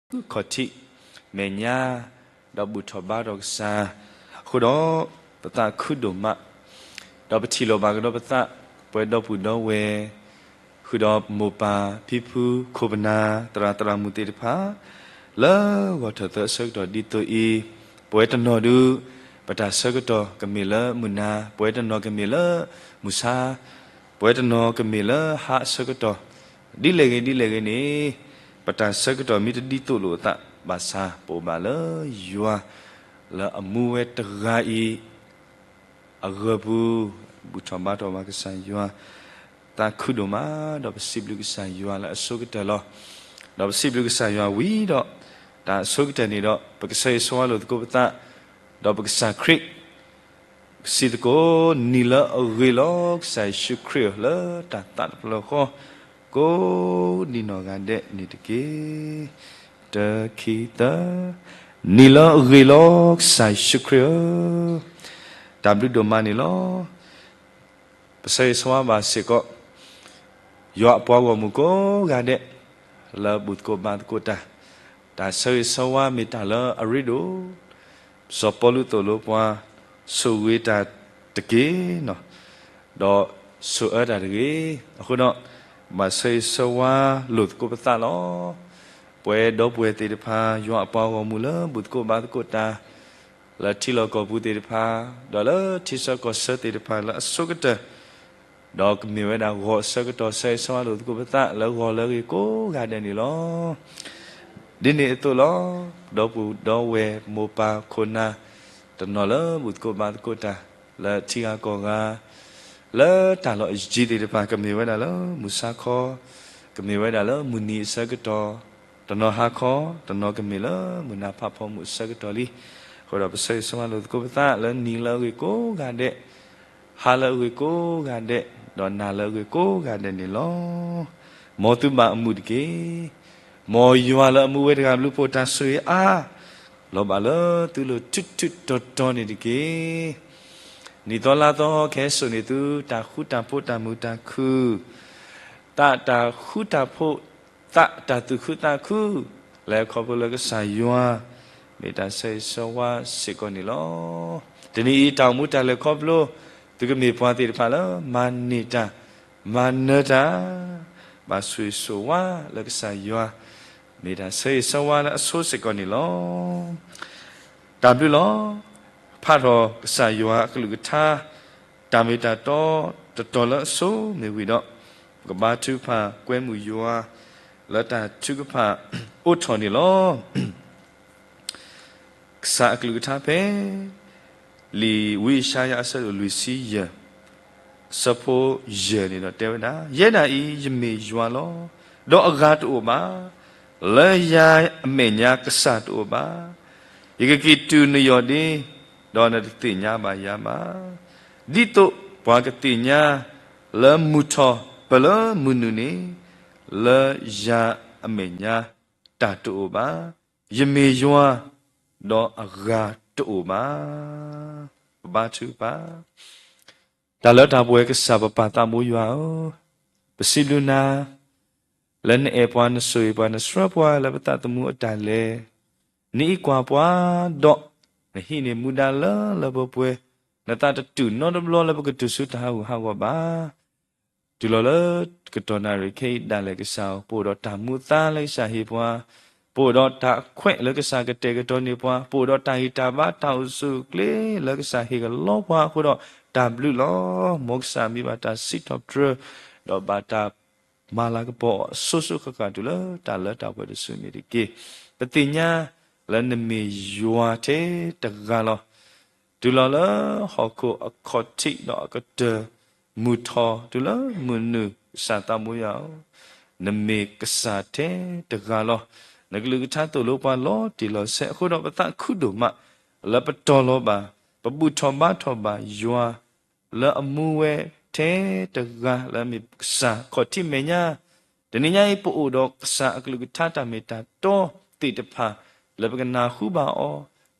ခီၣ်ထံးမဲာ်ညါ, ဒီးဘူၣ်ထီၣ်ဘါထီၣ်ကစၢ်, အဃိဒီး ပသးခုဒိၣ်မး, ဒီးပထံၣ်လိာ်ဘၣ်ကဒီးပသး, ပဝဲဒီပုၢ်ဒီဝဲၢ်, ဃုာ်ဒီးမိၢ်ပၢ်ဖံဖုခိၣ်ပနၢ် သရၣ်သရၣ်မုၣ်သ့ၣ်တဖၣ် လၢဂီၤထၢၣ်သၢအဆၢကတီၢ်ဒ်သိးအံၤ, ပဝဲတနီၤဒုး ပတၢ်ဆၢကတီၢ်ကမ့ၢ်လၢမုၢ်နၤ, ပဝဲတနီၤကမ့ၢ်လၢမုၢ်ဆါ, ပဝဲတနီၤကမ့ၢ်လၢဟါအဆၢကတီၢ်, ဒ်လဲၣ်ဂ့ၤဒ်လဲၣ်ဂ့ၤန့ၣ်, ပတၢ်ဆၢကတီၢ်မ့ၢ်တဒ်သိးလိာ်အသးဘၣ်ဆၣ် ပအိၣ်ဘၣ်လၢယွၤ လၢအမူဝဲတဂၤအံၤ အဂၢၢ်ပူၤ, ဘူၣ်ထီၣ်ဘါထီၣ်ဘၣ်ကစၢ်ယွၤ, သးခုဒိၣ်မး, ဒီးပစံးဘျုးကစၢ်ယွၤလၢအဆိကတၢၢ်လီၤ. ဒီးပစံးဘျုးကစၢ်ယွၤဝံၤဒီး, တၢ်အဆိကတၢၢ်န့ၣ်ဒီး ပကဆၢဂ့ၤဆၢဝါလိာ်သကိးပသး, ဒီးပကစၢ်ခရံာ် စံးသကိး, နံၤလၢအဂ့ၤလီၤ ကစၢ်ယ့ၣ်ၡူးခရံာ်ဧၢ, လၢတၢ်သးတဖျၢၣ်ဃီ ကိးဒံနီၢ်ဂၤဒဲးန့ၣ်တက့ၢ်. တၢ ခံ သၢ, နံၤလၢအဂ့ၤလီၤ ကစၢ်ယ့ၣ်ၡူးခရံာ်ဧၢ, တၢ်ဘျုးဒိၣ်မးန့ၣ်လီၤ. ပဆၢဂ့ၤဆၢဝါဘၣ်စ့ၢ်ကီး ယွၤအပှၤဂီၢ်မုၢ်ကိးဂၤဒဲး လၢဘူၣ်သကိးဘါသကိးတၢ်, တၢ်ဆၢဂ့ၤဆၢဝါမ့ၢ်တၢ်လၢအရ့ဒိၣ်, စီၤပီလူးသိၣ်လိပှၤ, ဆိၣ်ဂ့ၤတၢ်တက့ၢ်, ဒီးဆိၣ်အၢတၢ်တဂ့ၤ. အဃိဒီး ဘၣ်ဆၢဂ့ၤဆၢဝါလိာ်သကိးပသးလီၤ. ပဝဲဒီပုၢ်ဝဲၢ်သ့ၣ်တဖၣ် ယွၤအပှၤဂီၢ်မုၢ်လၢဘူၣ်သကိးဘါသကိးတၢ် လၢထံလီၢ်ကီၢ်ပူၤသ့ၣ်တဖၣ်, ဒီးလၢထံဆၢကီၢ်ဆၢသ့ၣ်တဖၣ်လၢအဆိကတၢၢ်, ဒီးကမ့ၢ်ဝဲဒၣ်ဂီၤအဆၢကတီၢ် ဆၢဂ့ၤဆၢဝါလိာ်သကိးပသးလၢဂီၤလၢအဂ့ၤကိးဂၤဒဲးန့ၣ်လီၤ. ဒ်န့ၣ်အသိးလီၤ. ဒီပုၢ်ဒီဝဲၢ်မိၢ်ပၢ်ခိၣ်နၢ် တနီၤလၢဘူၣ်သကိးဘါသကိးတၢ် လၢထံဂၤကီၢ်ဂၤ လၢတၢ်လီၢ်အယံၤသ့ၣ်တဖၣ် ကမ့ၢ်ဝဲဒၣ်လၢမုၢ်ဆါခီ, ကမ့ၢ်ဝဲဒၣ်လၢမုၢ်နံၤအဆၢကတီၢ်, တနီၤဟါခီ, တနီၤကမ့ၢ်လၢမုၢ်နၤဖးဖီမုၢ်အဆၢကတီၢ်လံ. အဃိဒီးပဆၢဂ့ၤဆၢဝါလိာ်သကိးပသးလၢနံၤလၢအဂ့ၤကိးဂၤဒဲး, ဟါလၢအဂ့ၤကိးဂၤဒဲး, ဒီးနၤလၢအဂ့ၤကိးဂၤဒဲးန့ၣ်လီၤ. မ်သုဘၣ်အမုာ်တက့ၢ်. မ်ယွၤလၢအမူဝဲတဂၤဘျုးဖှိၣ်တၢ်ဆိၣ်ဂ့ၤအါ လီၤဘၣ်လၢသုလိၤထူထူတီတီန့ၣ်တက့ၢ်. နံၣ်သီလါသီဟဲစိာ်န့ၢ်သု တၢ်ဃူတၢ်ဖိးတၢ်မုာ်တၢ်ခုၣ်, သးတၢ်ဃူတၢ်ဖိး, သးတၢ်သူၣ်ခုသးခု, လဲၤခီဖျိလၢကစၢ်ယွၤ မ့ၢ်တၢ်ဆၢဂ့ၤဆၢဝါစ့ၢ်ကီးန့ၣ်လီၤ. တနံၤအံၤတၢ်အိၣ်မူတၢ်လဲၤခီဖျိ, သုကမ့ၢ်ပှၤသ့ၣ်တဖၣ်လၢ မၤန့ၢ်တၢ်, မၤနၢၤတၢ်, ဘၣ်ဆိၣ်ဂ့ၤဆိၣ်ဝါလၢကစၢ်ယွၤ, မ့ၢ်တၢ်ဆၢဂ့ၤဆၢဝါလၢအဆိစ့ၢ်ကီးန့ၣ်လီၤ. တၢ်ဘျုးလီၤ. ဖးထီၣ်ကစၢ်ယွၤအကလုၢ်ကထါ, တၢ်မ့ၢ်တၢ်တီတတီၤလၢအဆိမ့ၢ်ဝံၤဒီး, ပကဘါထုကဖၣ်ကွဲမုာ်ယွၤ လၢတၢ်ထုကဖၣ်အိးထီၣ်န့ၣ်လီၤ. ကစၢ်အကလုၢ်ကထါဖဲ လံာ်ဝံယၡါယၤအဆၢဒိၣ်လွံၢ်ဆံယဲၢ်, အဆၢဖိယဲၢ်န့ၣ်ဒီးတဲဝဲဒၣ်, ယဲဒၣ်အံၤယမ့ၢ်ယွၤလီၤ. ဒီးအဂၤတအိၣ်ဘၣ်. လၢယၤအမဲာ်ညါကစၢ်တအိၣ်ဘၣ်. ယကက့ၤတုၤနယီၢ်ဒ့, ဒီးနတသ့ၣ်ညါဘၣ်ယၤဘၣ်. ဒ်သိးပှၤကသ့ၣ်ညါလၢမုၢ်ထီၣ်ပၢၢ်လၢမုၢ်နုာ်န့ၣ်, လၢယၤအမဲာ်ညါတၢ်တအိၣ်ဘၣ်. ယမ့ၢ်ယွၤ, ဒီးအဂၤတအိၣ်ဘၣ်. ပဘါထုကဖၣ်. တၢ်လၢတၢ်ပှဲၤကစၢ်ပပၢ်သးဘိယွၤဧၢ, ပစံးဘျုးနၤ လၢနအဲၣ်ပှၤ နဆိၣ်ဂ့ၤပှၤ နဆှၢပှၤလၢပသးသမူအတၢ်လဲၤ, နအံးကွၢ်ပှၤ, ဒီးနဟံးန့ၢ်မူဒါလၢလၢပှဲၤပှဲၤ, နသးတတူၢ်နီတဘျီလၢပကတုၤဆူတၢ်ဟးဂူာ်ဟးဂီၤဘၣ်. တုၤလီၤလၢကတီၢ်နၣ်ရံၣ်ခဲအံၤဒၣ်လဲာ်ကစၢ်ဧၢ, ပအိၣ်ဒီးတၢ်မူအသါလၢကစၢ်ဟ့ၣ်ပှၤ, ပအိၣ်ဒီးတၢ်ခွဲးလၢကစၢ်ကတဲာ်ကတီၤန့ၢ်ပှၤ, ပအိၣ်ဒီးတၢ်ဂံၢ်တၢ်ဘါတၢ်အိၣ်ဆူၣ်အိၣ်ချ့လၢကစၢ်ဟ့ၣ်ကလီပှၤအဃိဒီးတၢ်ဘျုးလီၤ. မ်ကစၢ်မံၤဘၣ်တၢ်စံးထီၣ်ပတြၢၤ, ဒီးဘၣ်တၢ်မၤလၤကပီၤအီၤအစိၤစိၤဃၣ်ဃၣ်တုၤလၢတၢ်လၢတၢ်ပှဲၤတစုန့ၣ်တက့ၢ်. ပသ့ၣ်ညါလၢနမ့ၢ်ယွၤထဲတဂၤလီၤ. တုၤလီၤလၢဟီၣ်ခိၣ်အခီၣ်ထံးဒီးအကတၢၢ်မုၢ်ထီၣ်တုၤလၢမုၢ်နုာ်ကစၢ်သးဘိယွၤဧၢ, နမ့ၢ်ကစၢ်ထဲတဂၤလီၤ. နကလုၢ်ကထါသိၣ်လိပှၤလီၤတံၢ်လီၤဆဲးအဃိဒီးပသးခုဒိၣ်မး လၢပတီၤလီၤဘၣ်, ပဘူၣ်ထီၣ်ဘါထီၣ်ဘၣ်ယွၤ လၢအမူဝဲထဲတဂၤလၢအမ့ၢ်ကစၢ်ခီၣ်ထံးမဲာ်ညါ တနံၤညါအံၤ ပအိၣ်ဒီးကစၢ်အကလုၢ်ကထါတၢ်မ့ၢ်တၢ်တီသ့ၣ်တဖၣ် လၢပကနၢ်ဟူဘၣ်အီ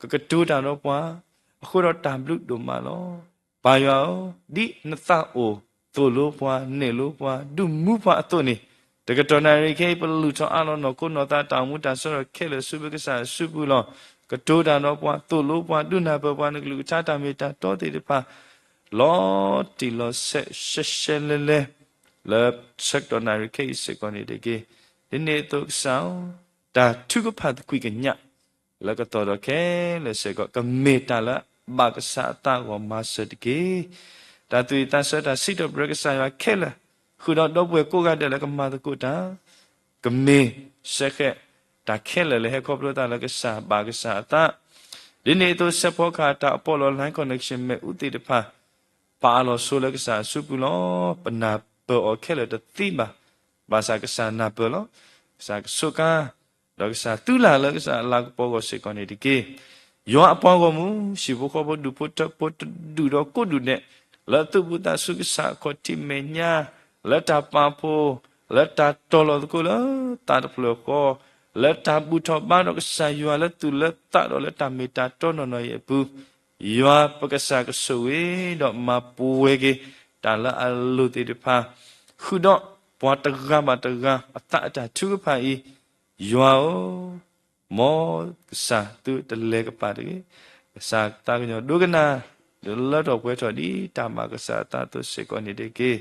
ၤ, ကကတိၤတၢ်ဒီးပှၤ, အဃိဒီးတၢ်ဘျုးဒိၣ်မးလီၤ. ပၢ်ယွၤဧၢ, ဒ်နသးအိၣ်သိၣ်လိပှၤ နဲၣ်လိပှၤ ဒုးမူပှၤအသိးန့ၣ်, တကတီၢ်နၣ်ရံၣ်ခဲအံၤ ပလူၤထီၣ်အးလီၤနီၢ်ခိနီၢ်သး တၢ်အိၣ်မူတၢ်ဆၢထၢၣ်ခဲလၢာ်ဆူပကစၢ်အစုပူၤလီၤ. ကတိၤတၢ်ဒီးပှၤ, သိၣ်လိပှၤ, ဒုးနၢ်ပၢၢ်ပှၤ, နကလုၢ်ကထါတၢ်မ့ၢ်တၢ်တီသ့ၣ်တဖၣ် လီၤတံၢ်လီၤဆဲး ရှဲရှဲလဲလဲ လၢဆၢကတီၢ်နၣ်ရံၣ်ခဲအံၤစ့ၢ်ကီးန့ၣ်တက့ၢ်. ဒ်န့ၣ်အသိးကစၢ်ဧၢ, တၢ်ထုကဖၣ်သကွံာ်ကညး လၢကသီၣ်ဒီးခဲလၢာ်စ့ၢ်ကီး ကမ့ၢ်တၢ်လၢအဘၣ်ကစၢ်အသးဂီၢ်မၤစၢၤတက့ၢ်. တၢ်သူၣ်ဝံၣ်သးဆၢ တၢ်စံးထီၣ်ပတြၢၤကစၢ်ယွၤခဲလၢာ်, ဃုာ်ဒီးဒီပုၢ်ဝဲၢ်ကိးဂၤဒဲးလၢကမၤသကိးတၢ်, ကမ့ၢ်စဲဃဲး တၢ်ခဲလၢာ်လၢဟဲခီဖျိသးလၢကစၢ်ဘၣ်ကစၢ်အသး. ဒ်န့ၣ်အသိး စဲးဖီကဟၣ် တၢ်အပီးလီၤ Line Connection မ့ၣ်အူသ့ၣ်တဖၣ် ပာ်အလီၤဆိလၢကစၢ်အစုပူၤလီၤ. ပနၢ်ပၢၢ်အီၤခဲလၢာ်တသ့ဘၣ်. ဘၣ်ဆၣ်ကစၢ်နၢ်ပၢၢ်လီၤ. ကစၢ်ကဆိးကါ, ဒီးကစၢ်သူလၢ်လၢကစၢ်အလၤကပီၤအဂီၢ်စ့ၢ်ကီးန့ၣ်တက့ၢ်. ယွၤအပှၤဂီၢ်မုၢ်, ဟံၣ်ဖိဃီဖိ ဒူၣ်ဖိထၢဖိ တဒူၣ်ဒီးကိးဒူၣ်ဒဲး, လၢသူၣ်ဘီၣ်သးစူၤ ကစၢ်အခီၣ်ထံးမဲာ်ညါ, လၢတၢ်ပာ်ဖှိၣ်, လၢတၢ်တီၢ်လီၤသကိးလၢသးတဖျၢၣ်ဃီ, လၢတၢ်ဘူၣ်ထီၣ်ဘါဒီးကစၢ်ယွၤလၢသူၣ်လၢသးဒီးလၢတၢ်မ့ၢ်တၢ်တီနီၢ်နီၢ်အံၤအပူၤ, ယွၤပကစၢ်ကဆိၣ်ဂ့ၤ ဒီးမၤပှဲၤက့ၤ တၢ်လၢအလိၣ်သ့ၣ်တဖၣ်, ဃုာ်ဒီးပှၤတဂၤဘၣ်တဂၤ အသးအတၢ်ထုကဖၣ်အံၤ, ယွၤဧၢ, မ်ကစၢ်သုတလဲၤကပၤတဂ့ၤ. ကစၢ်သးကညီၤဒိကနၣ်, ဒီးလၢထီၣ်ပှဲၤထီၣ်ဒ်တၢ်ဘၣ်ကစၢ်အသးအသိးစ့ၢ်ကီးန့ၣ်တက့ၢ်.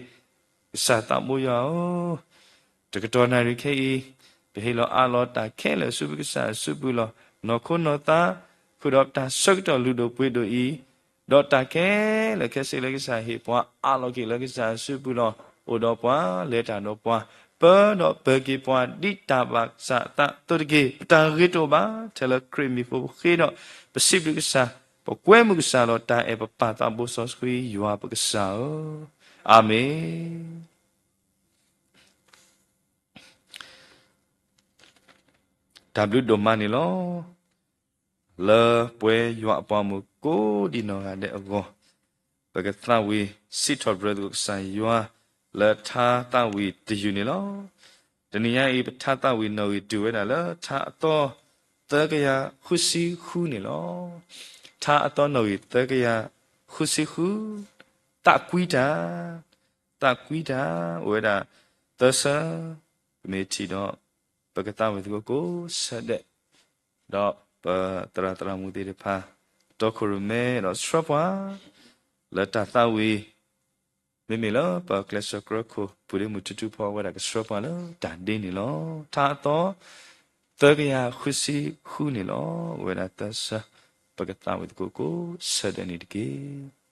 ကစၢ်သးဘိယွၤဧၢ, တကတီၢ်နၣ်ရံၣ်ခဲအံၤ, ပဟ့ၣ်လီၤအးလီၤတၢ်ခဲလၢာ်ဆူပကစၢ်အစုပူၤလီၤ. နီၢ်ခိနီၢ်သး, ဃုာ်ဒီးပတၢ်ဆၢကတီၢ်လုၢ်ဒိၣ်ပှ့ၤဒိၣ်အံၤ, ဒီးတၢ်ခဲလၢာ်ခဲဆ့လၢကစၢ်ဟ့ၣ်ပှၤ အးလီၤက့ၤလၢကစၢ်အစုပူၤလီၤ. အိၣ်ဒီးပှၤ, လဲၤတၢ်ဒီးပှၤ, ပၢဒီးပၢၤက့ၤပှၤ ဒ်တၢ်ဘၣ်ကစၢ်အသးအသိးတက့ၢ်. ပတၢ်ဂ့ၤတအိၣ်ဘၣ်, ထဲလၢခရံာ်မံၤဖိပဃ့ဒီး ပစံးဘျုးကစၢ်, ပကွဲမုာ်ကစၢ်ဒီးတၢ်အဲၣ် ပပၢ်သးဘိစီဆှံယွၤပကစၢ်ဧၢ, အၤမ့ၣ်. တၢ်ဘျုးဒိၣ်မးန့ၣ်လီၤ. လၢပဝဲယွၤအပှၤမုၣ်ကိးဒံနီၢ်ဂၤဒဲးအဂီၢ်, ပကသးဝံၣ်စံးထီၣ်ပတြၢၤသကိးကစၢ်ယွၤ လၢထါသးဝံၣ်တယုၢ်န့ၣ်လီၤ. တနံၤညါအံၤ ပထါသးဝံၣ်နီၣ်ဂံၢ်တုၤဝဲဒၣ်လၢ ထါအသီသၢကယၤဃုဆံဃုန့ၣ်လီၤ. ထါအသီနီၣ်ဂံၢ်သၢကယၤဃုဆံဃု, သးကွံတၢ်, သးကွံတၢ် အိၣ်ဝဲဒၣ်သၢဆၢ, ပမ့ၢ်ထံၣ်ဒီး ပကသးဝံၣ်သကိးကိးဆၢဒဲး, ဒီးပသရၣ်သရၣ်မုၣ်သ့ၣ်တဖၣ် တီခိၣ်ရိၣ်မဲဒီးဆှၢပှၤ လၢတၢ်သးဝံၣ်, မ့မ့ၢ်လၢပကျဲးစၢးကြၢးခိၣ် ပုၢ်ဒ့မုၣ်ထူထူဖီဝဲဒၣ်ကဆှၢပှၤလၢတၢ်ဒ့န့ၣ်လီၤ. ထါအသီသၢကယၤဃုဆံဃုန့ၣ်လီၤ. အိၣ်ဝဲဒၣ်သၢဆၢ, ပကသးဝံၣ်သကိးကိးဆၢဒဲးန့ၣ်တက့ၢ်.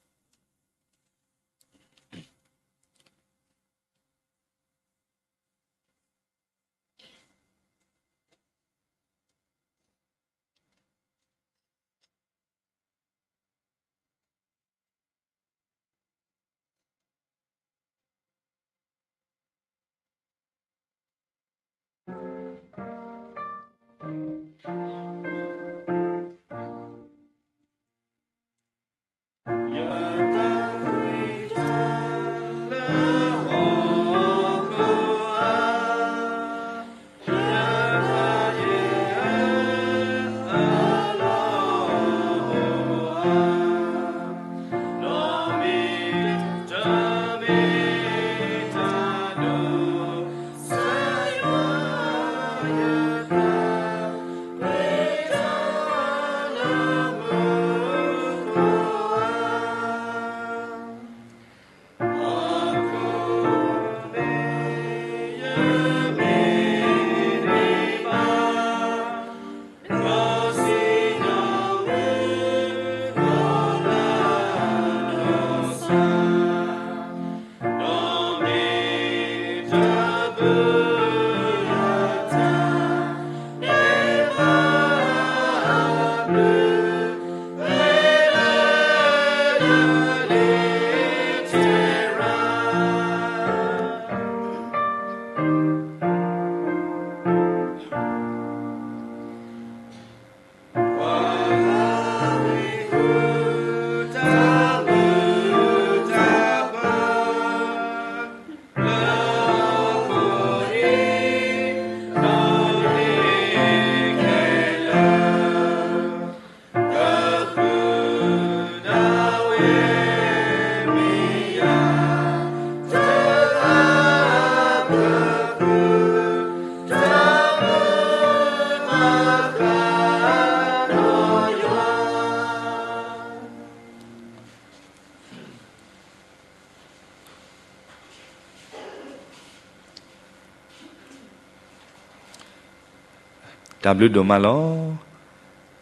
တၢ်ဘျုးဒိၣ်မးလီၤ.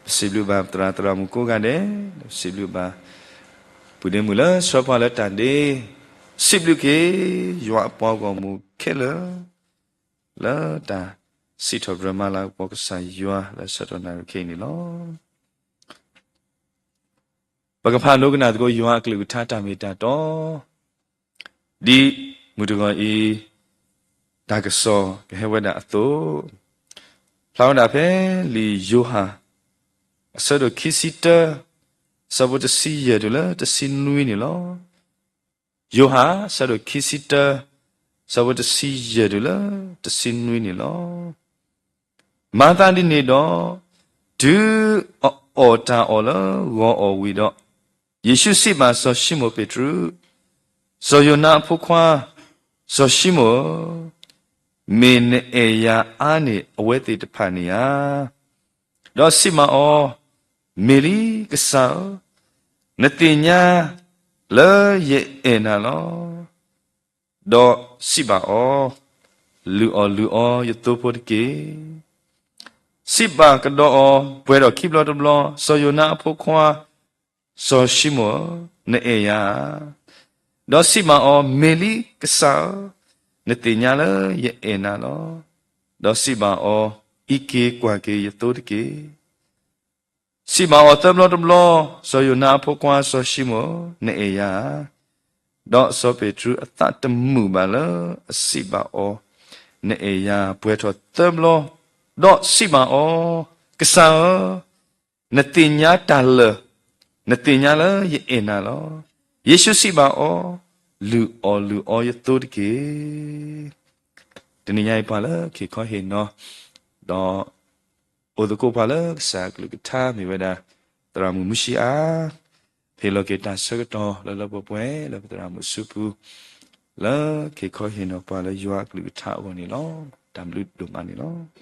ပစံးဘျုးဘၣ်ပသရၣ်သရၣ်မုၣ်ကိးဂၤဒဲး, ပစံးဘျုးဘၣ် ပုၢ်ဒ့မုၣ်လၢဆှၢပှၤလၢတၢ်ဒ့, စံးဘျုးက့ၤ ယွၤအပှၤဂီၢ်မုၢ်ခဲလၢာ် လၢတၢ်စံးထီၣ်ပတြၢၤမၤလၤကပီၤကစၢ်ယွၤလၢဆၢကတီၢ်နၣ်ရံၣ်ခဲအံၤန့ၣ်လီၤ. ပကဖးဒိကနၣ်သကိးယွၤအကလုၢ်ကထါတၢ်မ့ၢ်တၢ်တီ, ဒ်မုၢ်တဂီၤအံၤ တၢ်ကစီၣ်ကဟဲဝဲဒၣ်အသိး, ဖျါဝဲဒၣ်ဖဲလံာ်ယိၤဟၣ် အဆၢဒိၣ်ခံဆံတၢ ဆၢဖိတဆံယဲၢ်တုၤလၢတဆံနွံန့ၣ်လီၤ. ယိၤဟၣ် ဆၢဒိၣ်ခံဆံတၢ ဆၢဖိတဆံယဲၢ်တုၤလၢတဆံနွံန့ၣ်လီၤ. မၤသးဒ်န့ၣ်ဒီး, တုၤအီၣ်တၢ်အီၣ်လၢဂီၤအီၣ်ဝံၤဒီး, ယ့ၣ်ၡူးစံးဘၣ်စီၤၡံမိၣ်ပ့းတရူး, စီၤယိၤနါအဖိခွါ, စီၤၡံမိၣ်ဧၢ, မ့ၢ်နအဲၣ်ယၤအါန့ၢ်အဝဲသ့ၣ်တဖၣ်န့ၣ်ဧါ. ဒီးစံးဘၣ်အီၤ, မ့ၢ်လံကစၢ်ဧၢ, နသ့ၣ်ညါလၢယအဲၣ်နၤလီၤ. ဒီးစံးဘၣ်အီၤ, လုၢ်အီၣ်လုၢ်အီယသိဖိတက့ၢ်. စံးဘၣ်ကဒီးအီၤပှဲၤဒီးခံဘျီတဘျီ, စီၤယိၤနါအဖိခွါ, စီၤၡံမိၣ်ဧၢ, နအဲၣ်ယၤဧါ. ဒီးစံးဘၣ်အီၤ, မ့ၢ်လံကစၢ်ဧၢ, နသ့ၣ်ညါလၢယအဲၣ်နၤလီၤ. ဒီးစံးဘၣ်အီၤ, အံးက့ၤကွၢ်က့ၤယသိတက့ၢ်. စံးဘၣ်အီၤသၢဘျီတဘျီ, စီၤယိၤနါအဖိခွါစီၤၡံမိၣ်ဧၢ, နအဲၣ်ယၤဧါ. ဒီးစီၤပ့းတရူးအသးတမုာ်ဘၣ်လၢအစံးဘၣ်အီၤ, နအဲၣ်ယၤဧါ, ပှဲၤထီၣ်သၢဘျီ, ဒီးစံးဘၣ်အီၤ, ကစၢ်ဧၢ, နသ့ၣ်ညါတၢ်လၢာ်, နသ့ၣ်ညါလၢယအဲၣ်နၤလီၤ. ယ့ၣ်ၡူးစံးဘၣ်အီၤ, လုၢ်အီၣ်လုၢ်အီယသိတက့ၢ်. တနံၤညါအံၤပှၤလၢခ့ခီဟ့ၣ်နီၤ, ဒီး အိၣ်သကိးပှၤလၢကစၢ်အကလုၢ်ကထါမ့ၢ်ဝဲဒၣ် သရၣ်မုၣ်မုၢ်ဆံအါ, ဟ့ၣ်လီၤက့ၤတၢ်ဆၢကတီၢ်လၢလၢပှဲၤပှဲၤလၢပသရၣ်မုၣ်အစုပူၤ, လၢခ့ခီဟ့ၣ်နီၤပှၤလၢယွၤအကလုၢ်ကထါအဂီၢ်န့ၣ်လီၤ. တၢ်ဘျုးဒိၣ်မးန့ၣ်လီၤ.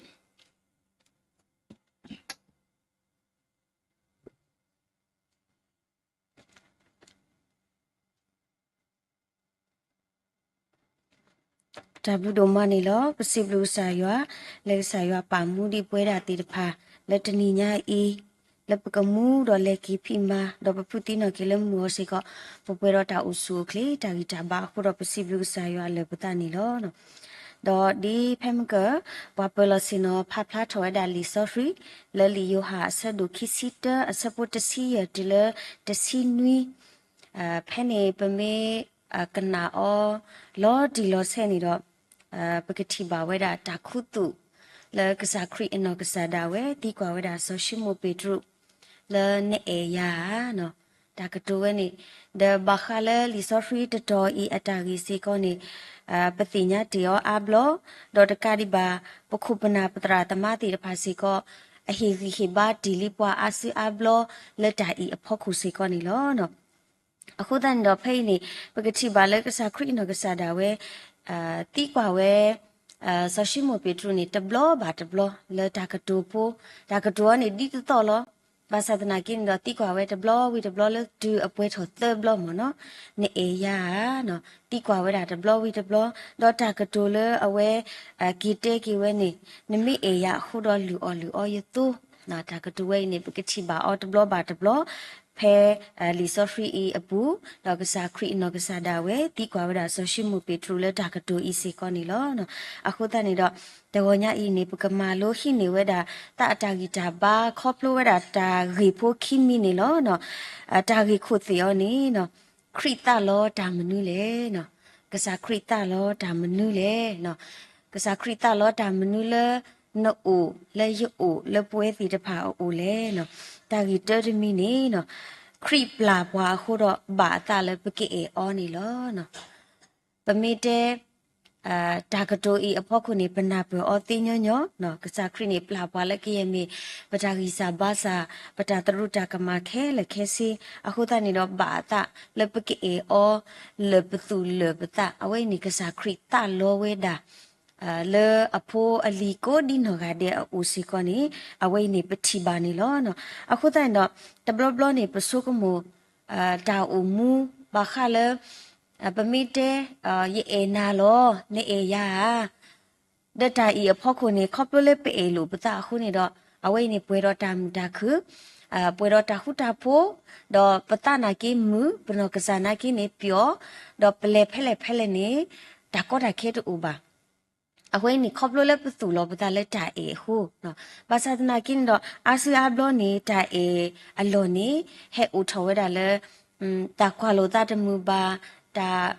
တၢ်ဘျုးဒိၣ်မးန့ၣ်လီၤ. ပစံးဘျုးကစၢ်ယွၤ, လၢကစၢ်ယွၤပာ်မူဒံးပဝဲဒၣ်သ့ၣ်တဖၣ် လၢတနံၤညါအံၤ, လၢပကမူဒီးလဲၤက့ၤဖံးမၤ, ဒီးပဖုးသံနီၢ်က့ၤလၢမုၢ်အီၤစ့ၢ်ကီး, ပပှဲၤဒီးတၢ်အိၣ်ဆူၣ်အိၣ်ချ့ တၢ်ဂံၢ်တၢ်ဘါအဃိဒီး ပစံးဘျုးကစၢ်ယွၤလၢာ်ပသးန့ၣ်လီၤ. ဒီးဒ်ဖဲမုၢ်ကၢၢ် ပှၤပၢၤလီၢ်ဆ့ၣ်နီၤ ဖးဖျါထီၣ်ဝဲဒၣ်လံာ်စီဆှံ လၢလံာ်ယိၤဟၣ်အဆၢဒိၣ်ခံဆံတၢ အဆၢဖိတဆံယဲၢ်တုၤလၢတဆံနွံ, ဖဲန့ၣ်ပမ့ၢ်ကနၣ်အီၤ လီၤတံၢ်လီၤဆဲးန့ၣ်ဒီး, ပကထံၣ်ဘၣ်ဝဲဒၣ်တၢ်ခူသူၣ် လၢကစၢ်ခရံာ်အနီၢ်ကစၢ်ဒၣ်ဝဲ သံကွၢ်ဝဲဒၣ်စီၤၡံမိၣ်ပ့းတရူး လၢနအဲၣ်ယၤဧါ, တၢ်ကတိၤဝဲန့ၣ်, ဒီးဘၣ်ဃးလၢလံာ်စီဆှံတတီၤအံၤအတၢ်ဂ့ၢ်စ့ၢ်ကီးန့ၣ်, ပသ့ၣ်ညါတ့ၢ်အီၤအါဘျီ, ဒီးတကးဒံးဘၣ် ပခိၣ်ပနၢ်ပသရၣ်သမါသ့ၣ်တဖၣ်စ့ၢ်ကီး, အဟ့ၣ်ဂံၢ်ဟ့ၣ်ဘါတ့ၢ်လံပှၤအါစုအါဘျီ လၢတၢ်အံၤအဖီခိၣ်စ့ၢ်ကီးန့ၣ်လီၤ. အဃိသတးန့ၣ်ဒီးဖဲအံၤန့ၣ် ပကထံၣ်ဘၣ်လၢကစၢ်ခရံာ်အနီၢ်ကစၢ်ဒၣ်ဝဲ သံကွၢ်ဝဲ စီၤၡံမိၣ်ပ့းတရူးန့ၣ် တဘျီဘၣ်တဘျီ လၢတၢ်ကတိၤဖိ, တၢ်ကတိၤအီၤန့ၣ်ဒ်သိးသိးလီၤ. ဘၣ်ဆၣ်သနာ်က့န့ၣ်ဒီး သံကွၢ်ဝဲတဘျီဝံၤတဘျီလၢတုၤအပှဲၤထီၣ်သၢဘျီမ့ၢ်နီၤ, နအဲၣ်ယၤဧါ, သံကွၢ်ဝဲဒၣ်တဘျီဝံၤတဘျီ, ဒီးတၢ်ကတိၤလၢအဝဲ က့ၤတဲက့ၤဝဲန့ၣ်, နမ့ၢ်အဲၣ်ယၤအဃိဒီးလုၢ်အီၣ်လုၢ်အီယသိ, တၢ်ကတိၤဝဲအံၤန့ၣ် ပကထံၣ်ဘၣ်အီၤတဘျီဘၣ်တဘျီ ဖဲ လံာ်စီဆှံအံၤအပူၤ, ဒီးကစၢ်ခရံာ်အနီၢ်ကစၢ်ဒၣ်ဝဲ သံကွၢ်ဝဲဒၣ်စီၤၡံမိၣ်ပ့းတရူးလၢတၢ်ကတိၤအံၤစ့ၢ်ကီးန့ၣ်လီၤ. အဃိသတးန့ၣ်ဒီး တဂီၤညါအံၤန့ၣ် ပကမၤလိဟံးန့ၢ်ဝဲဒၣ် သးအတၢ်ဂံၢ်တၢ်ဘါ ခီဖျိဝဲဒၣ်တၢ်ဂ့ၢ်ဖိခံမံၤန့ၣ်လီၤ. တၢ်ဂ့ၢ်ခိၣ်သ့ၣ်အီၤန့ၣ် ခရံာ်သးလီတၢ်မနုၤလဲၣ်. ကစၢ်ခရံာ်သးလီတၢ်မနုၤလဲၣ်. ကစၢ်ခရံာ်သးလီတၢ်မနုၤလၢ နအိၣ်လၢယအိၣ်လၢပဝဲသ့ၣ်တဖၣ်အအိၣ်လဲၣ်. တၢ်ဂ့ၢ်တၢတမံၤန့ၣ် ခရံာ်ပျၢ်ပှၤအဃိဒီးဘၣ်အသးလၢပကအဲၣ်အီၤန့ၣ်လီၤ. ပမ့ၢ်တဲ တၢ်ကတိၤအံၤအဖီခိၣ်န့ၣ် ပနၢ်ပၢၢ်အီၤသ့ညီညီ, ကစၢ်ခရံာ်န့ၣ် ပျၢ်ပှၤလၢကယဲၢ်မ့ၢ် ပတၢ်ဂံၢ်စၢ်ဘါစၢ်, ပတၢ်သရူးတၢ်ကမၣ်ခဲလၢာ်ခဲဆ့, အဃိသတးန့ၣ်ဒီး ဘၣ်အသးလၢပကအဲၣ်အီၤ လၢာ်ပသူၣ်လၢာ်ပသး, အဝဲအံၤန့ၣ် ကစၢ်ခရံာ်သးလီဝဲဒၣ် လၢအဖိအလံၤကိးဒံနီၢ်ဂၤဒဲးအအိၣ်စ့ၢ်ကီးန့ၣ် အဝဲအံၤန့ၣ် ပထံၣ်ဘၣ်န့ၣ်လီၤ. အဃိသတးန့ၣ်ဒီး တဘျီဘျီန့ၣ် ပဆိကမိၣ် တၢ်အိၣ်မူ ဘၣ်ဃးလၢ ပမ့ၢ်တဲ ယအဲၣ်နၤလီၤ, နအဲၣ်ယၤဧါ, ဒီးတၢ်အံၤအဖီခိၣ်န့ၣ် ခီဖျိလၢပအဲၣ်လိာ်ပသးအဃိန့ၣ်ဒီး အဝဲအံၤန့ၣ် ပှဲၤဒီးတၢ်မုာ်တၢ်ခုၣ်, ပှဲၤဒီးတၢ်ဃူတၢ်ဖိး, ဒီးပသးနာ်က့မုာ်, ပနီၢ်ကစၢ်နာ်က့န့ၣ်ပျီ, ဒီးပလဲၤဖဲလဲၣ်ဖဲလဲၣ်န့ၣ် တၢ်ကီတၢ်ခဲတအိၣ်ဘၣ်. အဝဲအံၤန့ၣ် ခီဖျိလၢပသူၣ်လီၤပသးလၢတၢ်အဲၣ်အဃိ, ဘၣ်ဆၣ်သနာ်က့န့ၣ်ဒီး အါစုအါဘျီန့ၣ် တၢ်အဲၣ်အလီၢ်န့ၣ် ဟဲအိၣ်ထီၣ်ဝဲဒၣ်လၢ တၢ်ကွၢ်လိာ်သးတမုာ်ဘၣ်, တၢ်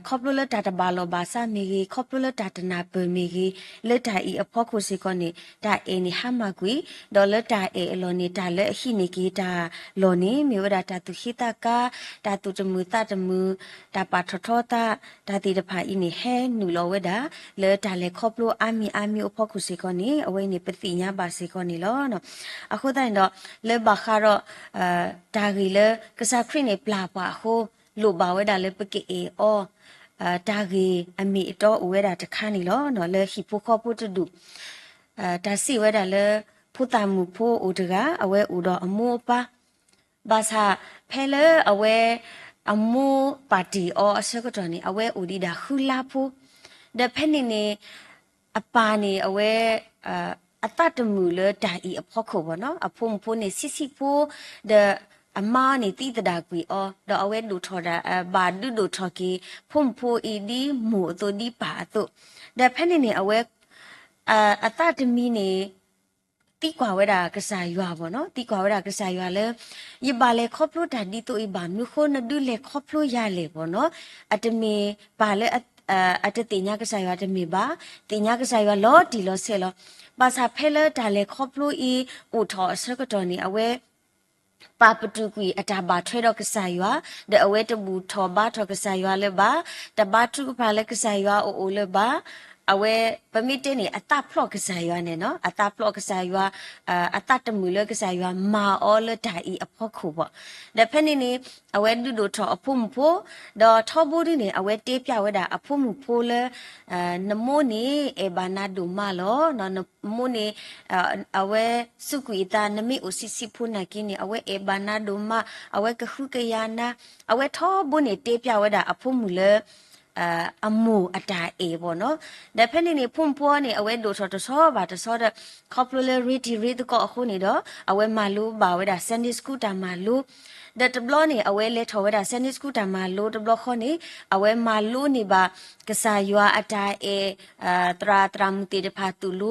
ခီဖျိလၢတၢ်တဘၣ်လီၢ်ဘၣ်စးမ့ၢ်ဂ့ၤ, ခီဖျိလၢတၢ်တနၢ်ပၢၢ်မ့ၢ်ဂ့ၤ, လၢတၢ်အံၤအဖီခိၣ်စ့ၢ်ကီးန့ၣ် တၢ်အဲၣ်န့ၣ်ဟါမၢ်ကွံာ်, ဒီးလၢတၢ်အဲၣ်အလီၢ်န့ၣ် တၢ်လၢအဟံးန့ၢ်က့ၤတၢ်လီၢ်န့ၣ် မ့ၢ်ဝဲဒၣ်တၢ်သူၣ်ဟ့သးကါ, တၢ်သူၣ်တမုာ်သးတမုာ်, တၢ်ပာ်ထီၣ်ထီသး, တၢ်သ့ၣ်တဖၣ်အံၤန့ၣ် ဟဲနုာ်လီၤဝဲဒၣ် လၢတၢ်လဲၤခီဖျိအါမံၤအါမံၤအဖီခိၣ်စ့ၢ်ကီးန့ၣ် အဝဲအံၤန့ၣ် ပသ့ၣ်ညါဘၣ်စ့ၢ်ကီးန့ၣ်လီၤ. အဃိသတးန့ၣ်ဒီး လၢဘၣ်ဃးဒီး တၢ်ဂ့ၢ်လၢကစၢ်ခရံာ်န့ၣ်ပျၢ်ပှၤအဃိ လိၣ်ဘၣ်ဝဲဒၣ်လၢပကအဲၣ်အီၤ, တၢ်ဂ့ၢ်အမ့ၢ်အတီအိၣ်ဝဲဒၣ်တခါန့ၣ်လီၤ. လၢဟံၣ်ဖိဃီဖိတဒူၣ် တၢ်စံးဝဲဒၣ်လၢ ဖိသၣ်မုၣ်ဖိအိၣ်တဂၤ အဝဲအိၣ်ဒီးအမိၢ်အပၢ်, ဘၣ်ဆၣ်ဖဲလၢအဝဲ အမိၢ်ပာ်တ့ၢ်အီၤအဆၢကတီၢ်န့ၣ် အဝဲအိၣ်ဒံးဒၣ်ဃုလါဖိ, ဒီးဖဲန့ၣ်န့ၣ် အပၢ်န့ၣ် အဝဲ အသးတမုာ်လၢတၢ်အံၤအဖီခိၣ်ဘၣ်နီၤ, အဖိမုၣ်ဖိန့ၣ်ဆံးဆံးဖိ, ဒီးအမါန့ၣ်သံသဒၣ်ကွံာ်အီၤ, ဒီးအဝဲဒိၣ်ထီၣ်ဒၣ် ဘၣ်ဒုးဒိၣ်ထီၣ်က့ၤ ဖိမုၣ်ဖိအံၤဒ်မိၢ်အသိးဒ်ပၢ်အသိး, ဒီးဖဲန့ၣ်န့ၣ် အဝဲ အသးတမံၤန့ၣ် သံကွၢ်ဝဲဒၣ်ကစၢ်ယွၤဘၣ်နီၤ, သံကွၢ်ဝဲဒၣ်ကစၢ်ယွၤလၢ ယဘၣ်လဲၤခီဖျိတၢ်ဒ်သိးအံၤဘၣ်မနုၤအဃိ နဒုးလဲၤခီဖျိယၤလဲၣ်ဘၣ်နီၤ, အတမ့ၢ်ပၢ်လၢ အတသ့ၣ်ညါကစၢ်ယွၤတမ့ၢ်ဘၣ်, သ့ၣ်ညါကစၢ်ယွၤလီၤတံၢ်လီၤဆဲးလီၤ, ဘၣ်ဆၣ်ဖဲလၢတၢ်လဲၤခီဖျိအံၤ အိၣ်ထီၣ်အဆၢကတီၢ်န့ၣ် အဝဲ ပာ်ပတုာ်ကွံာ်အတၢ်ဘၣ်ထွဲဒီးကစၢ်ယွၤ, ဒီးအဝဲတဘူၣ်ထီၣ်ဘါထီၣ်ကစၢ်ယွၤလၢၤဘၣ်, တဘါထုကဖၣ်လၢကစၢ်ယွၤအအိၣ်လၢၤဘၣ်, အဝဲ ပမ့ၢ်တဲန့ၣ် အသးဖျိးကစၢ်ယွၤန့ၣ်နီၤ, အသးဖျိးကစၢ်ယွၤ, အသးတမုာ်လၢကစၢ်ယွၤမၤအီၤလၢတၢ်အံၤအဖီခိၣ်ဘၣ်, ဒီးဖဲန့ၣ်န့ၣ် အဝဲဒုးဒိၣ်ထီၣ်အဖိမုၣ်ဖိ, ဒီးထီဘိဒ်န့ၣ် အဝဲတဲပျးဝဲဒၣ်အဖိမုၣ်ဖိလၢ နမိၢ်န့ၣ် အဲၣ်ဘၣ်နၤဒိၣ်မးလီၤ. နမိၢ်န့ၣ် အဝဲစူးကွံာ်အသး နမ့ၢ်အိၣ်ဆံးဆံးဖိနာ်က့န့ၣ် အဝဲအဲၣ်ဘၣ်နၤဒိၣ်မး, အဝဲကဟုကယာ်နၤ, အဝဲထီဘိန့ၣ်တဲပျးဝဲဒၣ်အဖိမုၣ်လၢ အမိၢ်အတၢ်အဲၣ်ဘၣ်နီၤ, ဒီးဖဲန့ၣ်န့ၣ် ဖိမုၣ်ဖိန့ၣ် အဝဲဒိၣ်ထီၣ်တဆီဘၣ်တဆီဒီး ခီဖျိလၢရ့တံၤရ့သကိးအဃိန့ၣ်ဒီး အဝဲမၤလိဘၣ်ဝဲဒၣ် Sunday School တၢ်မၤလိ, ဒီးတဘျီန့ၣ် အဝဲလဲၤထီၣ်ဝဲဒၣ် Sunday School တၢ်မၤလိတဘျီဃီန့ၣ် အဝဲမၤလိန့ၢ်ဘၣ် ကစၢ်ယွၤအတၢ်အဲၣ်, သရၣ်သရၣ်မုၣ်သ့ၣ်တဖၣ်သိၣ်လိ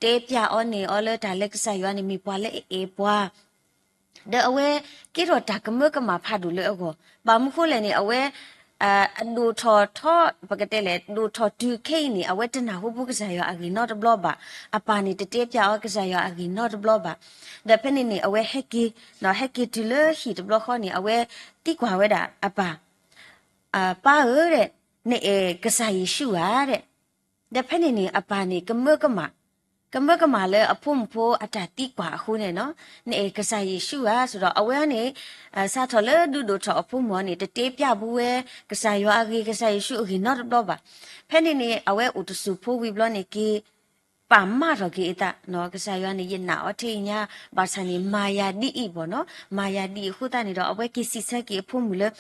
တဲပျးအီၤန့ၢ်အီၤလၢတၢ်လၢကစၢ်ယွၤန့ၣ်မ့ၢ်ပှၤလၢအအဲၣ်ပှၤ ဒီးအဝဲကဲထီၣ်တၢ်ကမၢကမၣ်ဖးဒိၣ်လၢအဂီၢ်, ဘၣ်မနုၤဃိလဲၣ်န့ၣ် အဝဲ အဒိၣ်ထီၣ်ထီ, ပကတဲလဲၣ် ဒိၣ်ထီၣ်တုၤခဲအံၤန့ၣ် အဝဲတနၢ်ဟူပူၤကစၢ်ယွၤအဂ့ၢ်နီတဘျီဘၣ်, အပၢ်န့ၣ်တတဲပျးအီၤကစၢ်ယွၤအဂ့ၢ်နီတဘျီဘၣ်, ဒီးဖဲန့ၣ်န့ၣ် အဝဲဟဲက့ၤ, ဟဲက့ၤတုၤလၢဟံၣ်တဘျီဃီန့ၣ် အဝဲသံကွၢ်ဝဲဒၣ်အပၢ်, ပၢ်ဧၢ, နအဲၣ်ကစၢ်ယ့ၣ်ၡူးဧါ, ဒီးဖဲန့ၣ်န့ၣ် အပၢ်န့ၣ် ကမၢကမၣ်, ကမၢကမၣ်လၢအဖိမုၣ်ဖိအတၢ်သံကွၢ်အဃိန့ၣ်နီၤ, နအဲၣ်ကစၢ်ယ့ၣ်ၡူးဧါ စ့ၢ်ဒီး အဝဲန့ၣ် စးထီၣ်လၢဒုးဒိၣ်ထီၣ်အဖိမုၣ်အီၤန့ၣ် တတဲပျးဘူးဝဲ ကစၢ်ယွၤအဂ့ၢ် ကစၢ်ယ့ၣ်ၡူးအဂ့ၢ်နီတဘျီဘၣ်. ဖဲန့ၣ်န့ၣ် အဝဲအိၣ်တစိၢ်ဖိဝံၤဘျီန့ၣ် က့ၤပာ်မးထီၣ်က့ၤအသး, ကစၢ်ယွၤန့ၣ် ယနာ်အီၤထဲအံၤညါ, ဘၣ်ဆၣ်န့ၣ် မၤယၤဒ်အံၤဘၣ်နီၤ, မၤယၤဒ်အံၤအဃိသတးန့ၣ်ဒီး အဝဲက့ၤစံးဆၢက့ၤအဖိမုၣ်လၢ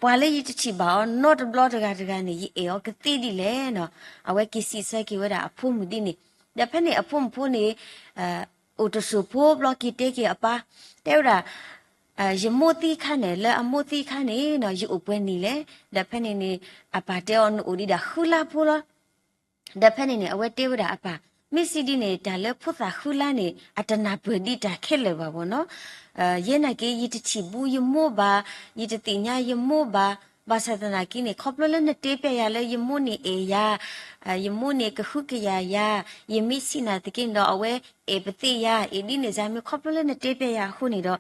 ပှၤလၢယတထံၣ်ဘၣ်အီၤနီတဘျီတဂၤတဂၤန့ၣ် ယအဲၣ်အီၤကသ့ဒ်လဲၣ်နီၤ, အဝဲက့ၤစံးဆၢက့ၤဝဲဒၣ်အဖိမုၣ်ဒ်န့ၣ်, ဒီးဖဲန့ၣ်အဖိမုၣ်ဖိန့ၣ် အိၣ်တစိၢ်ဖိဘျီက့ၤတဲက့ၤအပၢ်, တဲဝဲဒၣ် ယမိၢ်သံခါန့ၣ် လၢအမိၢ်သံခါန့ၣ်နီၤ ယအိၣ်ပှဲၤနံၣ်လဲၣ်, ဒီးဖဲန့ၣ်န့ၣ် အပၢ်တဲအီၤ နအိၣ်ဒံးဒၣ်ဃုလါဖိလီၤ. ဒီးဖဲန့ၣ်န့ၣ် အဝဲတဲဝဲဒၣ်အပၢ်, မ့ၢ်စံးဒ်န့ၣ် တၢ်လၢဖိသၣ်ဃုလါန့ၣ် အတနၢ်ပၢၢ်ဒံးတၢ်ခဲလၢာ်ဘၣ်ဘၣ်နီၤ, ယဲနာ်က့ ယတထံၣ်ဘူးယမိၢ်ဘၣ်, ယတသ့ၣ်ညါယမိၢ်ဘၣ်, ဘၣ်ဆၣ်သနာ်က့န့ၣ် ခီဖျိလၢနတဲပျးယၤလၢယမိၢ်န့ၣ်အဲၣ်ယၤ, ယမိၢ်န့ၣ်ကဟုကယာ်ယၤ, ယမ့ၢ်ဆံးနာ်သက့န့ၣ်ဒီး အဝဲအဲၣ်ပသ့ၣ်ယၤ, အံၤဒ်န့ၣ်စ့ၢ်မ့ၢ် ခီဖျိလၢနတဲပျးယၤအဃိန့ၣ်ဒီး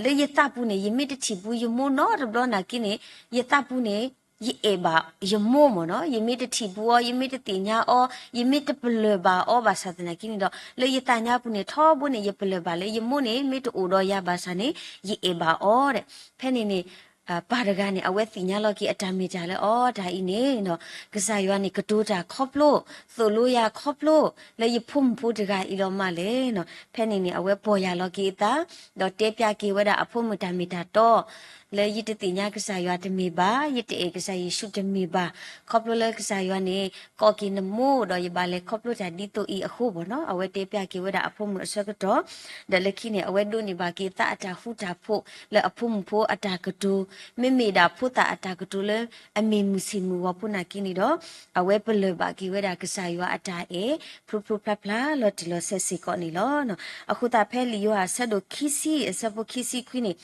လၢယသးပူၤန့ၣ် ယမ့ၢ်တထံၣ်ဘူးယမိၢ်နီတဘျီနာ်က့န့ၣ် ယသးပူၤန့ၣ် ယအဲၣ်ဘၣ်ယမိၢ်မ့ၢ်နီၤ, ယမ့ၢ်တထံၣ်ဘူးအီၤ, ယမ့ၢ်တသ့ၣ်ညါအီၤ, ယမ့ၢ်တပလၢၢ်ဘၣ်အီၤဘၣ်ဆၣ်သနာ်က့န့ၣ်ဒီး လၢယသးညါပူၤန့ၣ် ထီဘိန့ၣ် ယပလၢၢ်ဘၣ်လၢယမိၢ်န့ၣ် မ့ၢ်တအိၣ်ဒီးယၤဘၣ်ဆၣ်န့ၣ် ယအဲၣ်ဘၣ်အီၤဒီး ဖဲန့ၣ်န့ၣ် ပၢ်တဂၤန့ၣ် အဝဲသ့ၣ်ညါလီၤက့ၤအတၢ်မ့ၢ်တၢ်လၢအီၤတၢ်အံၤန့ၣ်နီၤ, ကစၢ်ယွၤန့ၣ် ကတိၤတၢ်ခီဖျိ, သိၣ်လိယၤခီဖျိ လၢယဖိမုၣ်ဖိတဂၤအံၤလီၤမးလဲၣ်နီၤ, ဖဲန့ၣ်န့ၣ် အဝဲပီၢ်ယၢ်လီၤက့ၤအသး, ဒီးတဲပျးက့ၤဝဲဒၣ်အဖိမုၣ်တၢ်မ့ၢ်တၢ်တီ, လၢယတသ့ၣ်ညါကစၢ်ယွၤတမ့ၢ်ဘၣ်, ယတအဲၣ်ကစၢ်ယ့ၣ်ၡူးတမ့ၢ်ဘၣ်, ခီဖျိလၢကစၢ်ယွၤန့ၣ် ကိးက့ၤနမိၢ်ဒီးယဘၣ်လဲၤခီဖျိတၢ်ဒ်သိးအံၤအဃိဘၣ်နီၤ. အဝဲတဲပျးက့ၤဝဲဒၣ်အဖိမုၣ်အဆၢကတီၢ်, ဒီးလၢခံန့ၣ် အဝဲဒိးန့ၢ်ဘၣ်က့ၤသးအတၢ်ဃူတၢ်ဖိးလၢအဖိမုၣ်ဖိအတၢ်ကတိၤ, မ့မ့ၢ်ဒၣ်ဖိသၣ်အတၢ်ကတိၤလၢအမ့ၢ်မုၢ်ဆ့ၣ်မုၢ်ဂီၤဖိနာ်က့န့ၣ်ဒီး အဝဲပလၢၢ်ဘၣ်က့ၤဝဲဒၣ်ကစၢ်ယွၤအတၢ်အဲၣ် ဖျိဖျိဖျါဖျါလီၤတံၢ်လီၤဆဲးစ့ၢ်ကီးန့ၣ်လီၤ. အဃိသတးဖဲလံာ်ယိၤဟၣ်အဆၢဒိၣ်ခံဆံအဆၢဖိခံဆံခွံန့ၣ်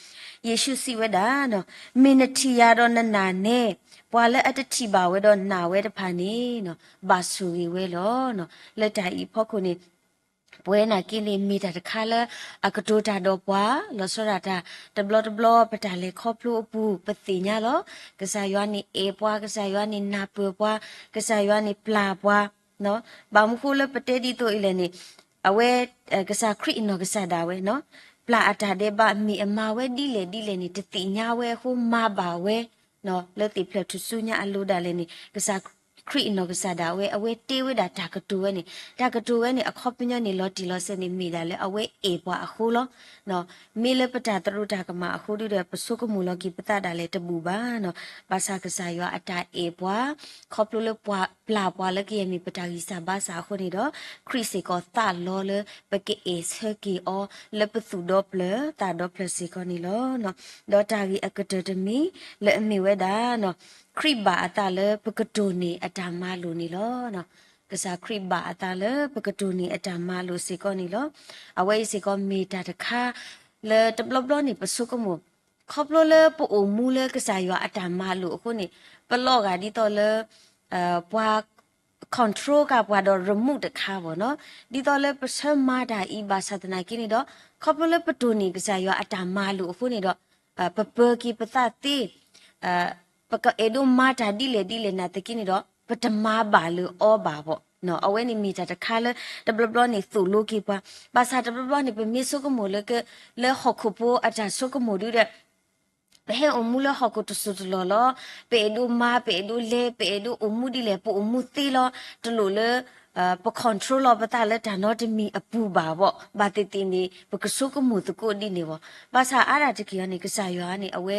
ယ့ၣ်ၡူးစံးဝဲဒၣ်, မ့ၢ်နထံၣ်ယၤဒီးနနာ်နဲ, ပှၤလၢအတထံၣ်ဘၣ်ဝဲဒီးနာ်ဝဲတဖၣ်န့ၣ် ဘၣ်ဆိၣ်ဂ့ၤဝဲလီၤ. လၢတၢ်အံၤအဖီခိၣ်န့ၣ် ပဝဲနာ်က့န့ၣ် မ့ၢ်တၢ်တခါလၢအကတိၤတၢ်ဒီးပှၤ, လီၤဆီဒၣ်တၢ်တဘျီတဘျီ ပတၢ်လဲၤခီဖျိအပူၤ ပသ့ၣ်ညါလီၤ. ကစၢ်ယွၤန့ၣ်အဲၣ်ပှၤ, ကစၢ်ယွၤန့ၣ်နၢ်ပၢၢ်ပှၤ, ကစၢ်ယွၤန့ၣ်ပျၢ်ပှၤ, ဘၣ်မနုၤဃိလၢပတဲဒ်သိးအံၤလဲၣ်န့ၣ်, အဝဲ ကစၢ်ခရံာ်အနီၢ်ကစၢ်ဒၣ်ဝဲ ပျၢ်အတၢ်ဒဲးဘး မ့ၢ်အမၤဝဲဒ်လဲၣ်ဒ်လဲၣ်န့ၣ် တသ့ၣ်ညါဝဲအဃိ မၤဘၣ်ဝဲ လၢသ့ၣ်ဖျၢၣ်ထူၣ်စုညါအလိၤဒၣ်လဲာ်န့ၣ် ကစၢ်ခရံာ်အနီၢ်ကစၢ်ဒၣ်ဝဲ အဝဲတ့ဝဲဒၣ်တၢ်ကတိၤဝဲန့ၣ်, တၢ်ကတိၤဝဲန့ၣ် အခီပညီန့ၣ် လီၤတံၢ်လီၤဆဲးန့ၣ် မ့ၢ်ဒၣ်လၢအဝဲအဲၣ်ပှၤအဃိလီၤ. မ့ၢ်လၢပတၢ်သရူးတၢ်ကမၣ်အဃိဒုဒီး ပဆိကမိၣ်လီၤက့ၤပသးဒၣ်လဲာ်တဘူၣ်ဘၣ်နီၤ. ဘၣ်ဆၣ်ကစၢ်ယွၤအတၢ်အဲၣ်ပှၤ ခီဖျိလၢပျၢ်ပှၤလၢကယဲၢ်မ့ၢ်ပတၢ်ဂံၢ်စၢ်ဘါစၢ်အဃိန့ၣ်ဒီး ခရံာ်စ့ၢ်ကီးသးလီလၢပကအဲၣ်ဆၢက့ၤအီၤ လၢပသူၣ်ဒီဖျၢၣ်သးဒီဖျၢၣ်စ့ၢ်ကီးန့ၣ်လီၤ. ဒီးတၢ်ဂ့ၢ်အကတၢၢ်တမံၤ လၢအမ့ၢ်ဝဲဒၣ် ခရံာ်ဘၣ်အသးလၢပကတိၢ်န့ၢ်အတၢ်မၤလိာ်န့ၣ်လီၤ. ကစၢ်ခရံာ်ဘၣ်အသးလၢပကတိၢ်န့ၢ်အတၢ်မၤလိာ်စ့ၢ်ကီးန့ၣ်လီၤ. အဝဲအံၤစ့ၢ်ကီးမ့ၢ်တၢ်တခါ လၢတဘျီဘျီန့ၣ် ပဆိကမိၣ် ခီဖျိလၢပအိၣ်မူလၢကစၢ်ယွၤအတၢ်မၤလိာ်အဃိန့ၣ် ပလီၤဂာ်ဒ်သိးလၢ ပှၤ control ကပှၤဒီး remote တခါဘၣ်နီၤ. ဒ်သိးလၢပဆၢမၤတၢ်အံၤဘၣ်ဆၣ်သနာ်က့န့ၣ်ဒီး ခီဖျိလၢပတိၢ်န့ၢ်ကစၢ်ယွၤအတၢ်မၤလိာ်အဃိန့ၣ်ဒီး ပပၢၤက့ၤပသးသ့ ပကအဲၣ်ဒိးမၤတၢ်ဒ်လဲၣ်ဒ်လဲၣ်နာ်သက့န့ၣ်ဒီး ပတမၤဘၣ်လၢအီၤဘၣ်ဘၣ်. အဝဲန့ၣ်မ့ၢ်တၢ်တခါလၢ တဘျီဘျီန့ၣ်သိၣ်လိက့ၤပှၤ, ဘၣ်ဆၣ်တဘျီဘျီန့ၣ် ပမ့ၢ်ဆိကမိၣ်လၢ လၢဟီၣ်ခိၣ်ဖိအတၢ်ဆိကမိၣ်ဒုဒီး ပဟဲအိၣ်မူလၢဟီၣ်ခိၣ်တစိၢ်တလီၢ်လီၤ. ပအဲၣ်ဒိးမၤ ပအဲၣ်ဒိးလဲၤ ပအဲၣ်ဒိးအိၣ်မူဒ်လဲၣ် ပအိၣ်မူသ့လီၤ. တလိၣ်လၢ ပ control လီၤပသးလၢတၢ်နီတမံၤအပူၤဘၣ်ဘၣ်. ဘၣ်သ့ၣ်သ့ၣ်န့ၣ် ပကဆိကမိၣ်သကိးဒ်န့ၣ်ဘၣ်. ဘၣ်ဆၣ်အါဒၣ်တက့ၢ်အံၤန့ၣ် ကစၢ်ယွၤန့ၣ် အဝဲ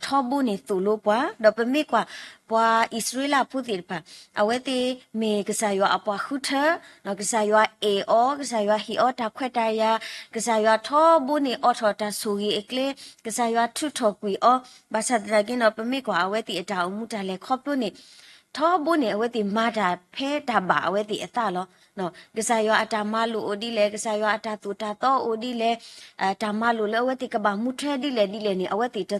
ထီဘိန့ၣ်သိၣ်လိပှၤ ဒီးပမ့ၢ်ကွၢ် ပှၤအံၣ်စရ့လးဖိသ့ၣ်တဖၣ် အဝဲသ့ၣ်မ့ၢ်ကစၢ်ယွၤအပှၤဃုထၢ, ကစၢ်ယွၤအဲၣ်အီၤ, ကစၢ်ယွၤဟ့ၣ်အီၤတၢ်ခွဲးတၢ်ယာ်, ကစၢ်ယွၤထီဘိန့ၣ်အိးထီၣ်တၢ်ဆိၣ်ဂ့ၤအကျဲ, ကစၢ်ယွၤထုးထီၣ်ကွံာ်အီၤ, ဘၣ်ဆၣ်သနာ်က့န့ၣ် ပမ့ၢ်ကွၢ်အဝဲသ့ၣ်အတၢ်အိၣ်မူတၢ်လဲၤခီဖျိန့ၣ် ထီဘိန့ၣ် အဝဲသ့ၣ်မၤတၢ်ဖဲတၢ်ဘၣ်အဝဲသ့ၣ်အသးလီၤ. ကစၢ်ယွၤအတၢ်မၤလိာ်အိၣ်ဒ်လဲၣ်, ကစၢ်ယွၤအတၢ်သိၣ်တၢ်သီအိၣ်ဒ်လဲၣ်, တၢ်မၤလိာ်လၢအဝဲသ့ၣ်ကဘၣ်မူထွဲဒ်လဲၣ်ဒ်လဲၣ်န့ၣ် အဝဲသ့ၣ်တ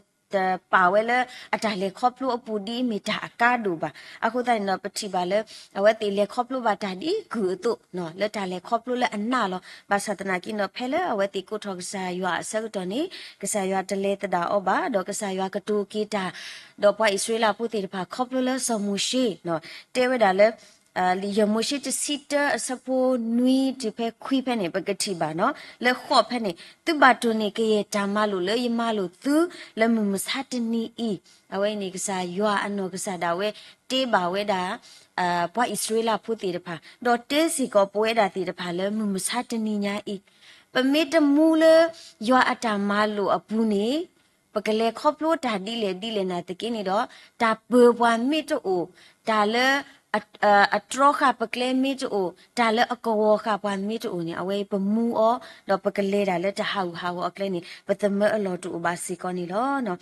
ပာ်ဝဲလၢအတၢ်လဲၤခီဖျိအပူၤဒ်အမ့ၢ်တၢ်အကါဒိၣ်ဘၣ်. အဃိသတးန့ၣ်ဒီး ပထံၣ်ဘၣ်လၢ အဝဲသ့ၣ်လဲၤခီဖျိဘၣ်တၢ်ဒ်ကုၢ်အသိး လၢတၢ်လဲၤခီဖျိလၢအနးလီၤ. ဘၣ်ဆၣ်သနာ်က့န့ၣ် ဖဲလၢအဝဲသ့ၣ်ကိးထီၣ်ကစၢ်ယွၤအဆၢကတီၢ်န့ၣ် ကစၢ်ယွၤတလဲၤသဒၣ်အီၤဘၣ်, ဒီးကစၢ်ယွၤကတိၤက့ၤတၢ် ဒီးပှၤအံၣ်စရ့လးဖိသ့ၣ်တဖၣ် ခီဖျိလၢစီၤမိၤၡ့ တဲဝဲဒၣ်လၢ လံာ်ယဲၢ်မိၤၡ့တဆံတၢအဆၢဖိနွံတုၤဖဲခွံဖဲန့ၣ် ပကထံၣ်ဘၣ်နီၤ, လၢဃိးဖဲန့ၣ် သုဘၣ်တိၢ်န့ၢ်ကယဲၢ်တၢ်မၤလိာ်လၢယမၤလိာ်သု လၢမုၢ်မဆါတနံၤအံၤ, အဝဲအံၤန့ၣ် ကစၢ်ယွၤအနီၢ်ကစၢ်ဒၣ်ဝဲ တဲဘၣ်ဝဲဒၣ် ပှၤအံၣ်စရ့လးဖိသ့ၣ်တဖၣ် ဒီးတဲစ့ၢ်ကီးပဝဲဒၣ်သ့ၣ်တဖၣ်လၢ မုၢ်မဆါတနံၤညါအံၤ, ပမ့ၢ်တမူလၢ ယွၤအတၢ်မၤလိာ်အပူၤန့ၣ် ပကလဲၤခီဖျိတၢ်ဒ်လဲၣ်ဒ်လဲၣ်နာ်သက့န့ၣ်ဒီး တၢ်ပၢၤပှၤမ့ၢ်တအိၣ်, တၢ်လၢ အတြီဃာ်ပကျဲမ့ၢ်တအိၣ်, တၢ်လၢအကဝီၤဃာ်ပှၤမ့ၢ်တအိၣ်န့ၣ် အဝဲပမူအီၤ, ဒီးပကလဲၤဒၣ်လၢတၢ်ဟးဂူာ်ဟးဂီၤအကျဲန့ၣ် ပသမၢအလီၢ်တအိၣ်ဘၣ်စ့ၢ်ကီးန့ၣ်လီၤ.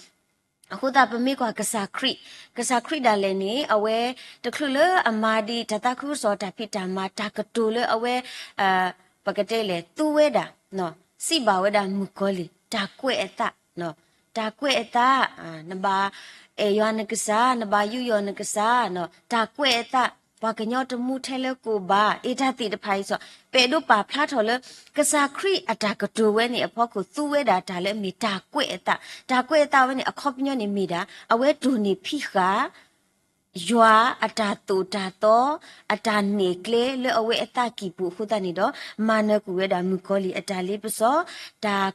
အဃိသတးပမ့ၢ်ကွၢ်ကစၢ်ခရံာ်, ကစၢ်ခရံာ်ဒၣ်လဲာ်န့ၣ် အဝဲတချုးလၢအမၤဒံးတၢ်သးခုကစီၣ်တၢ်ဖံးတၢ်မၤ တၢ်ကတိၤလၢအဝဲ ပကတဲလဲၣ် သူဝဲဒၣ် စံးဘၣ်ဝဲဒၣ်မုၣ်ကီၤလံၢ် တၢ်ကွဲးအသး, တၢ်ကွဲးအသး, နဘၣ်အဲၣ်ယွၤနကစၢ်, နဘၣ်ယူးယီၣ်နကစၢ်, တၢ်ကွဲးအသး, ပှၤကညီတမူထဲလၢကိၣ်ဘၣ်, အ့ တၢ်သ့ၣ်တဖၣ်အံၤစီး ပအဲၣ်ဒိးပာ်ဖျါထီၣ်လၢ ကစၢ်ခရံာ်အတၢ်ကတိၤဝဲန့ၣ်အဖီခိၣ် သူဝဲဒၣ်တၢ်လၢအမ့ၢ်တၢ်ကွဲးအသး, တၢ်ကွဲးအသးဝဲန့ၣ် အခီပညီန့ၣ်မ့ၢ်ဒၣ် အဝဲတိၢ်န့ၢ်ဖံးဃာ် ယွၤအတၢ်သိၣ်တၢ်သီ အတၢ်နဲၣ်ကျဲလၢအဝဲအသးကံၢ်ပူၤအဃိသတးန့ၣ်ဒီး မၤနၢၤကွံာ်ဝဲဒၣ်မုၣ်ကီၤလံၢ်အတၢ်လ့ပစီ, တၢ်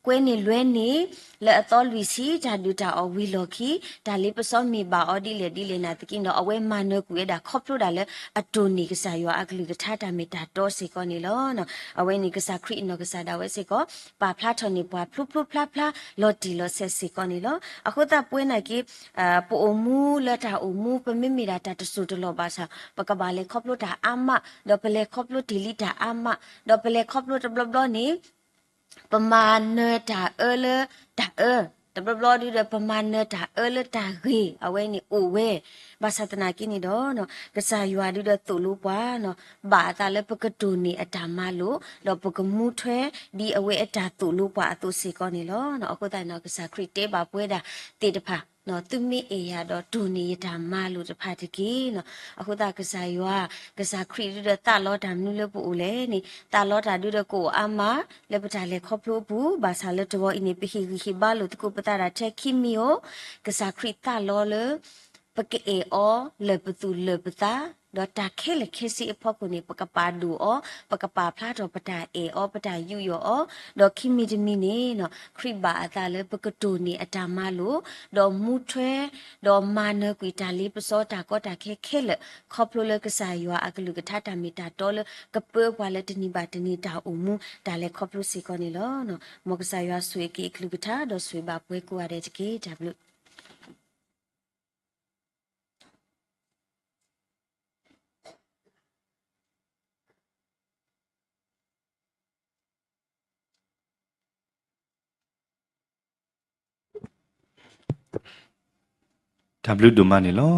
ကွဲန့ၢ်လွဲန့ၢ် လၢအသီလွံၢ်ဆံ တၢ်ဒုၣ်တၢ်အီၣ်ဝံၤလီၢ်ခံ တၢ်လ့ပစီမ့ၢ်ဘၣ်အီၤဒ်လဲၣ်ဒ်လဲၣ်နာ်သက့န့ၣ်ဒီး အဝဲမၤနၢၤကွံာ်ဝဲဒၣ်ခီဖျိဒၣ်လၢအတိၢ်န့ၢ်ကစၢ်ယွၤအကလုၢ်ကထါတၢ်မ့ၢ်တၢ်တီစ့ၢ်ကီးန့ၣ်လီၤ. အဝဲန့ၣ်ကစၢ်ခရံာ်အနီၢ်ကစၢ်ဒၣ်ဝဲစ့ၢ်ကီး ပာ်ဖျါထီၣ်န့ၢ်ပှၤဖျိဖျိဖျါဖျါလီၤတံၢ်လီၤဆဲးစ့ၢ်ကီးန့ၣ်လီၤ. အဃိသတးပဝဲနာ်က့ ပအိၣ်မူလၢတၢ်အိၣ်မူ ပမ့မ့ၢ်ဒၣ်တၢ်တစိၢ်တလီၢ်ဘၣ်ဆၣ် ပကဘၣ်လဲၤခီဖျိတၢ်အါမး ဒီးပလဲၤခီဖျိတ့ၢ်လံတၢ်အါမး ဒီးပလဲၤခီဖျိတဘျီဘျီန့ၣ် ပမၤနၢၤတၢ်အၢလၢတၢ်အၢ, တဘျီဘျီဒုဒီး ပမၤနၢၤတၢ်အၢလၢတၢ်ဂ့ၤ အဝဲန့ၣ်အိၣ်ဝဲ. ဘၣ်ဆၣ်သနာ်က့န့ၣ်ဒီး ကစၢ်ယွၤဒုဒီးသိၣ်လိပှၤ ဘၣ်အသးလၢပကတိၢ်န့ၢ်အတၢ်မၤလိာ် ဒီးပကမူထွဲဒ်အဝဲအတၢ်သိၣ်လိပှၤအသိးစ့ၢ်ကီးန့ၣ်လီၤ. အဃိသတးန့ၣ် ကစၢ်ခရံာ်တဲဘၣ်ပဝဲဒၣ်သ့ၣ်တဖၣ် သုမ့ၢ်အဲၣ်ယၤဒီးတိၢ်န့ၢ်ယတၢ်မၤလိာ်တဖၣ်တက့ၢ်. အဃိသတးကစၢ်ယွၤ, ကစၢ်ခရံာ်ဒုဒီးသးလီတၢ်မနုၤလၢပအိၣ်လဲၣ်န့ၣ် သးလီတၢ်ဒုဒီးကအိၣ်အါမး လၢပတၢ်လဲၤခီဖျိအပူၤ ဘၣ်ဆၣ်လၢတဂီၤအံၤန့ၣ် ပဟ့ၣ်ဂံၢ်ဟ့ၣ်ဘါလိာ်သကိးပသးဒၣ်ထဲခံမံၤဧိၤ, ကစၢ်ခရံာ်သးလီလၢ ပကအဲၣ်အီၤလၢာ်ပသူၣ်လၢာ်ပသး, ဒီးတၢ်ခဲလၢာ်ခဲဆ့အဖီခိၣ်န့ၣ် ပကပာ်ဒိၣ်အီၤ, ပကပာ်ဖျါထီၣ်ပတၢ်အဲၣ်အီၤ ပတၢ်ယူးယီၣ်အီၤ, ဒီးခံမံၤတမံၤန့ၣ် ခရံာ်ဘၣ်အသးလၢပကတိၢ်န့ၢ်အတၢ်မၤလိာ်, ဒီးမူထွဲ, ဒီးမၤနၢၤကွံာ်တၢ်လ့ပစီတၢ်ကီတၢ်ခဲခဲလၢာ် ခီဖျိလၢကစၢ်ယွၤအကလုၢ်ကထါတၢ်မ့ၢ်တၢ်တီလၢကပၢပှၤလၢတနံၤဘၣ်တနံၤတၢ်အိၣ်မူတၢ်လဲၤခီဖျိစ့ၢ်ကီးန့ၣ်လီၤ. မ်ကစၢ်ယွၤဆိၣ်ဂ့ၤက့ၤအကလုၢ်ကထါ ဒီးဆိၣ်ဂ့ၤဘၣ်ပှၤကိးဂၤဒဲးတက့ၢ်. တၢ်ဘျုး တၢ်ဘျုးဒိၣ်မးန့ၣ်လီၤ.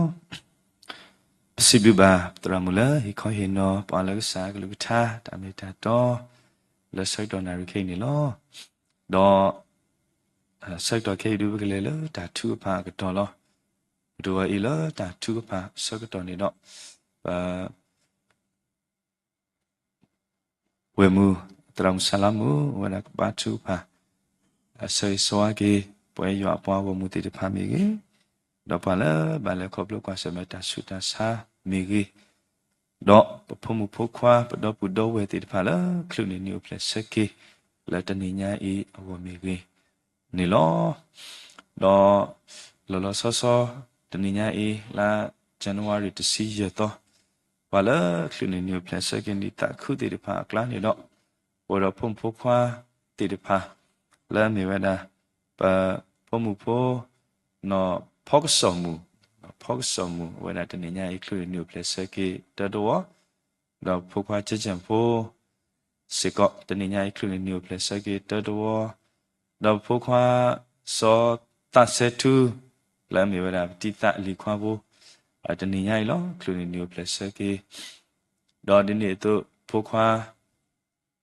ပစံးဘျုးဘၣ်ပသရၣ်မုၣ်လၢဟ့ၣ်ခီဟ့ၣ်နီၤပှၤလၢကစၢ်ကလုၢ်ကထါ တၢ်မ့ၢ်တၢ်တီ လၢဆၢကတီၢ်နၣ်ရံၣ်ခဲအံၤန့ၣ်လီၤ. ဒီး ဆၢကတီၢ်ခဲအံၤဒု ပကလဲၤလၢတၢ်ထုကဖၣ်အကတီၢ်လီၤ. ပတဂီၤအံၤလၢတၢ်ထုကဖၣ်ဆၢကတီၢ်န့ၣ်ဒီး ပ ဝဲၢ်မုၢ် သရၣ်မုၣ်ဆါလါမုၣ် အဝဲဒၣ်ကဘါထုကဖၣ် အဆၢဂ့ၤဆၢဝါက့ၤ ပဝဲယွၤအပှၤဂီၢ်မုၢ်သ့ၣ်တဖၣ်မ့ၢ်ဂ့ၤ, ဒီးပှၤလၢဘၣ်လဲၤခီဖျိကွၢ်ဆၢၣ်မဲာ်တၢ်ဆူးတၢ်ဆါမ့ၢ်ဂ့ၤ, ဒီးပဖိမုၣ်ဖိခွါ ပဒီပုၢ်ဒီဝဲၢ်သ့ၣ်တဖၣ်လၢ ချုးန့ၢ်နံၤအိၣ်ဖျဲၣ်ဆၢက့ၤ လၢတနံၤညါအံၤအဂီၢ်မ့ၢ်ဂ့ၤန့ၣ်လီၤ. ဒီး လီၤလီၤဆီဆီ တနံၤညါအံၤ လါ January တဆံယဲၢ်သီ ပှၤလၢချုးန့ၢ်နံၤအိၣ်ဖျဲၣ်ဆၢက့ၤနံၣ်သးခုသ့ၣ်တဖၣ်အကျါန့ၣ်ဒီး ပဝဲဒီးဖိမုၣ်ဖိခွါသ့ၣ်တဖၣ် လၢအမ့ၢ်ဝဲဒၣ် ပဖိမုၣ်ဖိ နီၢ်ဖီကစီၣ်မုၣ်, ဖီကစီၣ်မုၣ် အဝဲဒၣ်တနံၤညါအံၤ ချုးန့ၢ်နံၤအိၣ်ဖျဲၣ်ဆၢက့ၤတၢတဝီ, ဒီးဖိခွါကၠဲၣ်ကၠဲၣ်ဖိ စ့ၢ်ကီး တနံၤညါအံၤ ချုးန့ၢ်နံၤအိၣ်ဖျဲၣ်ဆၢက့ၤတၢတဝီ, ဒီးဖိခွါ စီၤသးစဲထူ လၢအမ့ၢ်ဝဲဒၣ်ပတံၤသးလံၤခွါဖိ, တနံၤညါအံၤလီၤ ချုးန့ၢ်နံၤအိၣ်ဖျဲၣ်ဆၢက့ၤ, ဒီးဒ်န့ၣ်အသိး ဖိခွါ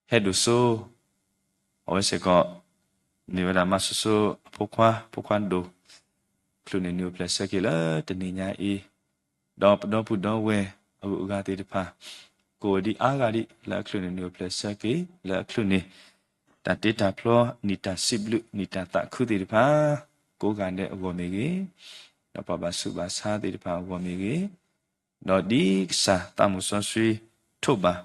ဟဲဒိၣ်စိ အဝဲစ့ၢ်ကီး မ့ၢ်ဝဲဒၣ်မါစိစိအဖိခွါ, ဖိခွါဒိၣ်, ချုးန့ၢ်နံၤအိၣ်ဖျဲၣ်ဆၢက့ၤလၢတနံၤညါအံၤ, ဒီးပဒီပုၢ်ဒီဝဲၢ်အဂုၤအဂၤသ့ၣ်တဖၣ် ကအိၣ်ဒံးအါဂၤဒံး လၢအချုးန့ၢ်နံၤအိၣ်ဖျဲၣ်ဆၢက့ၤ လၢအချုးန့ၢ် တၢ်တ့တၢ်ဖျီနံၣ်တၢ်စံးဘျုးနံၣ်တၢ်သးခုသ့ၣ်တဖၣ် ကိးဂၤဒဲးအဂီၢ်မ့ၢ်ဂ့ၤ, ဒီးပှၤဘၣ်ဆူးဘၣ်ဆါသ့ၣ်တဖၣ်အဂီၢ်မ့ၢ်ဂ့ၤ, ဒီးဒ်ကစၢ်သးမုၣ်စီဆှံထိးဘၣ်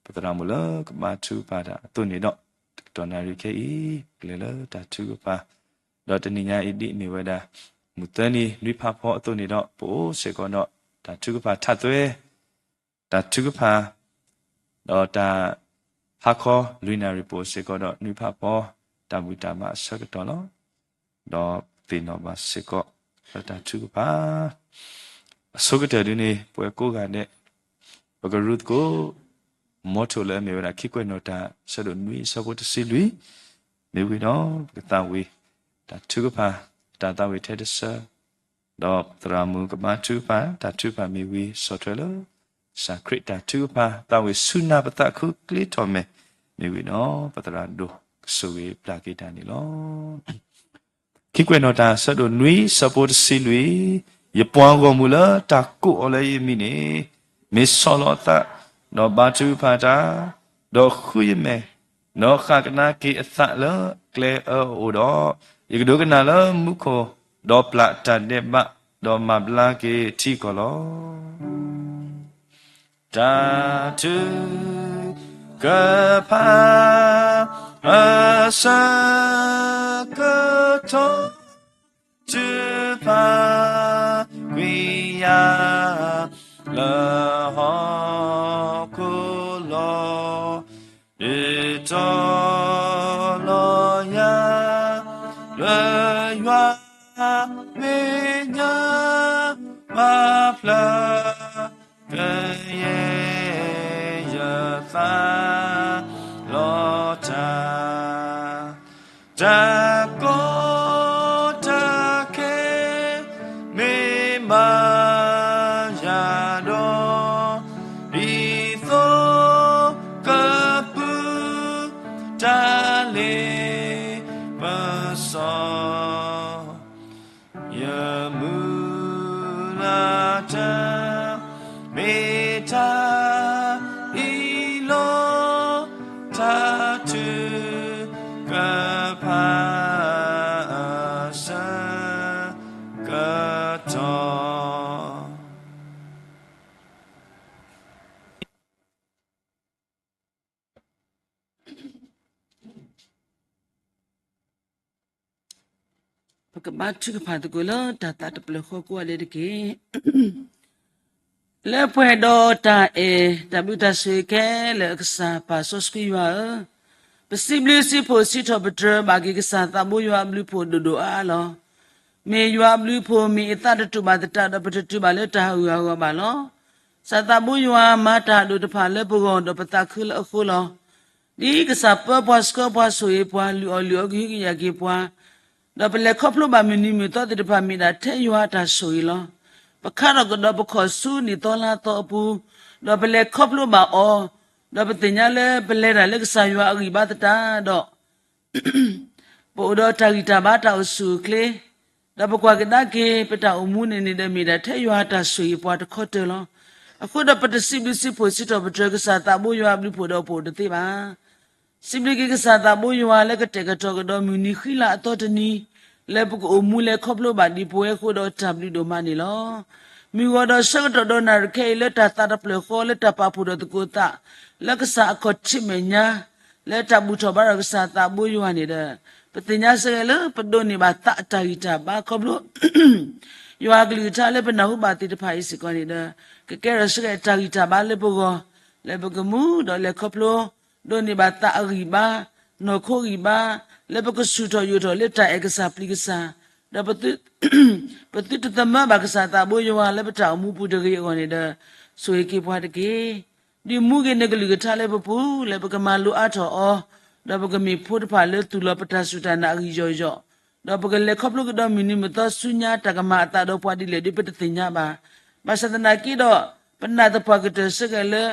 ပသရၣ်မုၣ်လၢကဘါထုကဖၣ်တၢ်အသိးန့ၣ်ဒီး တကတီၢ်နၣ်ရံၣ်ခဲအံၤ ကလဲၤလၢတၢ်ထုကဖၣ်, ဒီးတနံၤညါအံၤဒ်အမ့ၢ်ဝဲဒၣ် မုၢ်သၢနံၤနွံဖးဖီအသိးန့ၣ်ဒီး ပအိၣ်စ့ၢ်ကီးဒီးတၢ်ထုကဖၣ်ထးသွဲ တၢ်ထုကဖၣ် ဒီးတၢ်ဟါခီလွံၢ်နၣ်ရံၣ် ပအိၣ်စ့ၢ်ကီးဒီးနွံဖးဖီ တၢ်ဘူၣ်တၢ်ဘါအဆၢကတီၢ်လီၤ. ဒီးသ့ၣ်နီၣ်ဘၣ်စ့ၢ်ကီး လၢတၢ်ထုကဖၣ် အဆိကတၢၢ်ဒ်န့ၣ် ပဝဲကိးဂၤဒဲး ပကရူသကိး motto လၢအမ့ၢ်ဝဲဒၣ် ခံကွဲးနီၣ်တၢ် ဆၢဒိၣ်နွံ အဆၢဖိတဆံလွံၢ် မ့ၢ်ဝံၤဒီး ပကသးဝံၣ် တၢ်ထုကဖၣ် တၢ်သးဝံၣ်ထဲတဆၢ ဒီးသရၣ်မုၣ်ကဘါထုကဖၣ် တၢ်ထုကဖၣ်မ့ၢ်ဝံၤ ဆီၣ်ထွဲလၢ ကစၢ်ခရံာ်တၢ်ထုကဖၣ် သးဝံၣ်ဆူနၢ်ပသးခုကျ့ထီၣ်မဲာ် မ့ၢ်ဝံၤဒီး ပသရၣ်ဒိၣ်ကဆိၣ်ဂ့ၤပျၢ်က့ၤတၢ်န့ၣ်လီၤ. ခံကွဲးနီၣ်တၢ် ဆၢဒိၣ်နွံ ဆၢဖိတဆံလွံၢ်, ယပှၤဂီၢ်မုၢ်လၢတၢ်ကိးအီၤလၢယမံၤန့ၣ် မ့ၢ်ဆီၣ်လီၤအသး ဒီးဘါထုကဖၣ်တၢ်, ဒီးဃုယမဲာ်, ဒီးဃၣ်ကဒါက့ၤအသးလၢကျဲအၢအအိၣ်ဒီး, ယကဒိကနၣ်လၢမူခိၣ်, ဒီးပျၢ်တၢ်ဒဲးဘး, ဒီးမၤဘျါက့ၤထံကီၢ်လီၤ. တၢ်ထုကဖၣ် အဆၢကတီၢ် တုၤဖးကွံာ်ယၤ လၢဟီၣ်ခိၣ်လီၤ. ဒုးတီၤလီၤယၤ လၢယွၤမဲာ်ညါ ပာ်ဖျါ ကယဲၢ်ယသး လီၤတၢ် တၢ်ကီတၢ်ခဲ မ့ၢ်မၤယၤဒီး ဒ်သိကပုၢ် တၢ်လ့ပစီ ယမုၢ်လၢ်တၢ် မ့ၢ်တၢ်အံၤလီၤ. တၢ်ထုကဖၣ်အဆၢကတီၢ် ပကဘါထုကဖၣ်သကိးလၢတၢ်သးတဖျၢၣ်ဃီကိးဂၤဒဲးတက့ၢ်. လၢပှဲၤဒီးတၢ်အဲၣ်တၢ်ဘျုးတၢ်ဆိၣ်ဂ့ၤခဲလၢာ်အကစၢ် ပၢ်စီဆှံယွၤဧၢ, ပစံးဘျုးစံးဖှိၣ်စံးထီၣ်ပတြၢၤဘၣ်က့ၤကစၢ်သးဘိယွၤအဘျုးအဖှိၣ်ဒိၣ်ဒိၣ်အါအါလီၤ. မ့ၢ်ယွၤအဘျုးအဖှိၣ် မ့ၢ်အသးတတူာ်ဘၣ်သတးဒီး ပတတုၤဘၣ်လၢတၢ်ဟးဂူာ်ဟးဂီၤဘၣ်လီၤ. ကစၢ်သးဘိယွၤမၤတၢ်ဒိၣ်တဖၣ်လၢပဂီၢ်ဒီးပသးခုလၢအဃိလီၤ. ဒ်ကစၢ်ပၢပှၤဆှၢပှၤဆိၣ်ဂ့ၤပှၤ လုၢ်အီၣ်လုၢ်အီကဟုကယာ်က့ၤပှၤ ဒီးပလဲၤခီဖျိဘၣ်မုၢ်နံၤမုၢ်သီသ့ၣ်တဖၣ်မ့ၢ်ဒၣ်ထဲယွၤအတၢ်ဆိၣ်ဂ့ၤလီၤ. ပခါထီၣ်ကဒီးပခီၣ်ဆူနံၣ်သီလါသီအပူၤ, ဒီးပလဲၤခီဖျိဘၣ်အီၤ, ဒီးပသ့ၣ်ညါလၢပလဲၤတၢ်လၢကစၢ်ယွၤအဂံၢ်ဘါသတးဒီး ပအိၣ်ဒီးတၢ်ဂံၢ်တၢ်ဘါတၢ်အိၣ်ဆူၣ်အိၣ်ချ့, ဒီးပကွၢ်ကဒါက့ၤ ပတၢ်အိၣ်မူန့ၣ်န့ၣ်ဒီး မ့ၢ်ဒၣ်ထဲယွၤအတၢ်ဆိၣ်ဂ့ၤပှၤတခီတၢၢ်လီၤ. အဃိဒီးပတစံးဘျုးစံးဖှိၣ်စံးထီၣ်ပတြၢၤကစၢ်သးဘိယွၤအဘျုးအဖှိၣ်ဒီးပအိၣ်တသ့ဘၣ်. စံးဘျုးက့ၤကစၢ်သးဘိယွၤလၢကတဲာ်ကတီၤကဒီးမုၢ်နံၤဃံလၤအသီတနံၤ, လၢပကအိၣ်မူလဲၤခီဖျိဘၣ်ဒံးပဝဲအဃိဒီးတၢ်ဘျုးဒိၣ်မးန့ၣ်လီၤ. မုၢ်ဂီၤဒီးဆၢကတီၢ်ဒီးနၣ်ရံၣ်ခဲအံၤလၢတၢ်သးတဖျၢၣ်ဃီ လၢတၢ်ပာ်ဖှိၣ်ထီၣ်သကိးသး လၢကစၢ်အခီၣ်ထံးမဲာ်ညါ လၢတၢ်ဘူၣ်ထီၣ်ဘါထီၣ်ကစၢ်သးဘိယွၤန့ၣ်ဒီး ပသ့ၣ်ညါစ့ၢ်ကီးလၢပဒိးန့ၢ်ဘၣ်သးအတၢ်ဂံၢ်တၢ်ဘါခီဖျိ ယွၤအကလုၢ်ကထါလၢပနၢ်ဟူဘၣ်သ့ၣ်တဖၣ်အံၤစ့ၢ်ကီးန့ၣ်ဒီး ကကဲထီၣ်စ့ၢ်ကီးတၢ်ဂံၢ်တၢ်ဘါလၢပဂီၢ် လၢပကမူဒီးလဲၤခီဖျိ ဒိးန့ၢ်ဘၣ်သးအဂံၢ်ဘါ နီၢ်ခိဂံၢ်ဘါ လၢပကဆူၣ်ထီၣ်ယိာ်ထီၣ်လၢတၢ်အဲၣ်ကစၢ်ပျံၤကစၢ်, ဒီးပသုတသမၢဘၣ်ကစၢ်သးဘိယွၤလၢပတၢ်အိၣ်မူပူၤတဂ့ၤအဂီၢ်န့ၣ်ဒီး ဆိၣ်ဂ့ၤက့ၤပှၤတက့ၢ်. ဒုးမူဂ့ၤနကလုၢ်ကထါလၢပပူၤ လၢပကမၤလိအါထီၣ်အီၤ, ဒီးပကမ့ၢ်ဖိတဖၣ်လၢသူၣ်လီၤပတၢ်စူၢ်တၢ်နာ်အဂံၢ်ယီၢ်ယီၢ်, ဒီးပကလဲၤခီဖျိကဒီးမုၢ်နံၤမုၢ်သီဆူညါတၢ်ကမၤအသးဒီးပှၤဒ်လဲၣ်ဒီးပတသ့ၣ်ညါဘၣ်. ဘၣ်ဆၣ်သနာ်က့ဒီး ပနာ်သပှၢ်ကတၢၢ်စ့ၢ်ကီးလၢ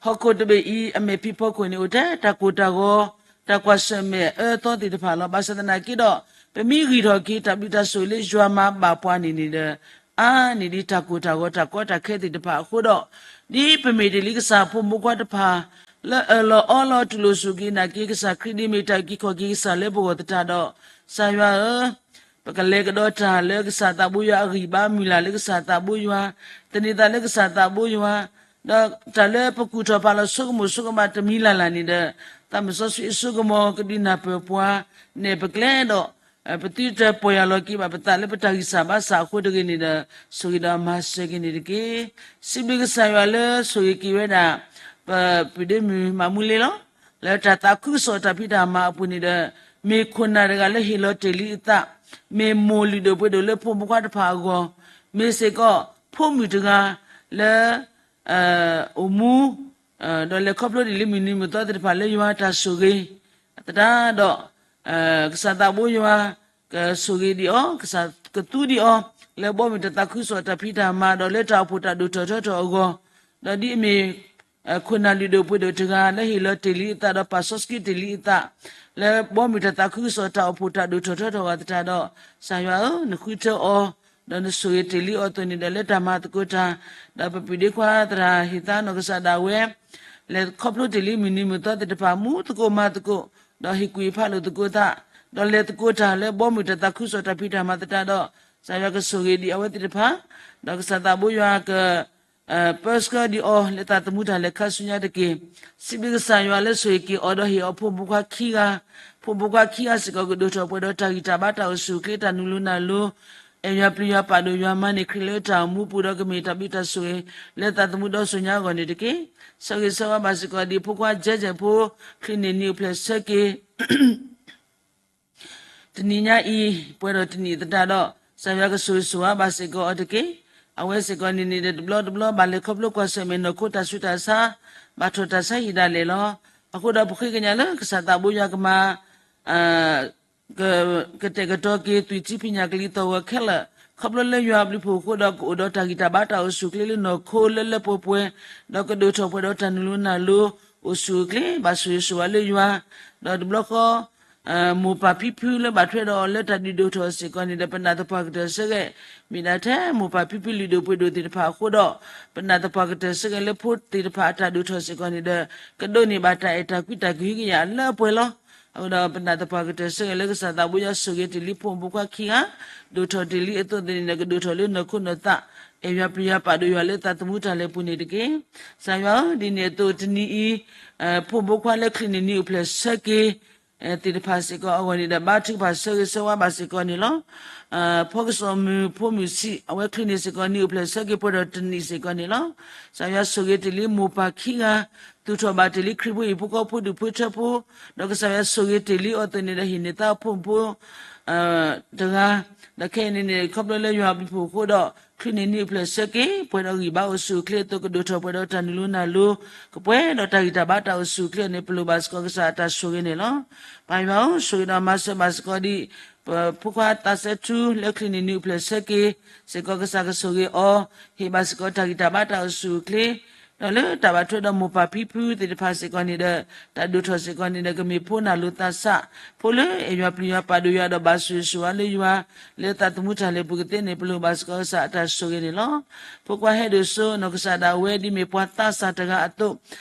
ဟီၣ်ခိၣ်တဘ့ၣ်အံၤ အမဲာ်ဖံးဖီခိၣ်န့ၣ် အိၣ်ထဲတၢ်ကိၢ်တၢ်ဂီၤ တၢ်ကွၢ်ဆၢၣ်မဲာ်အၢသီသ့ၣ်တဖၣ်လီၤ. ဘၣ်ဆၣ်သနာ်က့ဒီး ပမ့ၢ်ဂံၢ်ထီၣ်က့ၤတၢ်ဘျုးတၢ်ဆိၣ်ဂ့ၤလၢယွၤမၤဘၣ်ပှၤန့ၣ်န့ၣ်ဒီး အါန့ၢ်ဒံးတၢ်ကိၢ်တၢ်ဂီၤတၢ်ကီတၢ်ခဲသ့ၣ်တဖၣ်အဃိဒီး ဒ်ပမ့ၢ်တ့ၢ်လံကစၢ်ဖိမုၣ်ဖိခွါတဖၣ် လၢအၢၣ်လီၤအီလီၤတူၢ်လိာ်ဆိၣ်ဂ့ၤနာ်က့ၤကစၢ်ခရံာ်ဒ်မ့ၢ်တၢ်အုၣ်က့ၤခီၣ်က့ၤကစၢ်လၢပဂီၢ်သတးဒီး ကစၢ်ယွၤဧၢ ပကလဲၤကဒီးတၢ်လၢကစၢ်သးဘိယွၤအဂံၢ်ဘါ မုၢ်လၢ်လၢကစၢ်သးဘိယွၤ, သန့ၤသးလၢကစၢ်သးဘိယွၤ, ဒီးတၢ်လၢပကူၣ်ထီၣ်ဖးလီၤဆိကမိၣ်ဆိကမးတမံၤလၢ်လၢ်န့ၣ်ဒီး သးစီဆှံအစိကမီၤကဒုးနၢ်ပၢၢ်ပှၤ နဲၣ်ပကျဲဒီး ပသုတပီၢ်ယၢ်လီၤက့ၤဘၣ်ပသးလၢပတၢ်ဂံၢ်စၢ်ဘါစၢ်အဃိတဂ့ၤန့ၣ်ဒီး ဆိၣ်ဂ့ၤဒီးမၤစၢၤက့ၤန့ၣ်တက့ၢ်. စံးဘျုးကစၢ်ယွၤလၢဆိၣ်ဂ့ၤက့ၤဝဲဒၣ် ပပုၢ်ဒ့မုၣ်မၤမူလ့လီၤ. လၢတၢ်သးခုကစီၣ်တၢ်ဖံးတၢ်မၤအပူၤန့ၣ်ဒီး မ့ၢ်ခိၣ်နၢ်တဂၤလၢဟ့ၣ်လီၤတ့ၢ်လံအသး, မ့ၢ်မိၢ်လုၢ်ဒိၣ်ပှ့ၤဒိၣ်လၢဖိမုၣ်ဖိခွါတဖၣ်အဂီၢ်, မ့ၢ်စ့ၢ်ကီး ဖိမုၣ်တဂၤလၢ အိၣ်မူ ဒီးလဲၤခီဖျိဒံးလၢမုၢ်နံၤမုၢ်သီသ့ၣ်တဖၣ်လၢယွၤတၢ်ဆိၣ်ဂ့ၤ သတးဒီး ကစၢ်သးဘိယွၤ ကဆိၣ်ဂ့ၤဒံးအီၤ, ကစၢ်ကသူဒံးအီၤ လၢဘီမုၢ်တၢ်သးခုကစီၣ်တၢ်ဖံးတၢ်မၤဒီးလၢတၢ်အိၣ်ဖှိၣ်တၢ်ဒိၣ်ထီၣ်ထီထီၣ်အဂီၢ်, ဒီးဒ်အမ့ၢ် ခိၣ်နၢ်လုၢ်ဒိၣ်ပှ့ၤဒိၣ်တဂၤလၢဟ့ၣ်လီၤတ့ၢ်လံအသးဒီးပာ်စီဆှံတ့ၢ်လံအသး လၢဘီမုၢ်တၢ်သးခုကစီၣ်တၢ်အိၣ်ဖှိၣ်တၢ်ဒိၣ်ထီၣ်ထီထီၣ်အဂီၢ်သတးဒီး ကစၢ်ယွၤဧၢ နဃုထၢအီၤ ဒီးနဆိၣ်ဂ့ၤတ့ၢ်လံအီၤအသိးန့ၣ်ဒီးလၢတၢ်မၤသကိးတၢ် ဒီးပပုၢ်ဒ့ခွါသရၣ်ဟ့ၣ်သါနီၢ်ကစၢ်ဒၣ်ဝဲ လဲၤခီဖျိတ့ၢ်လံမုၢ်နံၤမုၢ်သီသ့ၣ်တဖၣ် မူသကိးမၤသကိး ဒီးဟ့ၣ်ကူၣ်ဟ့ၣ်ဖးလိာ်သကိးသး ဒီးလဲၤသကိးတၢ်လၢဘီမုၢ်တၢ်သးခုကစီၣ်တၢ်ဖံးတၢ်မၤသတးဒီး ကစၢ်ယွၤကဆိၣ်ဂ့ၤဒံးအဝဲသ့ၣ်တဖၣ် ဒီးကစၢ်သးဘိယွၤက ပၢဆှၢဒံးအီၤလၢသးသမူတၢ်လဲၤခါဆူညါတက့ၢ်. စံးဘျုးကစၢ်ယွၤလၢဆိၣ်ဂ့ၤက့ၤအီၤဒီးဟ့ၣ်အီၤဖိမုၣ်ဖိခွါခံဂၤ, ဖိမုၣ်ဖိခွါခံဂၤစ့ၢ်ကီး ကဒိၣ်ထီၣ်ပှဲၤဒီးတၢ်ဂံၢ်တၢ်ဘါတၢ်အိၣ်ဆူၣ်အိၣ်ချ့တၢ်နုာ်လိၤနၢ်လိၤ, အဲၣ်ယွၤပျံၤယွၤပာ်ဒိၣ်ယွၤမၤန့ၢ်ခရံာ်လၢတၢ်အိၣ်မူပူၤဒီးကမ့ၢ်တၢ်ဘျုးတၢ်ဆိၣ်ဂ့ၤ လၢသးသမူဒီစိၤညါအဂီၢ်န့ၣ်တက့ၢ်. ဆၢဂ့ၤဆၢဝါဘၣ်စ့ၢ်ကီးဒ်ဖိခွါ ကဲကဲးဖိ ချံးန့ၢ်နံၤအိၣ်ဖျဲၣ်ဆၢက့ၤ တနံၤညါအံၤ ပှဲၤဒီးတနံၣ်သတးဒီး ကစၢ်ယွၤကဆိၣ်ဂ့ၤဆိၣ်ဝါဘၣ်စ့ၢ်ကီးအီၤတက့ၢ်. အဝဲစ့ၢ်ကီးန့ၣ်န့ၣ်ဒီးတဘျီတဘျီဘၣ်လဲၤခီဖျိကွၢ်ဆၢၣ်မဲာ်နီၢ်ခိတၢ်ဆူးတၢ်ဆါ, ဘၣ်ထီၣ်တၢ်ဆါဟံၣ်ဒၣ်လဲာ်လီၤ. အဃိဒီးပဃ့ကညးလၢကစၢ်သးဘိယွၤကမၤ ကတဲာ်ကတီၤက့ၤသွံၣ်ထံဖံးညၣ်ကလံၤသီၣ်ဂီၤခဲလၢာ် ခီဖျိလၢယွၤအဘျုးအဖှိၣ်အဃိဒီး ကအိၣ်ဒီးတၢ်ဂံၢ်တၢ်ဘါတၢ်အိၣ်ဆူၣ်အိၣ်ချ့လၢနီၢ်ခိလၢလၢပှဲၤပှဲၤ, ဒီးကဒိၣ်ထီၣ်ပှဲၤဒီးတၢ်နုာ်လိၤနၢ်လိၤ အိၣ်ဆူၣ်အိၣ်ချ့ ဘၣ်ဆိၣ်ဂ့ၤဆိၣ်ဝါလၢယွၤ, ဒီးတဘျီဃီ မိၢ်ပၢ်ဖံဖုလၢဘၣ်ထွဲဒီးအီၤလၢတၢ်ဒုးဒိၣ်ထီၣ်စ့ၢ်ကီးန့ၣ်ဒီး ပနာ်သပှၢ်ကတၢၢ်ဆၢဂ့ၤ, မ့ၢ်ဒၣ်ထဲမိၢ်ပၢ်ဖံဖုလုၢ်ဒိၣ်ပှ့ၤဒိၣ်သ့ၣ်တဖၣ်အဃိဒီး ပနာ်သပှၢ်ကတၢၢ်ဆၢဂ့ၤလၢဖိသ့ၣ်တဖၣ်အတၢ်ဒိၣ်ထီၣ်စ့ၢ်ကီးန့ၣ်ဒီး ကဒိးန့ၢ်ဘၣ်တၢ်အဲၣ်တၢ်ကွံတၢ်ကဟုကယာ်လၢအပှဲၤလီၤ. အဃိဒီးပနာ်သပှၢ်ကတၢၢ်ဆၢဂ့ၤလၢကစၢ်သးဘိယွၤဆိၣ်ဂ့ၤတ့ၢ်လံ ဖိမုၣ်ဖိခွါခံဂၤ, ဒိၣ်ထီၣ်တ့ၢ်လံအသိးသ့ၣ်န့ၣ်ဒီး ကဒိၣ်ထီၣ်လၢနီၢ်ခိနီၢ်သး, အဲၣ်ယွၤပျံၤယွၤပာ်ဒိၣ်ယွၤလၢသးသမူတၢ်လဲၤပူၤန့ၣ်တက့ၢ်. ကစၢ်ယွၤဧၢ, ဒ်န့ၣ်အသိးတနံၤအံၤ ဖိမုၣ်ဖိခွါလၢချံးန့ၢ်နံၤအိၣ်ဖျဲၣ်ဆၢက့ၤ သ့ၣ်တဖၣ်စ့ၢ်ကီးအဂီၢ်န့ၣ်ဒီး ဘါထုကဖၣ်ဆၢဂ့ၤဆၢဝါဘၣ်စ့ၢ်ကီးန့ၣ်လီၤ. ဖီကစီၣ်မုၣ်ဖိမုၣ်ဆံး အဝဲချံးန့ၢ်စ့ၢ်ကီးနံၤအိၣ်ဖျဲၣ်ဆၢက့ၤပှဲၤဒီးတနံၣ်စ့ၢ်ကီးန့ၣ်လီၤ. ကစၢ်ယွၤဆိၣ်ဂ့ၤတ့ၢ်လံမိၢ်ပၢ်ခံဂၤ, သူၣ်ထီၣ်ဘၣ်တ့ၢ်လံခရံာ်ဖိဟံၣ်ဖိဃီဖိဒူၣ်ဖိထၢဖိ, ဒီးကစၢ်ယွၤဆိၣ်ဂ့ၤတ့ၢ်လံအီၤအသိးန့ၣ်ဒီး ဟ့ၣ်န့ၢ်သးဖိမုၣ်ဖိ တဂၤ, ဒီးခဲအံၤန့ၣ်န့ၣ် ခီဖျိလၢယွၤအဘျုးအဖှိၣ်အဃိဒီး ချံးန့ၢ်နံၤအိၣ်ဖျဲၣ်ဆၢက့ၤ ပှဲၤဒီးဂံၢ်ဘါအိၣ်ဆူၣ်အိၣ်ချ့အသိး ကဒိၣ်ထီၣ်ပှဲၤဒီးတၢ်နုာ်လိၤနၢ်လိၤ, ကပှဲၤဒီးတၢ်ဂံၢ်တၢ်ဘါတၢ်အိၣ်ဆူၣ်အိၣ်ချ့န့ၣ် ပလိၣ်ဘၣ်စ့ၢ်ကီးကစၢ်အတၢ်ဆိၣ်ဂ့ၤန့ၣ်လီၤ. ပၢ်ယွၤဧၢ, ဆိၣ်ဂ့ၤဒီးမၤစၢၤဘၣ်စ့ၢ်ကီးဒ် ဖိခွါသးစဲထူလၢချံးန့ၢ်နံၤအိၣ်ဖျဲၣ်ဆၢက့ၤ စ့ၢ်ကီးကစၢ်ကဆိၣ်ဂ့ၤအီၤ, ဟ့ၣ်ဘၣ်စ့ၢ်ကီးတၢ်ဂံၢ်တၢ်ဘါတၢ်အိၣ်ဆူၣ်အိၣ်ချ့ ဒီးလၢတၢ်ဘၣ်ထွဲဒီးမိၢ်ပၢ်ဖံဖုသ့ၣ်တဖၣ်စ့ၢ်ကီးန့ၣ်ဒီး တၢ်ဒိၣ်ထီၣ်စ့ၢ်ကီးန့ၣ်ဒီး ကမ့ၢ်ဖိနၢ်လိၤသးဆး, ဖိလၢအဲၣ်ယွၤပျံၤယွၤပာ်ဒိၣ်ယွၤဒီးဘၣ်ဆိၣ်ဂ့ၤဆိၣ်ဝါလၢယွၤ, လၢသးသမူတၢ်လဲၤပူၤကသ့န့ၣ် ပလိၣ်ဘၣ်စ့ၢ်ကီးကစၢ်အတၢ်ဆိၣ်ဂ့ၤန့ၣ်လီၤ. ဖိခွါဟဲဒိၣ်စိ နီၢ်ကစၢ်ဒၣ်ဝဲဒ်မ့ၢ်ပှၤသးစၢ်တဂၤအသိး,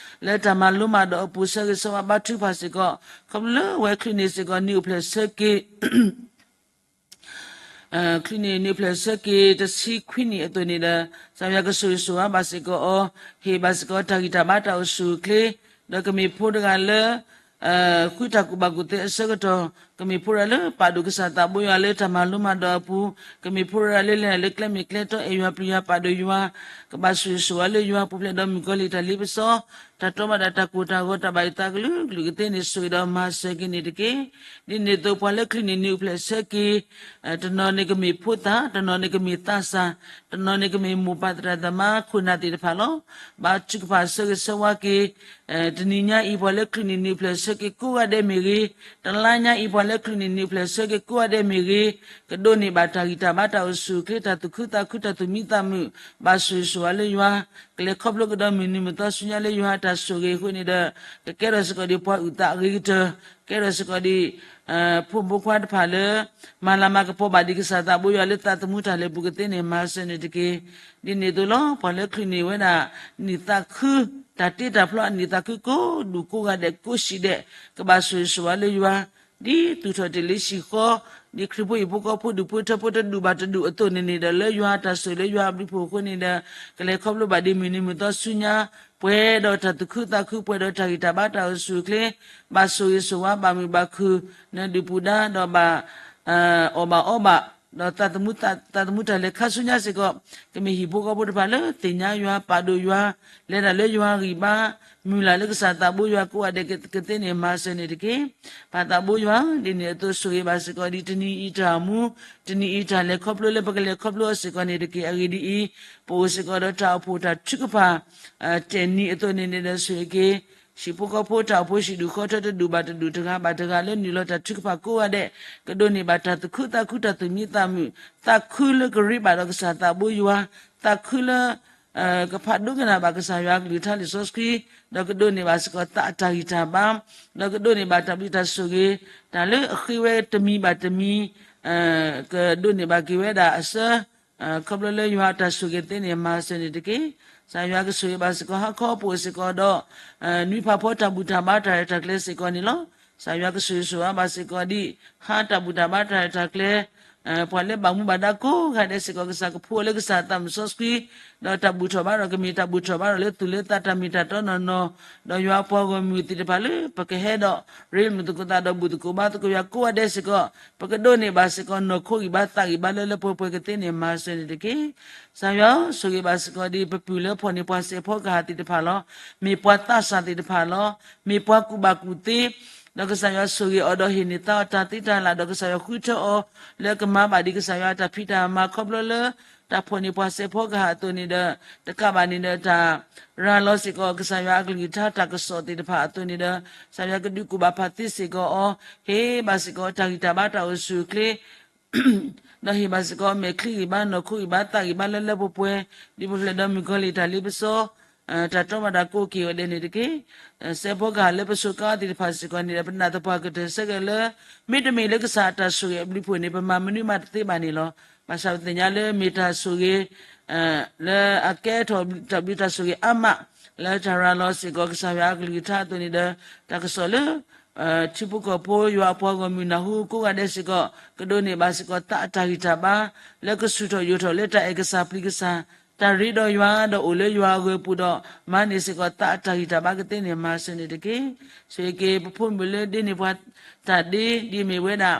လၢတၢ်မၤလိမၤဒိးအပူၤဆၢဂ့ၤဆၢဝါဘါထုကဖၣ်စ့ၢ်ကီး, ခီဖျိလၢဝဲချံးန့ၢ်စ့ၢ်ကီးနံၤအိၣ်ဖျဲၣ်ဆၢက့ၤ ချံးန့ၢ်နံၤအိၣ်ဖျဲၣ်ဆၢက့ၤတဆံခွံနံၣ်အသိးန့ၣ်ဒီး ကစၢ်ယွၤကဆိၣ်ဂ့ၤဆိၣ်ဝါဘၣ်စ့ၢ်ကီးအီၤ, ဟ့ၣ်ဘၣ်စ့ၢ်ကီးတၢ်ဂံၢ်တၢ်ဘါတၢ်အိၣ်ဆူၣ်အိၣ်ချ့, ဒီးကမ့ၢ်ဖိတဂၤလၢ ဃုတၢ်ကူၣ်ဘၣ်ကူၣ်သ့အဆၢကတီၢ်, ကမ့ၢ်ဖိတဂၤလၢပာ်ဒိၣ်ကစၢ်သးဘိယွၤလၢတၢ်မၤလိမၤဒိးအပူၤ, ကမ့ၢ်ဖိတဂၤလၢလဲၤလၢကျဲမ့ၢ်ကျဲတီ အဲၣ်ယွၤပျံၤယွၤပာ်ဒိၣ်ယွၤ, ကဘၣ်ဆိၣ်ဂ့ၤဆိၣ်ဝါလၢယွၤ ပူၤဖျဲးဒီးမုၣ်ကီၤလံၢ်တၢ်လ့ပစီ တၢ်တီဘၣ်ဒၣ်တၢ်ကိၢ်တၢ်ဂီၤ တၢ်ဘၣ်ယိၣ်သးကလုာ်ကလုာ်ကသ့န့ၣ် ဆိၣ်ဂ့ၤဒီးမၤစၢၤက့ၤန့ၣ်တက့ၢ်. ဒ်န့ၣ်အသိးပှၤလၢချံးန့ၢ်နံၤအိၣ်ဖျဲၣ်ဆၢက့ၤ တနီၤန့ၣ်ကမ့ၢ်ဖိသၣ်, တနီၤန့ၣ်ကမ့ၢ်သးစၢ်, တနီၤန့ၣ်ကမ့ၢ်မိၢ်ပၢ်သရၣ်သမါခိၣ်နၢ်သ့ၣ်တဖၣ်လီၤ. ဘါထုကဖၣ်ဆၢဂ့ၤဆၢဝါက့ၤ တနံၤညါအံၤ ပှၤလၢချံးန့ၢ်နံၤအိၣ်ဖျဲၣ်ဆၢက့ၤကိးဂၤဒဲးမ့ၢ်ဂ့ၤ, တလါညါအံၤ ပှၤလၢချံးန့ၢ်နံၤအိၣ်ဖျဲၣ်ဆၢက့ၤကိးဂၤဒဲးမ့ၢ်ဂ့ၤ, ကဒိးန့ၢ်ဘၣ်တၢ်ဂံၢ်တၢ်ဘါတၢ်အိၣ်ဆူၣ်အိၣ်ချ့ တၢ်သူၣ်ခုသးခု တၢ်သူၣ်မံသးမုာ်, ဘၣ်ဆိၣ်ဂ့ၤဆိၣ်ဝါလၢယွၤ, ကလဲၤခီဖျိကဒီးမုၢ်နံၤမုၢ်သီဆူညါလၢယွၤအတၢ်ဆိၣ်ဂ့ၤအဃိန့ၣ်ဒီး ကကဲထီၣ်စ့ၢ်ကီးဒ်ပှၤအုၣ်သးအဂ့ၤကတၢၢ်, ကဲထီၣ်စ့ၢ်ကီးဒ် ဖိမုၣ်ဖိခွါတဖၣ်လၢ မၤလၤမၤကပီၤဘၣ်ဒံးကစၢ်သးဘိယွၤလၢသးသမူတၢ်လဲၤပူၤကသ့န့ၣ် မၤစၢၤန့ၣ်တက့ၢ်. ဒ်န့ၣ်အသိးလီၤ. ပှၤလၢချံးန့ၢ်ဝဲဒၣ် နံၣ်သးခု တၢ်တ့တၢ်ဖျီအနံၣ်သးခုကိးဒူၣ်ကိးဂၤဒဲးကိးဆံးဒဲး ကဘၣ်ဆိၣ်ဂ့ၤဆိၣ်ဝါလၢယွၤ, ဒ်သူၣ်ထီၣ်တ့ၢ်လံဟံၣ်ဃီ ဒ်ခရံာ်ဖိဟံၣ်ဖိဃီဖိဒူၣ်ဖိထၢဖိတဒူၣ်ဘၣ်တဒူၣ်အသိးန့ၣ်န့ၣ်ဒီး လၢယွၤအတၢ်ဆိၣ်ဂ့ၤလၢယွၤအဘျုးအဖှိၣ်အဃိန့ၣ်ဒီး ကလဲၤခီဖျိဘၣ်ဒံးမုၢ်နံၤမုၢ်သီဆူညါ ပှဲၤဒီးတၢ်သူၣ်ခုသးခု ပှဲၤဒီးတၢ်ဂံၢ်တၢ်ဘါတၢ်အိၣ်ဆူၣ်အိၣ်ချ့, ဘၣ်ဆိၣ်ဂ့ၤဆိၣ်ဝါ ဘၣ်မုာ်ဘၣ်ခုၣ် နၢၤဒုၣ်ပူၤဒါ ဒီးဘၣ် အီၣ်ဘၣ်အီဘၣ်, ဒီးသးသမူတၢ်လဲၤခါဆူညါစ့ၢ်ကီး ကမ့ၢ်ဟံၣ်ဖိဃီဖိတဖၣ်လၢသ့ၣ်ညါယွၤ ပာ်ဒိၣ်ယွၤ, လဲၤတၢ်လၢယွၤဂံၢ်ဘါ, မုၢ်လၢ်လၢကစၢ်သးဘိယွၤကိးဂၤဒဲးကသ့န့ၣ် မၤစၢၤန့ၣ်တက့ၢ်. ပၢ်သးဘိယွၤ, ဒ်န့ၣ်အသိးဆိၣ်ဂ့ၤဘၣ်စ့ၢ်ကီးဒ်တနံၤအံၤတၢ်အိၣ်မူ, တနံၤအံၤတၢ်လဲၤခီဖျိလၢပကလဲၤခီဖျိအီၤစ့ၢ်ကီးန့ၣ်တက့ၢ်. အဂ့ၢ်ဒ်အံၤ, ပအိၣ်စ့ၢ်ကီးဒီးတၢ်အိၣ်ဖှိၣ်တၢ်ထုကဖၣ် တဲာ်နံၤအသိးန့ၣ်န့ၣ်ဒီးဆိၣ်ဂ့ၤက့ၤ ဟံၣ်ဖိဃီဖိတၢ်အိၣ်ဖှိၣ်ဟံၣ်ဒူၣ်ဃီထၢတဒူၣ်ဘၣ်တဒူၣ် တဂၤဘၣ်တဂၤလၢနုာ်လီၤတၢ်ထုကဖၣ်ကိးဂၤဒဲး ကဒိးန့ၢ်ဘၣ်တၢ်သူၣ်ခုသးခု တၢ်သူၣ်မံသးမုာ်, သးခုလၢကရ့ဘၣ်ဒီးကစၢ်သးဘိယွၤ, သးခုလၢ ကဖးဒိကနၣ်ဘၣ်ကစၢ်ယွၤအကလုၢ်ကထါလံာ်စီဆှံ, ဒီးကဒိးန့ၢ်ဘၣ်စ့ၢ်ကီးသးအတၢ်ဂံၢ်တၢ်ဘါ, ဒီးကဒိးန့ၢ်ဘၣ်တၢ်ဘျုးတၢ်ဆိၣ်ဂ့ၤ, တၢ်လၢအဃ့ဝဲတမံၤဘၣ်တမံၤ ကဒိးန့ၢ်ဘၣ်က့ၤဝဲဒၣ်အဆၢ, ခီဖျိလၢယွၤအတၢ်ဆိၣ်ဂ့ၤသ့န့ၣ် မၤစၢၤန့ၣ်တက့ၢ်. ကစၢ်ယွၤကဆိၣ်ဂ့ၤဘၣ်စ့ၢ်ကီး ဟါခီပအိၣ်စ့ၢ်ကီးဒီး နွံဖးဖီတၢ်ဘူၣ်တၢ်ဘါတၢ်ရဲၣ်တၢ်ကျဲၤစ့ၢ်ကီးန့ၣ်လီၤ. ကစၢ်ယွၤကဆိၣ်ဂ့ၤဆိၣ်ဝါဘၣ်စ့ၢ်ကီးဒ် ဟါတၢ်ဘူၣ်တၢ်ဘါတၢ်ရဲၣ်တၢ်ကျဲၤ ပှၤလၢဘၣ်မူဘၣ်ဒါကိးဂၤဒဲးစ့ၢ်ကီး ကစၢ်ကဖှူအီၤလၢကစၢ်သးမုၢ်စီဆှံ, ဒီးတၢ်ဘူၣ်ထီၣ်ဘါထီၣ် ကမ့ၢ်တၢ်ဘူၣ်ထီၣ်ဘါထီၣ်လၢသူၣ်လၢသး တၢ်မ့ၢ်တၢ်တီနီၢ်နီၢ်, ဒီးယွၤအပှၤဂီၢ်မုၢ်သ့ၣ်တဖၣ်လၢ ပကဟဲဒီး ရ့လိာ်သကိးသးဒီးဘူၣ်သကိးဘါသကိးယွၤကိးဂၤဒဲးစ့ၢ်ကီး ပကဒိးန့ၢ်ဘၣ်စ့ၢ်ကီး နီၢ်ခိဂံၢ်ဘါသးဂံၢ်ဘါလၢလၢပှဲၤပှဲၤကသ့န့ၣ် မၤစၢၤန့ၣ်တက့ၢ်. ကစၢ်ယွၤဆိၣ်ဂ့ၤဘၣ်စ့ၢ်ကီးဒ်ပပုၢ်လၢဖီၣ်န့ၢ်ပှၤစဲးဖီကဟၣ်သ့ၣ်တဖၣ်လီၤ. မ့ၢ်ပှၤသးစၢ်သ့ၣ်တဖၣ်လီၤ. မ့ၢ်ပှၤကူၣ်ဘၣ်ကူၣ်သ့, ဒီးကစၢ်ယွၤဆိၣ်ဂ့ၤအီၤဒီးဟ့ၣ်န့ၢ်သါအီၤတၢ်သ့တၢ်လၢ် ဒီးကစၢ်ယွၤဃုထၢအီၤလၢကမၤဘၣ်ဒ်ကစၢ်ယွၤအတၢ်ဖံးတၢ်မၤခီဖျိလၢ တၢ်ဖီၣ်န့ၢ်ပှၤစဲးဖီကဟၣ်အသိးန့ၣ်ဒီး တကးဘၣ်န့ၣ်ဒီးတၢ် ရၤလီၤစ့ၢ်ကီးကစၢ်ယွၤအကလုၢ်ကထါတၢ်ကစီၣ်သ့ၣ်တဖၣ်အသိးန့ၣ်ဒီး ကစၢ်ယွၤကဒုးကူၣ်ဘၣ်ဖးသ့စ့ၢ်ကီးအီၤ, ဟ့ၣ်ဘၣ်စ့ၢ်ကီးတၢ်ဂံၢ်တၢ်ဘါတၢ်အိၣ်ဆူၣ်အိၣ်ချ့ ဒီးဟ့ၣ်ဘၣ်စ့ၢ်ကီးမဲာ်ချံဂံၢ်ဘါ နီၢ်ခိဂံၢ်ဘါသးဂံၢ်ဘါလၢလၢပှဲၤပှဲၤ, ဒ်ပဖျဲၣ်ဒီးမုၣ်ကီၤလံၢ်တၢ်လ့ပစီ တၢ်တီဘၣ်တၢ်ကိးက့ၤဝဲဒၣ်န့ၣ်တက့ၢ်. စဲးဖီကဟၣ်လၢပစူးကါအီၤသ့ၣ်တဖၣ်စ့ၢ်ကီးန့ၣ်ဒီး ပနာ်သပှၢ်ကတၢၢ်ဆၢက့ၤလၢ မ့တမ့ၢ်လၢကစၢ်အတၢ်ဆိၣ်ဂ့ၤအဘျုးဖှိၣ်န့ၣ် ပမၤမနုၤမးတသ့ဘၣ်န့ၣ်လီၤ. ဘၣ်ဆၣ်ပသ့ၣ်ညါလၢမ့ၢ်တၢ်ဆိၣ်ဂ့ၤ လၢအကဲထီၣ်တၢ်ဘျုးတၢ်ဆိၣ်ဂ့ၤအါမး လၢတၢ်ရၤလီၤစ့ၢ်ကီးကစၢ်ယွၤအကလုၢ်ကထါအသိးန့ၣ်ဒီး တၢ်ကစီၣ်လၢ ထံဖိကီၢ်ဖိယွၤအပှၤဂီၢ်မုၢ်နၢ်ဟူကိးဂၤဒဲးစ့ၢ်ကီး ကဒိးန့ၢ်ဘၣ်စ့ၢ်ကီးသးအတၢ်ဂံၢ်တၢ်ဘါ လၢကဆူၣ်ထီၣ်ယိာ်ထီၣ်လၢတၢ်အဲၣ်ကစၢ်ပျံၤကစၢ် တၢ်ရ့ဒီးယွၤဒီးအိၣ်လၢယွၤအဂၢၤပူၤဒီး မၤန့ၢ်စ့ၢ်ကီးသးအတၢ်ဂံၢ်တၢ်ဘါကသ့န့ၣ် မၤစၢၤန့ၣ်တက့ၢ်. ဆိၣ်ဂ့ၤက့ၤပဖိမုၣ်လၢဒ့န့ၢ်ပှၤတၢ်ဒ့ ဒ်မ့ၢ်ဝဲဒၣ်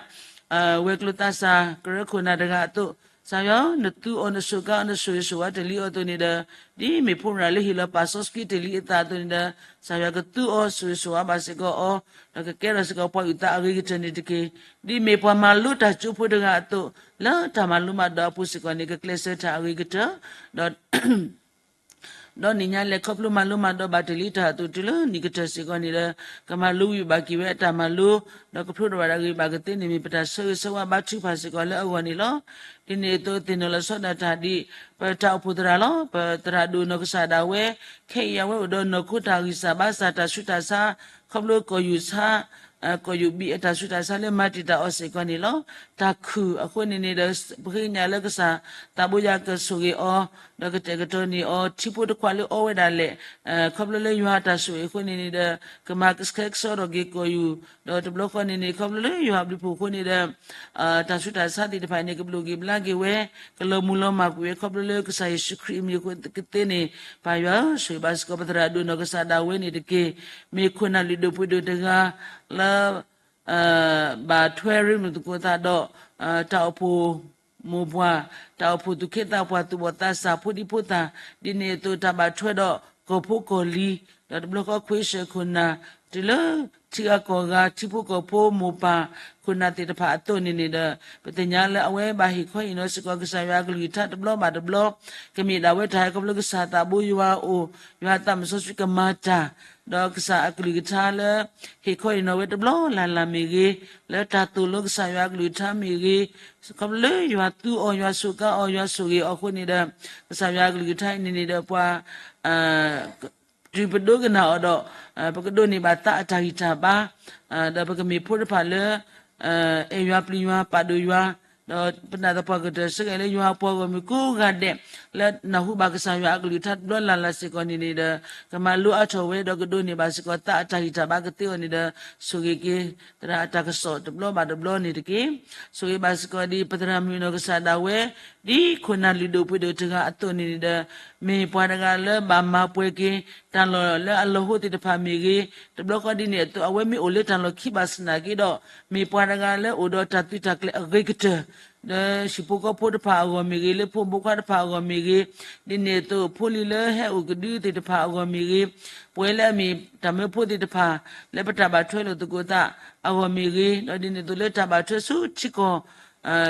ဝဲၤကျိၤသးစၢ် ကရၢခိၣ်နၢ်တဂၤအသိး, ကစၢ်ယွၤ နသူအီၤနစူးကါအီၤ နဆိၣ်ဂ့ၤဆိၣ်ဝါတ့ၢ်လံအီၤအသိးန့ၣ်ဒီး ဒ်မ့ၢ်ဖိမုၣ်ရၤလၢဟ့ၣ်လီၤပာ်စီဆှံတ့ၢ်လံအသးအသိးန့ၣ်ဒီး ကစၢ်ယွၤကသူအီၤ ဆိၣ်ဂ့ၤဆိၣ်ဝါဘၣ်စ့ၢ်ကီးအီၤ ဒီးကကဲထီၣ်စ့ၢ်ကီးပှၤအုၣ်သးအဂ့ၤကတၢၢ်န့ၣ်တက့ၢ်. ဒ်မ့ၢ်ပှၤမၤလိတၢ်ကၠိဖိတဂၤအသိး လၢတၢ်မၤလိမၤဒိးအပူၤစ့ၢ်ကီးန့ၣ် ကကျဲးစၢးတၢ်အဂ့ၤကတၢၢ် ဒီး ဒီးနံၤညါလဲၤခီဖျိမၤလိမၤဒိးဘၣ်တ့ၢ်လံတၢ်အသိးတုၤလၢနံၣ်ကတၢၢ်စ့ၢ်ကီးန့ၣ်ဒီး ကမၤလိဝံၤဘၣ်က့ၤဝဲအတၢ်မၤလိ ဒီးကဖျိထီၣ်ဘၣ်ဒၣ်ဂ့ၤဘၣ်ကသ့န့ၣ် မ့ၢ်ပတၢ်ဆၢဂ့ၤဆၢဝါဘါထုကဖၣ်စ့ၢ်ကီးလၢအဂီၢ်န့ၣ်လီၤ. ဒ်န့ၣ်အသိးသ့ၣ်နီၣ်လီၤဆီဒၣ်တၢ်ဒ် ပတၢ်အိၣ်ဖှိၣ်သရၣ်လီၤ. ပသရၣ်ဒိၣ်နီၢ်ကစၢ်ဒၣ်ဝဲ ခဲအံၤအဝဲအိၣ်ဒီးနီၢ်ခိတၢ်ဂံၢ်စၢ်ဘါစၢ်တၢ်ဆူးတၢ်ဆါ ခီဖျိကီၢ်ယူၢ်ဆါ ကီၢ်ယူၢ်ဘံၣ်အတၢ်ဆူးတၢ်ဆါလၢမၤတံာ်တာ်အီၤစ့ၢ်ကီးန့ၣ်လီၤ. တၢ်ခုၣ်အဃိန့ၣ်န့ၣ်ဒီး ပဃ့ကညးလၢကစၢ်သးဘိယွၤကဆိၣ်ဂ့ၤအီၤ ဒီးကတဲာ်ကတီၤန့ၢ်အီၤ ထံဖိတခွါလၢအီဝဲဒၣ်လဲာ် ခီဖျိလၢယွၤအတၢ်ဆိၣ်ဂ့ၤအဃိန့ၣ်န့ၣ်ဒီး ကမၤကဆှဲကဆှီထီၣ်က့ၤကီၢ်ယူၢ် ဒီးတဘျီဃီန့ၣ်န့ၣ် ခီဖျိလၢယွၤအဘျုးဖှိၣ်အဃိန့ၣ်ဒီး တၢ်ဆူးတၢ်ဆါသ့ၣ်တဖၣ်န့ၣ် ကဘျိးက့ၤဘျါက့ၤဝဲ ကလီၤမုၢ်လီၤမၢ်ကွံာ်ဝဲ ခီဖျိလၢကစၢ်ယ့ၣ်ၡူးခရံာ်အမံၤအဃိကသ့န့ၣ် ပၢ်ယွၤဧၢ ဆိၣ်ဂ့ၤဘၣ်စ့ၢ်ကီးပသရၣ်ဒိၣ်နီၢ်ကစၢ်ဒၣ်ဝဲန့ၣ်တက့ၢ်. မ့ၢ်ခိၣ်နၢ်လုၢ်ဒိၣ်ပှ့ၤဒိၣ်တဂၤ လၢ ဘၣ်ထွဲရ့လိာ်သကိးသးဒီး တၢ်အိၣ်ဖှိၣ်မိၢ်ပှၢ် တၢ်အိၣ်ဖှိၣ်သူၣ်က့သးပှၢ် သူၣ်ဘီၣ်သးစၢ် ဖိဒံဖိသၣ် ဒ်န့ၣ်အသိးတၢ်ဘၣ်ထွဲဒီးကီၢ်ဖိကီၢ်လံၤ ဒီးတဘျီဃီခွ့ဆၢၣ်ခိၣ်နၢ် တုၤလၢထံဂၤကီၢ်ဂၤ ထံဖိကီၢ်ဖိမိၢ်ပၢ်ခိၣ်နၢ်သ့ၣ်တဖၣ်အသိးန့ၣ်န့ၣ်ဒီး ပသ့ၣ်ညါလၢအဝဲဘၣ်ဟ့ၣ်ခီဟ့ၣ်နီၤစ့ၢ်ကီးကစၢ်ယွၤအကလုၢ်ကထါတဘျီဘၣ်တဘျီ ကမ့ၢ်ဒၣ်ဝဲတၢ်ဟဲခီဖျိကစၢ်သးဘိယွၤအအိၣ် ယွၤသးမုၢ်စီဆှံကမၤတၢ် ဒီးကစၢ်အကလုၢ်ကထါလၢ ဟ့ၣ်ခီဟ့ၣ်နီၤဝဲတဘျီလၢ်လၢ်မ့ၢ်ဂ့ၤ, လၢတၢ်သိၣ်လိကစၢ်ယွၤအကလုၢ်ကထါမ့ၢ်ဂ့ၤ, ခီဖျိလၢယွၤသူအီၤ ယွၤစူးကါအီၤ ယွၤဆိၣ်ဂ့ၤအီၤအဃိန့ၣ်ဒီး ကစၢ်ယွၤအကလုၢ်ကထါအံၤန့ၣ်န့ၣ်ဒီးပှၤ တုၤပဒိကနၣ်အီၤဒီး ပကဒိးန့ၢ်ဘၣ်သးအတၢ်ဂံၢ်တၢ်ဘါ, ဒီးပကမ့ၢ်ဖိတဖၣ်လၢ အဲၣ်ယွၤပျံၤယွၤပာ်ဒိၣ်ယွၤ, ဒီးပနာ်သပှၢ်ကတၢၢ်ဆၢက့ၤလၢယွၤအပှၤဂီၢ်မုၢ်ကိးဂၤဒဲး လၢနၢ်ဟူဘၣ်ကစၢ်ယွၤအကလုၢ်ကထါတဘျီလၢ်လၢ်စ့ၢ်ကီးန့ၣ်န့ၣ်ဒီး ကမၤလိအါထီၣ်ဝဲဒီးကဒိးန့ၢ်ဘၣ်စ့ၢ်ကီးသးအတၢ်ဂံၢ်တၢ်ဘါကသ့အီၤန့ၣ်ဒီး ဆိၣ်ဂ့ၤက့ၤ သရၣ်အတၢ်ကစီၣ်တဘျီဘၣ်တဘျီန့ၣ်တက့ၢ်. ဆိၣ်ဂ့ၤဘၣ်စ့ၢ်ကီးဒ်ပသရၣ်မုၣ်နီၢ်ကစၢ်ဒၣ်ဝဲ ဒ်ခိၣ်နၢ်လုၢ်ဒိၣ်ပှ့ၤဒိၣ်တဂၤအသိးန့ၣ်န့ၣ်ဒီး မ့ၢ်ပှၤတဂၤလၢဘၣ်မၤပှဲၤက့ၤ တၢ်လီၢ်လၢအလီၢ်ဟိသ့ၣ်တဖၣ်မ့ၢ်ဂ့ၤ, တဘျီဃီဒ်န့ၣ်အသိး အဝဲမ့ၢ်အိၣ်လၢတၢ်လီၢ်ခံဘၣ်ဆၣ်သနာ်က့ဒီး မ့ၢ်ပှၤတဂၤလၢအိၣ်ဒီးတၢ်သုးတၢ်ကျဲၤအဂ့ၤကတၢၢ် လၢဟံၣ်ဖိဃီဖိတဖၣ်အဂီၢ်မ့ၢ်ဂ့ၤ, လၢဖိမုၣ်ဖိခွါတဖၣ်အဂီၢ်မ့ၢ်ဂ့ၤ, ဒ်န့ၣ်အသိး ဖိလံၤလၢဟဲအိၣ်ကဒုသ့ၣ်တဖၣ်အဂီၢ်မ့ၢ်ဂ့ၤ, ပဝဲလၢအမ့ၢ်တၢ်မၢဖိသ့ၣ်တဖၣ် လၢပတၢ်ဘၣ်ထွဲလိာ်သကိးသးအဂီၢ်မ့ၢ်ဂ့ၤ, ဒီးဒ်န့ၣ်အသိးလၢတၢ်ဘၣ်ထွဲဆူထံကီၢ်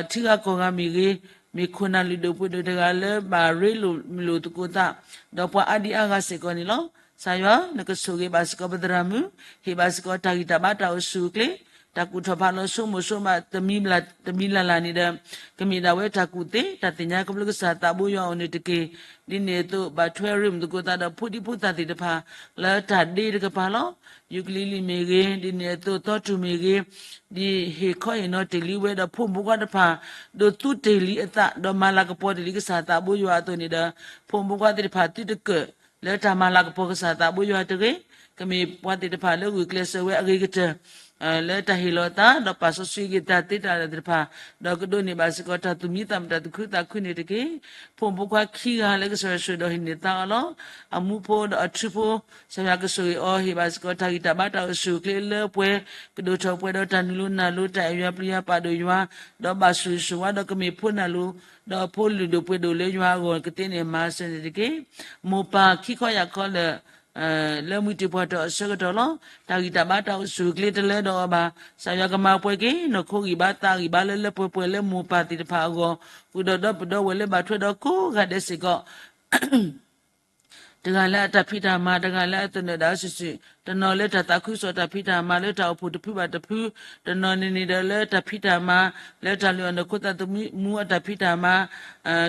ထံဂၤကီၢ်ဂၤမ့ၢ်ဂ့ၤ, မ့ၢ်ခိၣ်နၢ်လုၢ်ဒိၣ်ပှ့ၤဒိၣ်တဂၤလၢဘၣ်ရ့လိာ်မုာ်လိာ်သကိးသး, ဒီးပှၤအါဒံအါဂၤစ့ၢ်ကီးန့ၣ်လီၤ. ကစၢ်ယွၤ နကဆိၣ်ဂ့ၤဘၣ်စ့ၢ်ကီးပသရၣ်မုၣ်, ဟ့ၣ်ဘၣ်စ့ၢ်ကီးတၢ်ဂံၢ်တၢ်ဘါတၢ်အိၣ်ဆူၣ်အိၣ်ချ့, တၢ်ကူၣ်ထီၣ်ဖးလီၤဆိကမိၣ်ဆိကမး တမံၤလၢ်လၢ်န့ၣ်ဒီး ကမ့ၢ်ဒၣ်ဝဲတၢ်ကူၣ်သ့ တၢ်သ့ၣ်ညါခီဖျိကစၢ်သးဘိယွၤအအိၣ်န့ၣ်တက့ၢ်. ဒ်န့ၣ်အသိး ဘၣ်ထွဲရ့လိာ်သကိးသးဒီးဖိဒံဖိသၣ်သ့ၣ်တဖၣ် လၢတၢ်ဒ့တကပၤလီၤ. ယူကလံလံမ့ၢ်ဂ့ၤ, ဒ်န့ၣ်အသိးသီတူၢ်မ့ၢ်ဂ့ၤ, ဒ်ဟ့ၣ်ခီဟ့ၣ်နီၤတ့ၢ်လံဝဲဒီးဖိမုၣ်ဖိခွါတဖၣ် ဒိးသူတ့ၢ်လံအသး ဒီးမၤလၤကပီၤတ့ၢ်လံကစၢ်သးဘိယွၤအသိးန့ၣ်ဒီး ဖိမုၣ်ဖိခွါသ့ၣ်တဖၣ်သုတကၢၣ် လၢတၢ်မၤလၤကပီၤကစၢ်သးဘိယွၤတဂ့ၤ, ကမ့ၢ်ပှၤသ့ၣ်တဖၣ်လၢဂုာ်ကျဲးစၢးဝဲအဂ့ၤကတၢၢ် လၢတၢ်ဟ့ၣ်လီၤအသး ဒီးပာ်စီဆှံက့ၤတၢ်သ့တၢ်လၢာ်သ့ၣ်တဖၣ်, ဒီးကဒိးန့ၢ်ဘၣ်စ့ၢ်ကီးတၢ်သူၣ်မံသးမုာ်တၢ်သူၣ်ခုသးခုန့ၣ်တက့ၢ်. ဖိမုၣ်ဖိခွါခံဂၤလၢကစၢ်ယွၤဆိၣ်ဒီးဟ့ၣ်န့ၢ်သါအီၤလီၤ. အမူဖိဒီးအထူဖိ ကစၢ်ယွၤကဆိၣ်ဂ့ၤအီၤ ဟ့ၣ်ဘၣ်စ့ၢ်ကီးတၢ်ဂံၢ်တၢ်ဘါတၢ်အိၣ်ဆူၣ်အိၣ်ချ့လၢပှဲၤ, ကဒိၣ်ထီၣ်ပှဲၤဒီးတၢ်နုာ်လိၤနၢ်လိၤ တၢ်အဲၣ်ယွၤပျံၤယွၤပာ်ဒိၣ်ယွၤ, ဒီးဘၣ်ဆိၣ်ဂ့ၤဆိၣ်ဝါဒီးကမ့ၢ်ဖိနၢ်လိၤ, ဒီးဖိလုၢ်ဒိၣ်ပှ့ၤဒိၣ်လၢယွၤအဂီၢ်ကသ့န့ၢ်မၤစၢၤန့ၣ်တက့ၢ်. မိၢ်ပၢ်ခံခီယၢ်ခီလၢာ် လၢမုၢ်တ့ၢ်ပှၢ်ထီၣ်အဆၢကတီၢ်လီၤ. တၢ်ဂံၢ်တၢ်ဘါတၢ်အိၣ်ဆူၣ်အိၣ်ချ့တလၢဒီးအီၤဘၣ်. ကစၢ်ယွၤကမၤပှဲၤက့ၤ နီၢ်ခိဂံၢ်ဘါသးဂံၢ်ဘါလၢလၢပှဲၤပှဲၤလၢမိၢ်ပၢ်သ့ၣ်တဖၣ်အဂီၢ်, ဃုာ်ဒီးဒီပုၢ်ဒီဝဲၢ်လၢဘၣ်ထွဲဒီးကိးဂၤဒဲးစ့ၢ်ကီး တဂၤလၢအတၢ်ဖံးတၢ်မၤ, တဂၤလၢအသနၢၣ်ဒၣ်အစုာ်စုာ်, တနီၤလၢတၢ်သးခုကစီၣ်တၢ်ဖံးတၢ်မၤလၢတၢ်အိၣ်ဖှိၣ်တဖုဘၣ်တဖု, တနီၤန့ၣ်န့ၣ်ဒီးလၢတၢ်ဖံးတၢ်မၤ လၢတၢ်လုၢ်အီၣ်နီၢ်ခိသးသမူအတၢ်ဖံးတၢ်မၤ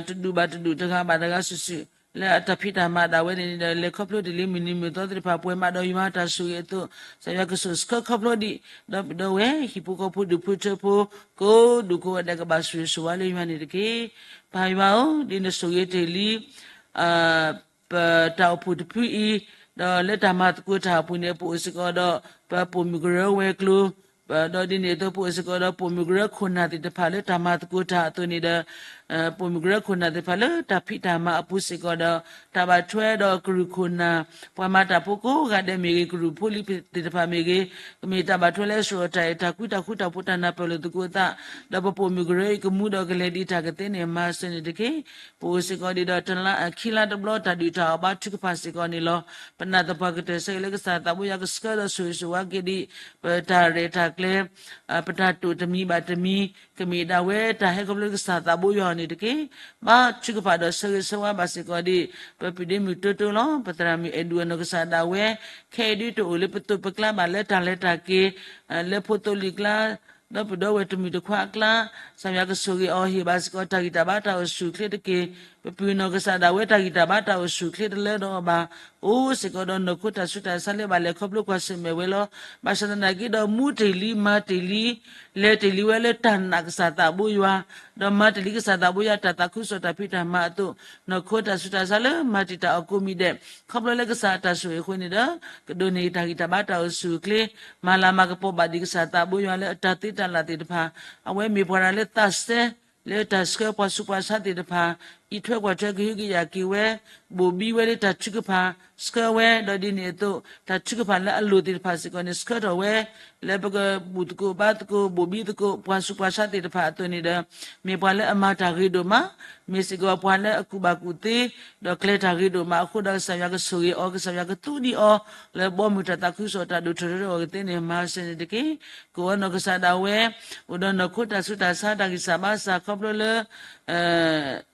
တဒူၣ်ဘၣ်တဒူၣ် တဂၤဘၣ်တဂၤစုာ်စုာ် လၢအတၢ်ဖံးတၢ်မၤဒၣ်ဝဲန့ၣ်န့ၣ်ဒီး လဲၤခီဖျိတ့ၢ်လံမုၢ်နံၤမုၢ်သီသ့ၣ်တဖၣ် ပှဲၤမးဒီးယွၤတၢ်ဆိၣ်ဂ့ၤအသိး, ကစၢ်ယွၤကဆိၣ်ဆှၢခီဖျိဒံး ဒီပုၢ်ဒီဝဲၢ် ဟံၣ်ဖိဃီဖိဒူၣ်ဖိထၢဖိ ကိးဒူၣ်ကိးဂၤဒဲးကဘၣ်ဆိၣ်ဂ့ၤဆိၣ်ဝါလၢယွၤန့ၣ်တက့ၢ်. ပၢ်ယွၤဧၢ, ဒ်နဆိၣ်ဂ့ၤတ့ၢ်လံ ပတၢ်အိၣ်ဖှိၣ်တဖုအံၤ, ဒီးလၢတၢ်မၤသကိးတၢ်အပူၤန့ၣ် ပအိၣ်စ့ၢ်ကီးဒီး ပပိာ်မုၣ်ကရၢဝဲၤကျိၤ, ဒီးဒ်န့ၣ်အသိး ပအိၣ်စ့ၢ်ကီးဒီး ပိာ်မုၣ်ကရၢခိၣ်နၢ်သ့ၣ်တဖၣ်လၢတၢ်မၤသကိးတၢ်အသိးန့ၣ်ဒီး ပိာ်မုၣ်ကရၢခိၣ်နၢ်သ့ၣ်တဖၣ်လၢတၢ်ဖံးတၢ်မၤအပူၤစ့ၢ်ကီးဒီး တၢ်ဘၣ်ထွဲဒီးကရူၢ်ခိၣ်နၢ် ပှၤမၤတၢ်ဖိကိးဂၤဒဲးမ့ၢ်ဂ့ၤ, ကရူၢ်ဖိလံၤသ့ၣ်တဖၣ်မ့ၢ်ဂ့ၤ, ကမ့ၢ်တၢ်ဘၣ်ထွဲလၢအဆှၢအတၢ်အဲၣ်တၢ်ကွံတၢ်ဃူတၢ်ဖိးတၢ်နၢ်ပၢၢ်လိာ်သကိးအသး, ဒီးပပိာ်မုၣ်ကရၢအံၤကမူဒီးကလဲၤဒံးတၢ်ကသ့န့ၣ် မၤစၢၤန့ၣ်တက့ၢ်. ပအိၣ်စ့ၢ်ကီးဒံးဒီး တလါခံလါတဘျီ တၢ်ဒုၣ်တၢ်အီၣ်ဘါထုကဖၣ်စ့ၢ်ကီးန့ၣ်လီၤ. ပနာ်သပှၢ်ကတၢၢ်ဆၢက့ၤလၢကစၢ်သးဘိယွၤကဆှၢဒီးဆိၣ်ဂ့ၤဆိၣ်ဝါက့ၤဒံး ပတၢ်ရဲၣ်တၢ်ကျဲၤ ပတၢ်တိာ်တမံၤဘၣ်တမံၤ ကမ့ၢ်ဒၣ်ဝဲတၢ်ဟဲခီဖျိလၢကစၢ်သးဘိယွၤအီၤန့ၣ်တက့ၢ်. ဘါထုကဖၣ်ဒီးဆၢဂ့ၤဆၢဝါဘၣ်စ့ၢ်ကီးဒံး ပပုၢ်ဒ့မုၣ်တိတိလီၤ. ပသရၣ်မုၣ်အဲၣ်ဒူၣ်အနီၢ်ကစၢ်ဒၣ်ဝဲ ခဲအံၤဒုတအိၣ်လၢပသိးပကျါဘၣ်လၢတၢ်လဲၤတၢ်က့ၤ လၢဖိသိလံၤကျါ ဒီပုၢ်ဒီဝဲၢ်တမုၣ်တခွါအကျါ, ကစၢ်ယွၤကဆိၣ်ဂ့ၤအီၤ ဟ့ၣ်ဘၣ်စ့ၢ်ကီးတၢ်ဂံၢ်တၢ်ဘါတၢ်အိၣ်ဆူၣ်အိၣ်ချ့တက့ၢ်. ပပုၢ်နီၢ်ကစၢ်ဒၣ်ဝဲတၢ်ဂံၢ်တၢ်ဘါတၢ်အိၣ်ဆူၣ်အိၣ်ချ့တလၢဒီးအီၤဘၣ်. အိၣ်စ့ၢ်ကီးဒီးနီၢ်ခိတၢ်ဆူးတၢ်ဆါလၢဘၣ်လဲၤခီဖျိကွၢ်ဆၢၣ်မဲာ်ဝဲလီၤ. ဘၣ်ဆၣ်သနာ်က့ဒီး မူတ့ၢ်လံမၤတ့ၢ်လံ လဲၤတ့ၢ်လံဝဲလၢတၢ်နာ်ကစၢ်သးဘိယွၤ, ဒီးမၤတ့ၢ်လံကစၢ်သးဘိယွၤတၢ်သးခုကစီၣ်တၢ်ဖံးတၢ်မၤအသိး, နီၢ်ခိတၢ်ဆူးတၢ်ဆါလၢမၤတံာ်တာ်အီၤကိးမံၤဒဲး, ခီဖျိလၢကစၢ်အတၢ်ဆိၣ်ဂ့ၤအဃိန့ၣ်ဒီး ကဒိးန့ၢ်တၢ်ဂံၢ်တၢ်ဘါတၢ်အိၣ်ဆူၣ်အိၣ်ချ့, မၤလၤမၤကပီၤဘၣ်ဒံးကစၢ်သးဘိယွၤလၢအတၢ်သ့တၢ်လၢ်သ့ၣ်တဖၣ်, အဝဲမ့ၢ်ပှၤတဂၤလၢသးစဲ လၢတၢ်ဆှၢပှၤဆူးပှၤဆါသ့ၣ်တဖၣ်, အံးထွဲကွၢ်ထွဲကဟုကယာ်က့ၤဝဲ, ဘိၣ်ဘံဝဲလၢတၢ်ထုကဖၣ်, ဆှၢဝဲ, ဒီးဒ်န့ၣ်အသိး တၢ်ထုကဖၣ်လၢအလိၣ်သ့ၣ်တဖၣ်စ့ၢ်ကီးန့ၣ် ဆှၢထီၣ်ဝဲ, လၢပကဘူၣ်သကိးဘါသကိး ဘိၣ်ဘံသကိး ပှၤဆူးပှၤဆါသ့ၣ်တဖၣ်အသိးန့ၣ်ဒီး မ့ၢ်ပှၤလၢအမၤတၢ်ဂ့ၤဒိၣ်မး, မ့ၢ်စ့ၢ်ကီးပှၤလၢအကူၣ်ဘၣ်ကူၣ်သ့, ဒီးကျဲၤတၢ်ဂ့ၤဒိၣ်မးအဃိဒီး ကစၢ်ယွၤကဆိၣ်ဂ့ၤအီၤ, ကစၢ်ယွၤကသူဒံးအီၤ, လၢဘီမုၢ်တၢ်သးခုကစီၣ်တၢ်ဒိၣ်ထီၣ်ထီထီၣ်အဂီၢ်ကသ့န့ၣ် မၤစၢၤန့ၣ်တက့ၢ်. ကအိၣ်အနီၢ်ကစၢ်ဒၣ်ဝဲ, အိၣ်ဒီးနီၢ်ခိတၢ်ဆူးတၢ်ဆါတၢ်ဂံၢ်စၢ်ဘါစၢ်ခီဖျိလၢ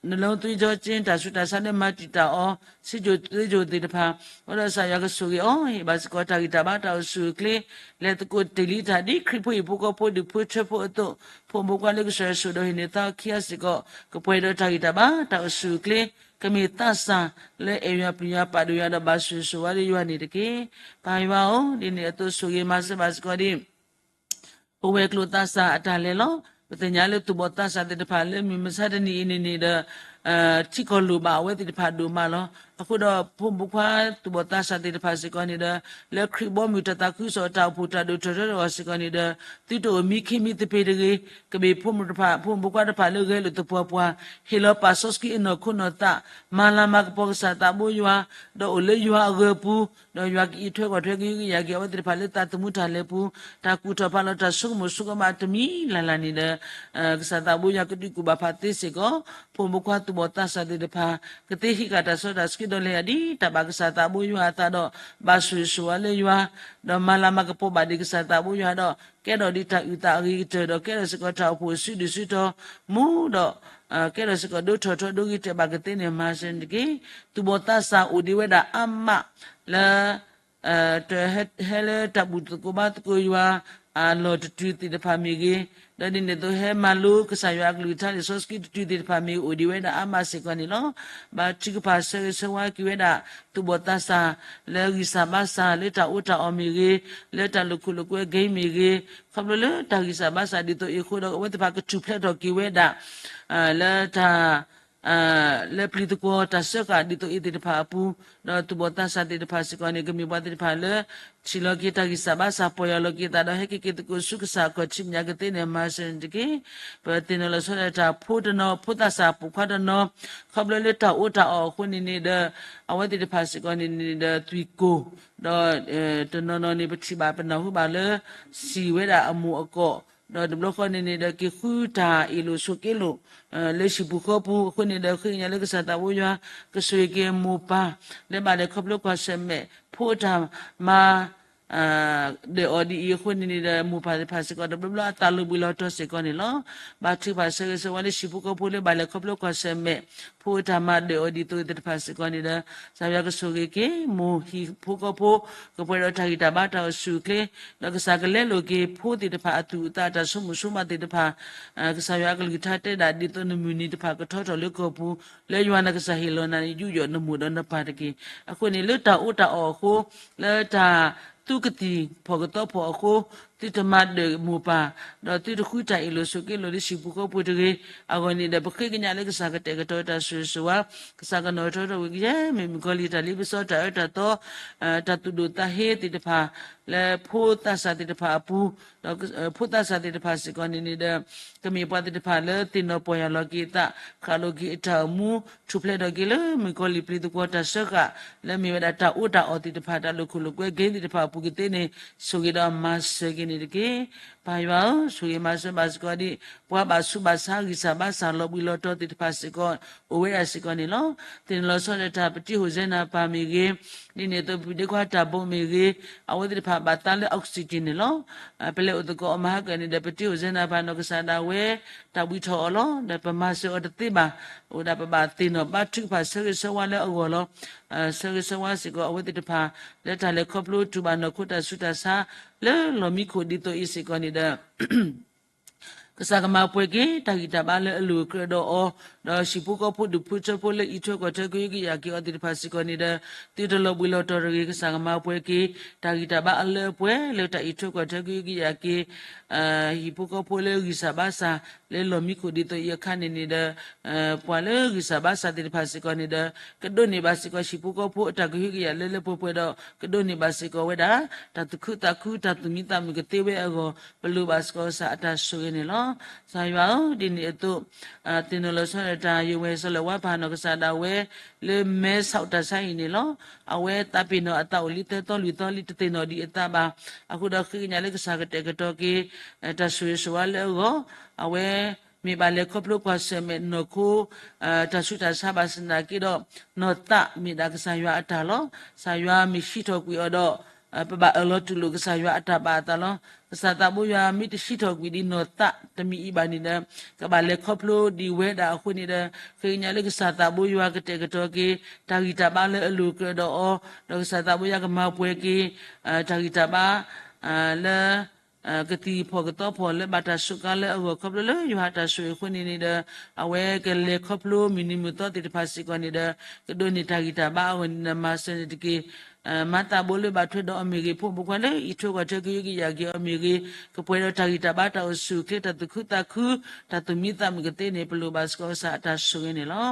နလုံးသွေးကြောကျဉ် တၢ်ဆူးတၢ်ဆါလၢမၤတံာ်တာ်အီၤ, ဆံးစိၤသွ့စိၤသ့ၣ်တဖၣ်, အဃိဒီးကစၢ်ယွၤကဆိၣ်ဂ့ၤအီၤ, ဟ့ၣ်ဘၣ်စ့ၢ်ကီးတၢ်ဂံၢ်တၢ်ဘါတၢ်အိၣ်ဆူၣ်အိၣ်ချ့, လဲၤသကိးတ့ၢ်လံတၢ်ဒ်ခရံာ်ဖိဟံၣ်ဖိဃီဖိဒူၣ်ဖိထၢဖိအသိး, ဖိမုၣ်ဖိခွါလၢကစၢ်ယွၤဆိၣ်ဒီးဟ့ၣ်န့ၢ်သါခံဂၤစ့ၢ်ကီး, ကပှဲၤဒီးတၢ်ဂံၢ်တၢ်ဘါတၢ်အိၣ်ဆူၣ်အိၣ်ချ့, ကမ့ၢ်သးစၢ်လၢအဲၣ်ယွၤပျံၤယွၤပာ်ဒိၣ်ယွၤဒီးဘၣ်ဆိၣ်ဂ့ၤဆိၣ်ဝါလၢယွၤန့ၣ်တက့ၢ်. ပၢ်ယွၤဧၢ, ဒ်န့ၣ်အသိးဆိၣ်ဂ့ၤမၤစၢၤဘၣ်စ့ၢ်ကီးဒံး ပဝဲၤကျိၤသးစၢ်အတၢ်လဲၤလီၤ. ပသ့ၣ်ညါလၢသူၣ်ဘီၣ်သးစၢ်သ့ၣ်တဖၣ်လၢမုၢ်မဆါတနံၤအံၤန့ၣ်န့ၣ်ဒီး ထံကီၢ်လိၣ်ဘၣ်အဝဲသ့ၣ်တဖၣ်ဒိၣ်မးလီၤ. အဃိဒီးဖိမုၣ်ဖိခွါသူၣ်ဘီၣ်သးစၢ်သ့ၣ်တဖၣ်စ့ၢ်ကီးန့ၣ်ဒီး လၢခရံာ်ဘီမုၢ်တၢ်သးခုကစီၣ်တၢ်အိၣ်ဖှိၣ်တၢ်ဒိၣ်ထီၣ်ထီထီၣ်အဂီၢ်စ့ၢ်ကီးန့ၣ်ဒီး သုတအိၣ်မံခ့မံသပ့ၤတဂ့ၤ, ကမ့ၢ်ဖိမုၣ်တဖၣ် ဖိမုၣ်ဖိခွါတဖၣ်လၢဂဲၤလိာ်သပှၢ်ပှၢ်, ဟ့ၣ်လီၤပာ်စီဆှံအနီၢ်ခိနီၢ်သး, မၤလၤမၤကပီၤကစၢ်သးဘိယွၤ, ဒီးအိၣ်လၢယွၤအဂၢၤပူၤ, ဒီးယွၤကအံးထွဲကွၢ်ထွဲကဟုကယာ်က့ၤအဝဲသ့ၣ်တဖၣ်လၢသးသမူတၢ်လဲၤပူၤ, တၢ်ကူၣ်ထီၣ်ဖးလီၤတၢ်ဆိကမိၣ်ဆိကမးတမံၤလၢ်လၢ်န့ၣ်ဒီး ကစၢ်သးဘိယွၤကဒုးကူၣ်ဘၣ်ဖးသ့စ့ၢ်ကီး, ဖိမုၣ်ဖိခွါသူၣ်ဘီၣ်သးစၢ်သ့ၣ်တဖၣ် ကသ့ဟံးဃာ်တၢ်စီတၢ်ဆှံဒီးလဲၤဒ်တၢ်ဘၣ်ကစၢ်သးဘိယွၤအသးဒီး ဘၣ်ဆိၣ်ဂ့ၤဆိၣ်ဝါလၢယွၤ, ဒီးမၤလၤမၤကပီၤဘၣ်ဒံးကစၢ်သးဘိယွၤဒီး ကဲထီၣ်ဒံးတၢ်အုၣ်သးအဂ့ၤကတၢၢ်ဒီး ကဲထီၣ်စ့ၢ်ကီးတၢ်အိၣ်ဖှိၣ်အစုဒုၣ်စုတီၤမူဒီး ကဲထီၣ်စ့ၢ်ကီးဒိထီၣ်ထီဒိဂ့ၤတဲာ်ဘၣ်ကသ့န့ၣ် မၤစၢၤန့ၣ်တက့ၢ်. သူၣ်ဘီၣ်သးစၢ်အိၣ်ဒံးဝဲဒၣ်အါမးလၢ တဟဲလၢတၢ်ဘူၣ်သကိးဘါသကိးယွၤ အလီၢ်တတုၤသ့ၣ်တဖၣ်မ့ၢ်ဂ့ၤ, ဒီးဒ်န့ၣ်အသိးဟဲမၤလိကစၢ်ယွၤအကလုၢ်ကထါလံာ်စီဆှံတတုၤသ့ၣ်တဖၣ်မ့ၢ်ဂ့ၤ အိၣ်ဒံးဝဲဒၣ်အါမးစ့ၢ်ကီးန့ၣ်လီၤ. ဘါထုကဖၣ်ဆၢဂ့ၤဆၢဝါက့ၤဝဲဒၣ် သူၣ်ဘီၣ်သးစၢ် လၢဂံၢ်စၢ်ဘါစၢ် လၢတၢ်အီၣ်တၢ်အီမ့ၢ်ဂ့ၤ, လၢတၢ်လိာ်ခိၣ်လိာ်ကွဲက့ၤမ့ၢ်ဂ့ၤ, ခီဖျိလၢတၢ်ဂံၢ်စၢ်ဘါစၢ်ဒ်သိးအံၤအဃိဒီး အဝဲသ့ၣ်တဖၣ်ကထူၣ်ဖျဲးထီၣ်က့ၤဝဲဒၣ် လၢတၢ် လၢပျံၤသကွီၤတၢ်စၢဃာ်ဒ်သိးအံၤသ့ၣ်တဖၣ်အပူၤ, ဒီးသူၣ်ဘီၣ်သးစၢ်သ့ၣ်တဖၣ်စ့ၢ်ကီးန့ၣ် ကမ့ၢ်ပှၤသ့ၣ်တဖၣ်လၢ ထံၣ်လီၤက့ၤတၢ်ဂံၢ်စၢ်ဘါစၢ် ပီၢ်ယၢ်လီၤက့ၤသးဒီး ဟဲက့ၤက့ၤသကိးဆူကစၢ်အခီၣ်ထံးမဲာ်ညါကသ့န့ၣ် မၤစၢၤန့ၣ်တက့ၢ်. ပသ့ၣ်နီၣ်လီၤဆီဒၣ်တၢ်ဖိတနီၤ ဖိသးစၢ်ပိာ်ခွါတနီၤ ခီဖျိလၢတၢ်အီၣ်တၢ်အီအဃိန့ၣ်န့ၣ်ဒီး အဝဲသ့ၣ်တဖၣ်စ့ၢ်ကီးန့ၣ်န့ၣ်ဒီး သွံၣ်ကိၢ်, ဒီး တနီၤနီၤန့ၣ် ပထံၣ်ဘၣ်ပနၢ်ဟူဘၣ်လၢ စံၣ်ဝဲဒၣ်အမိၢ်အကိး, ဒီးတဘျီဃီန့ၣ်န့ၣ်ဒီး က့ၤဃုတၢ်အ့ၣ်လိာ်ဆိးက့လိာ် လၢဟံၣ်ပူၤဃီပူၤအဃိန့ၣ်ဒီး ဃ့ကညးလၢကစၢ်သးဘိယွၤ ကဆိၣ်ဂ့ၤက့ၤမိၢ်ပၢ် လၢဘၣ်လဲၤခီဖျိကွၢ်ဆၢၣ်မဲာ် ဖိအတၢ်မၤ ဒၢးအီၤဒ်အံၤအဃိန့ၣ်န့ၣ်ဒီး မိၢ်ပၢ်သ့ၣ်တဖၣ်စ့ၢ်ကီး တဘျီဘျီအသးလီၤဘှံးလီၤတီၤစ့ၢ်ကီးန့ၣ်လီၤ. ဘါထုကဖၣ်ဆၢဂ့ၤဆၢဝါလၢဟံၣ်ဖိဃီဖိလၢဘၣ်လဲၤခီဖျိကွၢ်ဆၢၣ်မဲာ် ဖိအတၢ်မၤဒၢးအီၤဒ်သိးသ့ၣ်တဖၣ်စ့ၢ်ကီးန့ၣ်ဒီး ကစၢ်ယွၤကဆိၣ်ဂ့ၤက့ၤ မိၢ်ဟံၣ်ဖိဃီဖိ ကပှဲၤဒီးတၢ်ဂံၢ်တၢ်ဘါတၢ်အိၣ်ဆူၣ်အိၣ်ချ့, ဒီးကစၢ်ကလဲလိာ်က့ၤဖိသ့ၣ်တဖၣ်အသူၣ်အသး တၢ်ဆိကမိၣ်ဆိကမးသ့ၣ်တဖၣ်, ကစၢ်ယွၤအကလုၢ်ကထါတဲဒၣ် ဒ်သိးနမုၢ်နံၤတဖၣ်ကထီထီၣ်လၢကီၢ်ပူၤ, လၢယွၤနကစၢ်ဟ့ၣ်လီၤနၤန့ၣ် ယူးယီၣ်နမိၢ်ဒီးနပၢ်တက့ၢ်. အဃိန့ၣ် လၢတၢ်အီၣ်တၢ်အီအဃိ, လၢတၢ်သူကသံၣ်ဖီၣ်ကသီဖီၣ်အဃိ, သုတမၤဒၢးမိၢ်ပၢ်, ဒီးသုတဃုတၢ်အ့ၣ်လိာ်ဆိးက့လိာ်လၢဟံၣ်ပူၤဃီပူၤတဂ့ၤ. အဂီၢ်န့ၣ်ဒီး ပဃ့ကညးလၢကစၢ်ကတဲာ်ကတီၤတၢ်ဆိၣ်ဂ့ၤဆိၣ်ဝါ, ကစၢ်ကနီၣ်ထီထီၣ်ဝဲကယဲၢ် မ့ၢ်မုၣ်ကီၤလံၢ်တၢ်လ့ပစီတၢ်အၢတၢ်သီ, တၢ်သူၣ်ဒိၣ်သးဟ့သ့ၣ်တဖၣ်, လၢဖိသးစၢ်သ့ၣ်တဖၣ်အပူၤ, ဒီးဖိသးစၢ်သ့ၣ်တဖၣ်စ့ၢ်ကီးန့ၣ်န့ၣ်ဒီး ကမ့ၢ်ပှၤသ့ၣ်တဖၣ်လၢသ့ၣ်နီၣ်ပီၢ်ယၢ်လီၤက့ၤအသး, ဃၣ်လိာ်က့ၤအတၢ်အိၣ်မူ, ထူၣ်ဖျဲးထီၣ်က့ၤလၢမုၣ်ကီၤလံၢ်ပျံၤသကွီၤတၢ်စၢဃာ်, လၢမ့ၢ်ဝဲဒၣ်တၢ်အီၣ်တၢ်အီသ့ၣ်တဖၣ် တၢ်လိာ်ခိၣ်လိာ်ကွဲက့ၤသ့ၣ်တဖၣ်အပူၤကသ့န့ၣ် ဆိၣ်ဂ့ၤဒီးမၤစၢၤက့ၤန့ၣ်တက့ၢ်. ပၢ်ယွၤဧၢ, ဆိၣ်ဂ့ၤမၤစၢၤဘၣ်စ့ၢ်ကီးဒ် ပှၤဘၣ်ဆူးဘၣ်ဆါ ဂံၢ်စၢ်ဘါစၢ် လီၤဘှံးလီၤတီၤသ့ၣ်တဖၣ်စ့ၢ်ကီး အိၣ်ဝဲဒၣ်စ့ၢ်ကီးန့ၣ်လီၤ. သ့ၣ်နီၣ်လီၤဆီဒၣ်တၢ် ပတံၤဟိၣ်စဲနၤပၢ်မ့ၢ်ဂ့ၤ, ဒ်န့ၣ်အသိး ပဒ့ခွါတၢ်ဘိမ့ၢ်ဂ့ၤ, အဝဲသ့ၣ်တဖၣ်ဘၣ်သးလၢ oxygen န့ၣ်လီၤ. ပလဲၤအိၣ်သကိးအီၤမၤဟါကၢန့ၣ်ဒီး ပတံၤဟိၣ်စဲနၤပၢ်နီၢ်ကစၢ်ဒၣ်ဝဲ တၢ်ဘှံးထီၣ်အီၤလီၤ. ဒီးပမၤစၢၤအီၤတသ့ဘၣ်, အိၣ်ဒၣ်ပဘၣ်သ့ၣ်နီၣ်ဘါထုကဖၣ်ဆၢဂ့ၤဆၢဝါလၢအဂီၢ်လီၤ. ဆၢဂ့ၤဆၢဝါစ့ၢ်ကီး အဝဲသ့ၣ်တဖၣ် လၢတၢ်လဲၤခီဖျိတူၢ်ဘၣ်နီၢ်ခိတၢ်ဆူးတၢ်ဆါ လၢလီၢ်မံခိၣ်ဒ်သိးအံၤစ့ၢ်ကီးန့ၣ်ဒီး ကစၢ်ကမၤပှဲၤက့ၤ တၢ်ဂံၢ်တၢ်ဘါလၢအလိၤအကြၢးဒီးအီၤ, ဒီးဟံၣ်ဖိဃီဖိဒူၣ်ဖိထၢဖိလၢအံးထွဲကွၢ်ထွဲကဟုကယာ်က့ၤအီၤသ့ၣ်တဖၣ်စ့ၢ်ကီးန့ၣ်ဒီး သုတလီၤဘှံးလီၤတီၤတဂ့ၤ, ကစၢ်ကမၤပှဲၤက့ၤ တၢ်ဂံၢ်တၢ်ဘါအလၢအပှဲၤလၢတၢ်အံးထွဲကွၢ်ထွဲကဟုကယာ်က့ၤ ဟံၣ်ဖိဃီဖိလၢဂံၢ်စၢ်ဘါစၢ် လၢလီၢ်မံခိၣ်ဒ်သိးအံၤအခါန့ၣ်န့ၣ်ဒီး ပှၤလၢဂံၢ်စၢ်ဘါစၢ်သ့ၣ်တဖၣ်စ့ၢ်ကီးန့ၣ်ဒီး ကဒိးန့ၢ်ဘၣ်စ့ၢ်ကီးဟံၣ်ဖိဃီဖိအတၢ်ကဟုကယာ်လၢလၢပှဲၤပှဲၤဒီး ကဒိးန့ၢ်ဘၣ်စ့ၢ်ကီးဝဲဒၣ် တၢ်သူၣ်ခုသးခု တၢ်သူၣ်မံသးမုာ်ကသ့ဝဲအဂီၢ် ပလိၣ်ဘၣ်စ့ၢ်ကီးကစၢ်အတၢ်ဆိၣ်ဂ့ၤန့ၣ်လီၤ. ကစၢ်ယွၤဧၢ, ဒ်န့ၣ်အသိး သ့ၣ်နီၣ်လီၤဆီဒၣ်တၢ် ယဝဲၢ်စီၤလၢၣ်ဝါပၢ်နီၢ်ကစၢ်ဒၣ်ဝဲ လၢမဲဆီးတၢ်ဆါအံၤန့ၣ်လီၤ. အဝဲသးပ့ၤနီၣ်အသးအိၣ်လံသၢသီလွံၢ်သီလံ တသ့ၣ်နီၣ်ဒံးအသးဘၣ်. အဃိဒီးဃ့ကညးလၢကစၢ်ကတဲာ်ကတီၤက့ၤ တၢ်ဆိၣ်ဂ့ၤဆိၣ်ဝါလၢအဂီၢ်, အဝဲ မ့ၢ်ဘၣ်လဲၤခီဖျိကွၢ်ဆၢၣ်မဲာ်နီၢ်ခိ တၢ်ဆူးတၢ်ဆါဘၣ်ဆၣ်သနာ်က့ဒီး နီၢ်သးမ့ၢ်ဒၣ်ကစၢ်ယွၤအတၢ်လီၤ. ကစၢ်ယွၤမ့ၢ်ဟံးထီၣ်ကွံာ်အီၤဒီး ပဘၣ်အၢၣ်လီၤတူၢ်လိာ်ကစၢ်ယွၤအတၢ်ဘၣ်အသးလီၤ. ကစၢ်သးဘိယွၤမ့ၢ်တဟံးထီၣ်ကွံာ်ဒံးနီၢ်သးတမံၤအံၤဘၣ်န့ၣ်ဒီး ကဘၣ်လဲၤခီဖျိဒံးဝဲဒၣ်အဃိန့ၣ်ဒီး ဃ့ကညးလၢကစၢ်သးဘိယွၤကတဲာ်ကတီၤက့ၤ တၢ်ဂံၢ်တၢ်ဘါလၢအလိၤကြၢးဒီးအီၤ, ဒီးကစၢ်သးဘိယွၤကမၤပှဲၤက့ၤ တၢ်ဂံၢ်တၢ်ဘါ လၢ ကသံၣ်ဖီၣ်ကသီဖီၣ်လၢဘၣ်တၢ်စူးကါလၢအဂီၢ် ခီဖျိလၢယွၤအတၢ်ဆိၣ်ဂ့ၤအဃိန့ၣ်န့ၣ်ဒီး အဝဲကလဲၤခီဖျိမုၢ်နံၤမုၢ်သီသ့ၣ်တဖၣ်စ့ၢ်ကီးန့ၣ်ဒီး ကဒိးန့ၢ်တၢ်ဂံၢ်တၢ်ဘါအဂီၢ်န့ၣ်ဒီး မၤစၢၤန့ၣ်တက့ၢ်. မၤသးဘိလၢဘၣ်ထွဲဒီးအီၤမ့ၢ်ဂ့ၤ, ဖိမုၣ်ဖိခွါလၢအံးထွဲကွၢ်ထွဲကဟုကယာ်က့ၤအီၤမ့ၢ်ဂ့ၤ, ကပှဲၤဒီးတၢ်ဂံၢ်တၢ်ဘါတၢ်အိၣ်ဆူၣ်အိၣ်ချ့ တၢ်သူၣ်ခုသးခု တၢ်သူၣ်မံသးမုာ်ကသ့န့ၣ် ပလိၣ်ဘၣ်စ့ၢ်ကီးကစၢ်အတၢ်ဆိၣ်ဂ့ၤန့ၣ်လီၤ.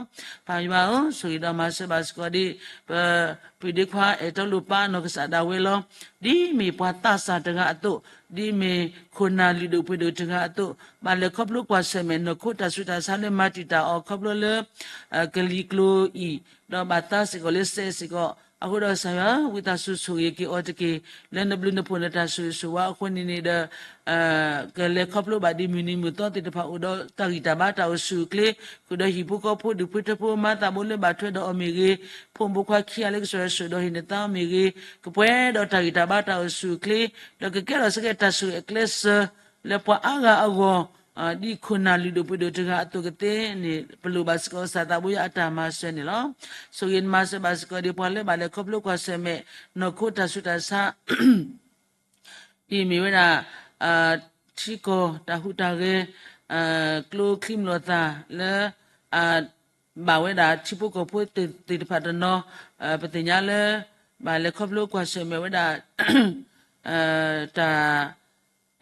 ပၢ်ယွၤဧၢ, ဆိၣ်ဂ့ၤဒီးမၤစၢၤဘၣ်စ့ၢ်ကီးဒံး ပ ပုၢ်ဒ့ခွါအဲၣ်တီလိာ်ပၢ်နီၢ်ကစၢ်ဒၣ်ဝဲလီၤ. ဒ်မ့ၢ်ပှၤသးစၢ်တဂၤအသိး, ဒ်မ့ၢ်ခိၣ်နၢ်လုၢ်ဒိၣ်ပှ့ၤဒိၣ်တဂၤအသိး, ဘၣ်လဲၤခီဖျိကွၢ်ဆၢၣ်မဲာ်နီၢ်ခိတၢ်ဆူးတၢ်ဆါလၢမၤတံာ်တာ်အီၤခီဖျိလၢ ကလံၤကျိၤအံၤ, ဒီးဘၣ်သါစ့ၢ်ကီးလၢစဲးစ့ၢ်ကီး, အဃိဒီးကစၢ်ယွၤဧၢ, ဝံသးစူၤဆိၣ်ဂ့ၤက့ၤအီၤတက့ၢ်. လၢနဘျုးနဖှိၣ်နတၢ်ဆိၣ်ဂ့ၤဆိၣ်ဝါအဃိန့ၣ်န့ၣ်ဒီး ကလဲၤခီဖျိဘၣ်ဒံးမုၢ်နံၤမုၢ်သီသ့ၣ်တဖၣ်အိၣ်ဒီးတၢ်ဂံၢ်တၢ်ဘါတၢ်အိၣ်ဆူၣ်အိၣ်ချ့, ဃုာ်ဒီးဟံၣ်ဖိဃီဖိဒူၣ်ဖိထၢဖိ မၤသးဘိလၢဘၣ်ထွဲဒီးအီၤမ့ၢ်ဂ့ၤ, ဖိမုၣ်ဖိခွါခံဂၤလၢကစၢ်ယွၤဆိၣ်ဒီးဟ့ၣ်န့ၢ်သါအီၤမ့ၢ်ဂ့ၤ, ကပှဲၤဒီးတၢ်ဂံၢ်တၢ်ဘါတၢ်အိၣ်ဆူၣ်အိၣ်ချ့, ဒီးကကဲထီၣ်စ့ၢ်ကီးတၢ်ဆိၣ်ဂ့ၤအကျဲစၢၤ လၢပှၤအါဂၤအဂီၢ်, ဒ်ခိၣ်နၢ်လုၢ်ဒိၣ်ပှ့ၤဒိၣ်တဂၤအသိးကသ့န့ၣ် ပလိၣ်ဘၣ်စ့ၢ်ကီးကစၢ်သးဘိယွၤအတၢ်မၤစၢၤန့ၣ်လီၤ. ဆိၣ်ဂ့ၤမၤစၢၤဘၣ်စ့ၢ်ကီးဒံးပှၤလၢဘၣ်လဲၤခီဖျိကွၢ်ဆၢၣ်မဲာ် နီၢ်ခိတၢ်ဆူးတၢ်ဆါ ဒ်မ့ၢ်ဝဲဒၣ် ထံကီၢ်တၢ်ဟူးတၢ်ဂဲၤ, ကျိချံမျိာ်သၣ်လၢ ဘၣ်ဝဲဒၣ်ထံဖိကီၢ်ဖိသ့ၣ်တဖၣ်တနီၤ, ပသ့ၣ်ညါလၢ ဘၣ်လဲၤခီဖျိကွၢ်ဆၢၣ်မဲာ်ဝဲဒၣ် တၢ်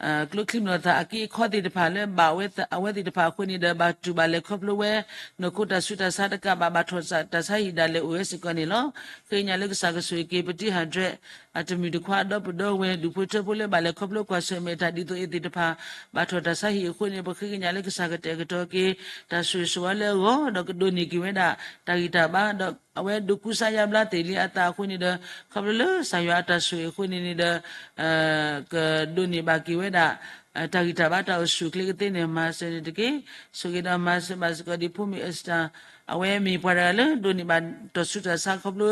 ကျိချံမျိာ်သၣ်အက့အခီသ့ၣ်တဖၣ်လၢဘၣ်ဝဲအဝဲသ့ၣ်တဖၣ်အဃိန့ၣ်ဒီး ဘၣ်တူၢ်ဘၣ်လဲၤခီဖျိဝဲ နီၢ်ခိတၢ်ဆူးတၢ်ဆါတကးဘၣ် ဘၣ်ထီၣ်တၢ်ဆါဟံၣ်ဒၣ်လဲာ်အိၣ်ဝဲစ့ၢ်ကီးန့ၣ်လီၤ. ဃ့ကညးလၢကစၢ်ကဆိၣ်ဂ့ၤက့ၤ ပတံဟၣ်ဒြဲး အတမုၢ်တခွါ အဒီပုၢ်ဒီဝဲၢ် ဒူၣ်ဖိထၢဖိလၢဘၣ်လဲၤခီဖျိကွၢ်ဆၢၣ်မဲာ်တၢ်ဒ်သိးအံၤသ့ၣ်တဖၣ် ဘၣ်ထီၣ်တၢ်ဆါဟံၣ်အဃိန့ၣ် ပဃ့ကညးလၢကစၢ်ကတဲာ်ကတီၤက့ၤ တၢ်ဆိၣ်ဂ့ၤဆိၣ်ဝါလၢအဂီၢ် ဒီးကဒိးန့ၢ်က့ၤဝဲဒၣ်တၢ်ဂံၢ်တၢ်ဘါ ဒီးအဝဲဒိးကူစါယါဘျါသ့ၣ်လံအသးအဃိန့ၣ်ဒီး ခီဖျိလၢကစၢ်ယွၤအတၢ်ဆိၣ်ဂ့ၤအဃိန့ၣ်န့ၣ်ဒီး ကဒိးန့ၢ်ဘၣ်က့ၤဝဲဒၣ် တၢ်ဂံၢ်တၢ်ဘါတၢ်အိၣ်ဆူၣ်အိၣ်ချ့ကသ့န့ၣ် မၤစၢၤန့ၣ်တက့ၢ်. ဆိၣ်ဂ့ၤဒီးမၤစၢၤဘၣ်စ့ၢ်ကီးဒ်ဖိမုၣ်အ့စတၢ် အဝဲမ့ၢ်ပှၤတဂၤလၢဒိးန့ၢ်ဘၣ်တၢ်ဆူးတၢ်ဆါခီဖျိ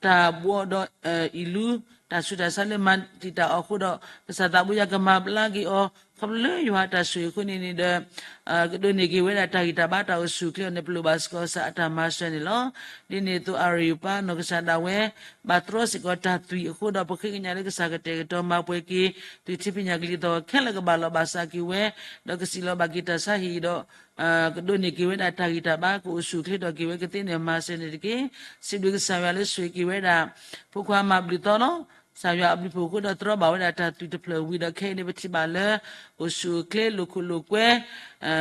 တၢ်ဘှီဒီးအံၤလူ တၢ်ဆူးတၢ်ဆါလၢမၤတံာ်တာ်အီၤအဃိဒီး ကစၢ်သးဘိယွၤကမၤဘျါက့ၤအီၤ ခီဖျိလၢယွၤအတၢ်ဆိၣ်ဂ့ၤအဃိန့ၣ်န့ၣ်ဒီး ကဒိးန့ၢ်က့ၤဝဲဒၣ်တၢ်ဂံၢ်တၢ်ဘါတၢ်အိၣ်ဆူၣ်အိၣ်ချ့အီၤန့ၣ် ပလိၣ်ဘၣ်စ့ၢ်ကီးကစၢ်အတၢ်မၤစၢၤန့ၣ်လီၤ. ဒ်န့ၣ်အသိးအၤရံၣ်ပၢ်နီၢ်ကစၢ်ဒၣ်ဝဲ ဘၣ်တြီစ့ၢ်ကီးတၢ်သွံၣ်အဃိဒီး ပဃ့ကညးလၢကစၢ်ကတဲာ်ကတီၤမၤပှဲၤက့ၤ သုးထံဖံးညၣ်ကလံၤသီၣ်ဂီၤခဲလၢာ်ကဘၣ်လီၤဘၣ်စးက့ၤဝဲ ဒီးကစံးလီၤဘၣ်က့ၤတၢ်ဆါဟံၣ်ဒီး ကဒိးန့ၢ်က့ၤဝဲဒၣ်တၢ်ဂံၢ်တၢ်ဘါ ကအိၣ်ဆူၣ်အိၣ်ချ့ထီၣ်က့ၤဝဲကသ့န့ၣ် မၤစၢၤန့ၣ်တက့ၢ်. စံးဘျုးကစၢ်ယွၤလၢဆိၣ်ဂ့ၤက့ၤဝဲဒၣ် ဖိခွါမၤဘျုးသီလီၤ. ကစၢ်ယွၤအဘျုးဖှိၣ်အဃိဒီးတြီဘၣ်ဝဲဒၣ်တၢ်သွံၣ်တဖျၢၣ်ဝံၤဒီး ခဲအံၤန့ၣ်ပထံၣ်ဘၣ်လၢ အိၣ်ဆူၣ်အိၣ်ချ့လိာ်ခိၣ်လိာ်ကွဲ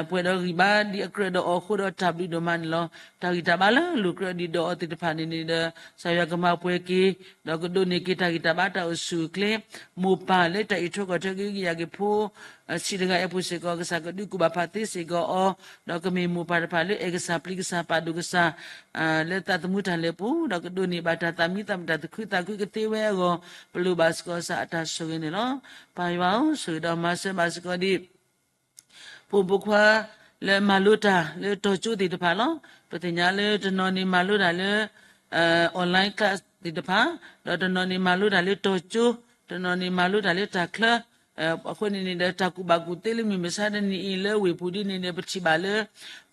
ပှဲၤဒီးဂံၢ်ဘါဒ်အကြၢးဒီးအီၤအဃိဒီးတၢ်ဘျုးဒိၣ်မးန့ၣ်လီၤ. တၢ်ဂံၢ်တၢ်ဘါလၢလိာ်ကြၢးဒ်ဒီးအီၤသ့ၣ်တဖၣ်န့ၣ်န့ၣ်ဒီး ကစၢ်ယွၤကမၤပှဲၤက့ၤ ဒီးကဒိးန့ၢ်က့ၤတၢ်ဂံၢ်တၢ်ဘါတၢ်အိၣ်ဆူၣ်အိၣ်ချ့ မိၢ်ပၢ်လၢတၢ်အံးထွဲကွၢ်ထွဲကဟုကယာ်က့ၤဖိ ဆံးတဂၤအံၤအပူၤစ့ၢ်ကီး ကစၢ်ကဒုးကူၣ်ဘၣ်ဖးသ့စ့ၢ်ကီးအီၤ ဒီးကမ့ၢ်မိၢ်ပၢ်တဖၣ်လၢအဲၣ်ကစၢ်ပျံၤကစၢ်ပာ်ဒိၣ်ကစၢ် လၢသးသမူတၢ်လဲၤပူၤ ဒီးကဒိးန့ၢ်ဘၣ်တၢ်သးမံသးမုာ်တၢ်သူၣ်ခုသးခုကသ့ဝဲအဂီၢ် ပလိၣ်ဘၣ်စ့ၢ်ကီးကစၢ်အတၢ်ဆိၣ်ဂ့ၤန့ၣ်လီၤ. ပၢ်ယွၤဧၢ ဆိၣ်ဂ့ၤဒီးမၤစၢၤဘၣ်စ့ၢ်ကီးဒ် ဖိမုၣ်ဖိခွါလၢမၤလိတၢ်လၢတီၤကၠိသ့ၣ်တဖၣ်လီၤ. ပသ့ၣ်ညါလၢတနီၤန့ၣ်မၤလိတၢ်လၢ online class သ့ၣ်တဖၣ် ဒီးတနီၤန့ၣ်မၤလိတၢ်လၢတီၤကၠိ တနီၤန့ၣ်မၤလိတၢ်လၢတၢ်ချၢ အဃိန့ၣ်န့ၣ်ဒီး တၢ်ကူၣ်ဘၣ်ကူၣ်သ့လၢမုၢ်မဆါတနံၤအံၤလၢဝ့ၢ်ပူၤဒ်န့ၣ်န့ၣ် ပထံၣ်ဘၣ်လၢ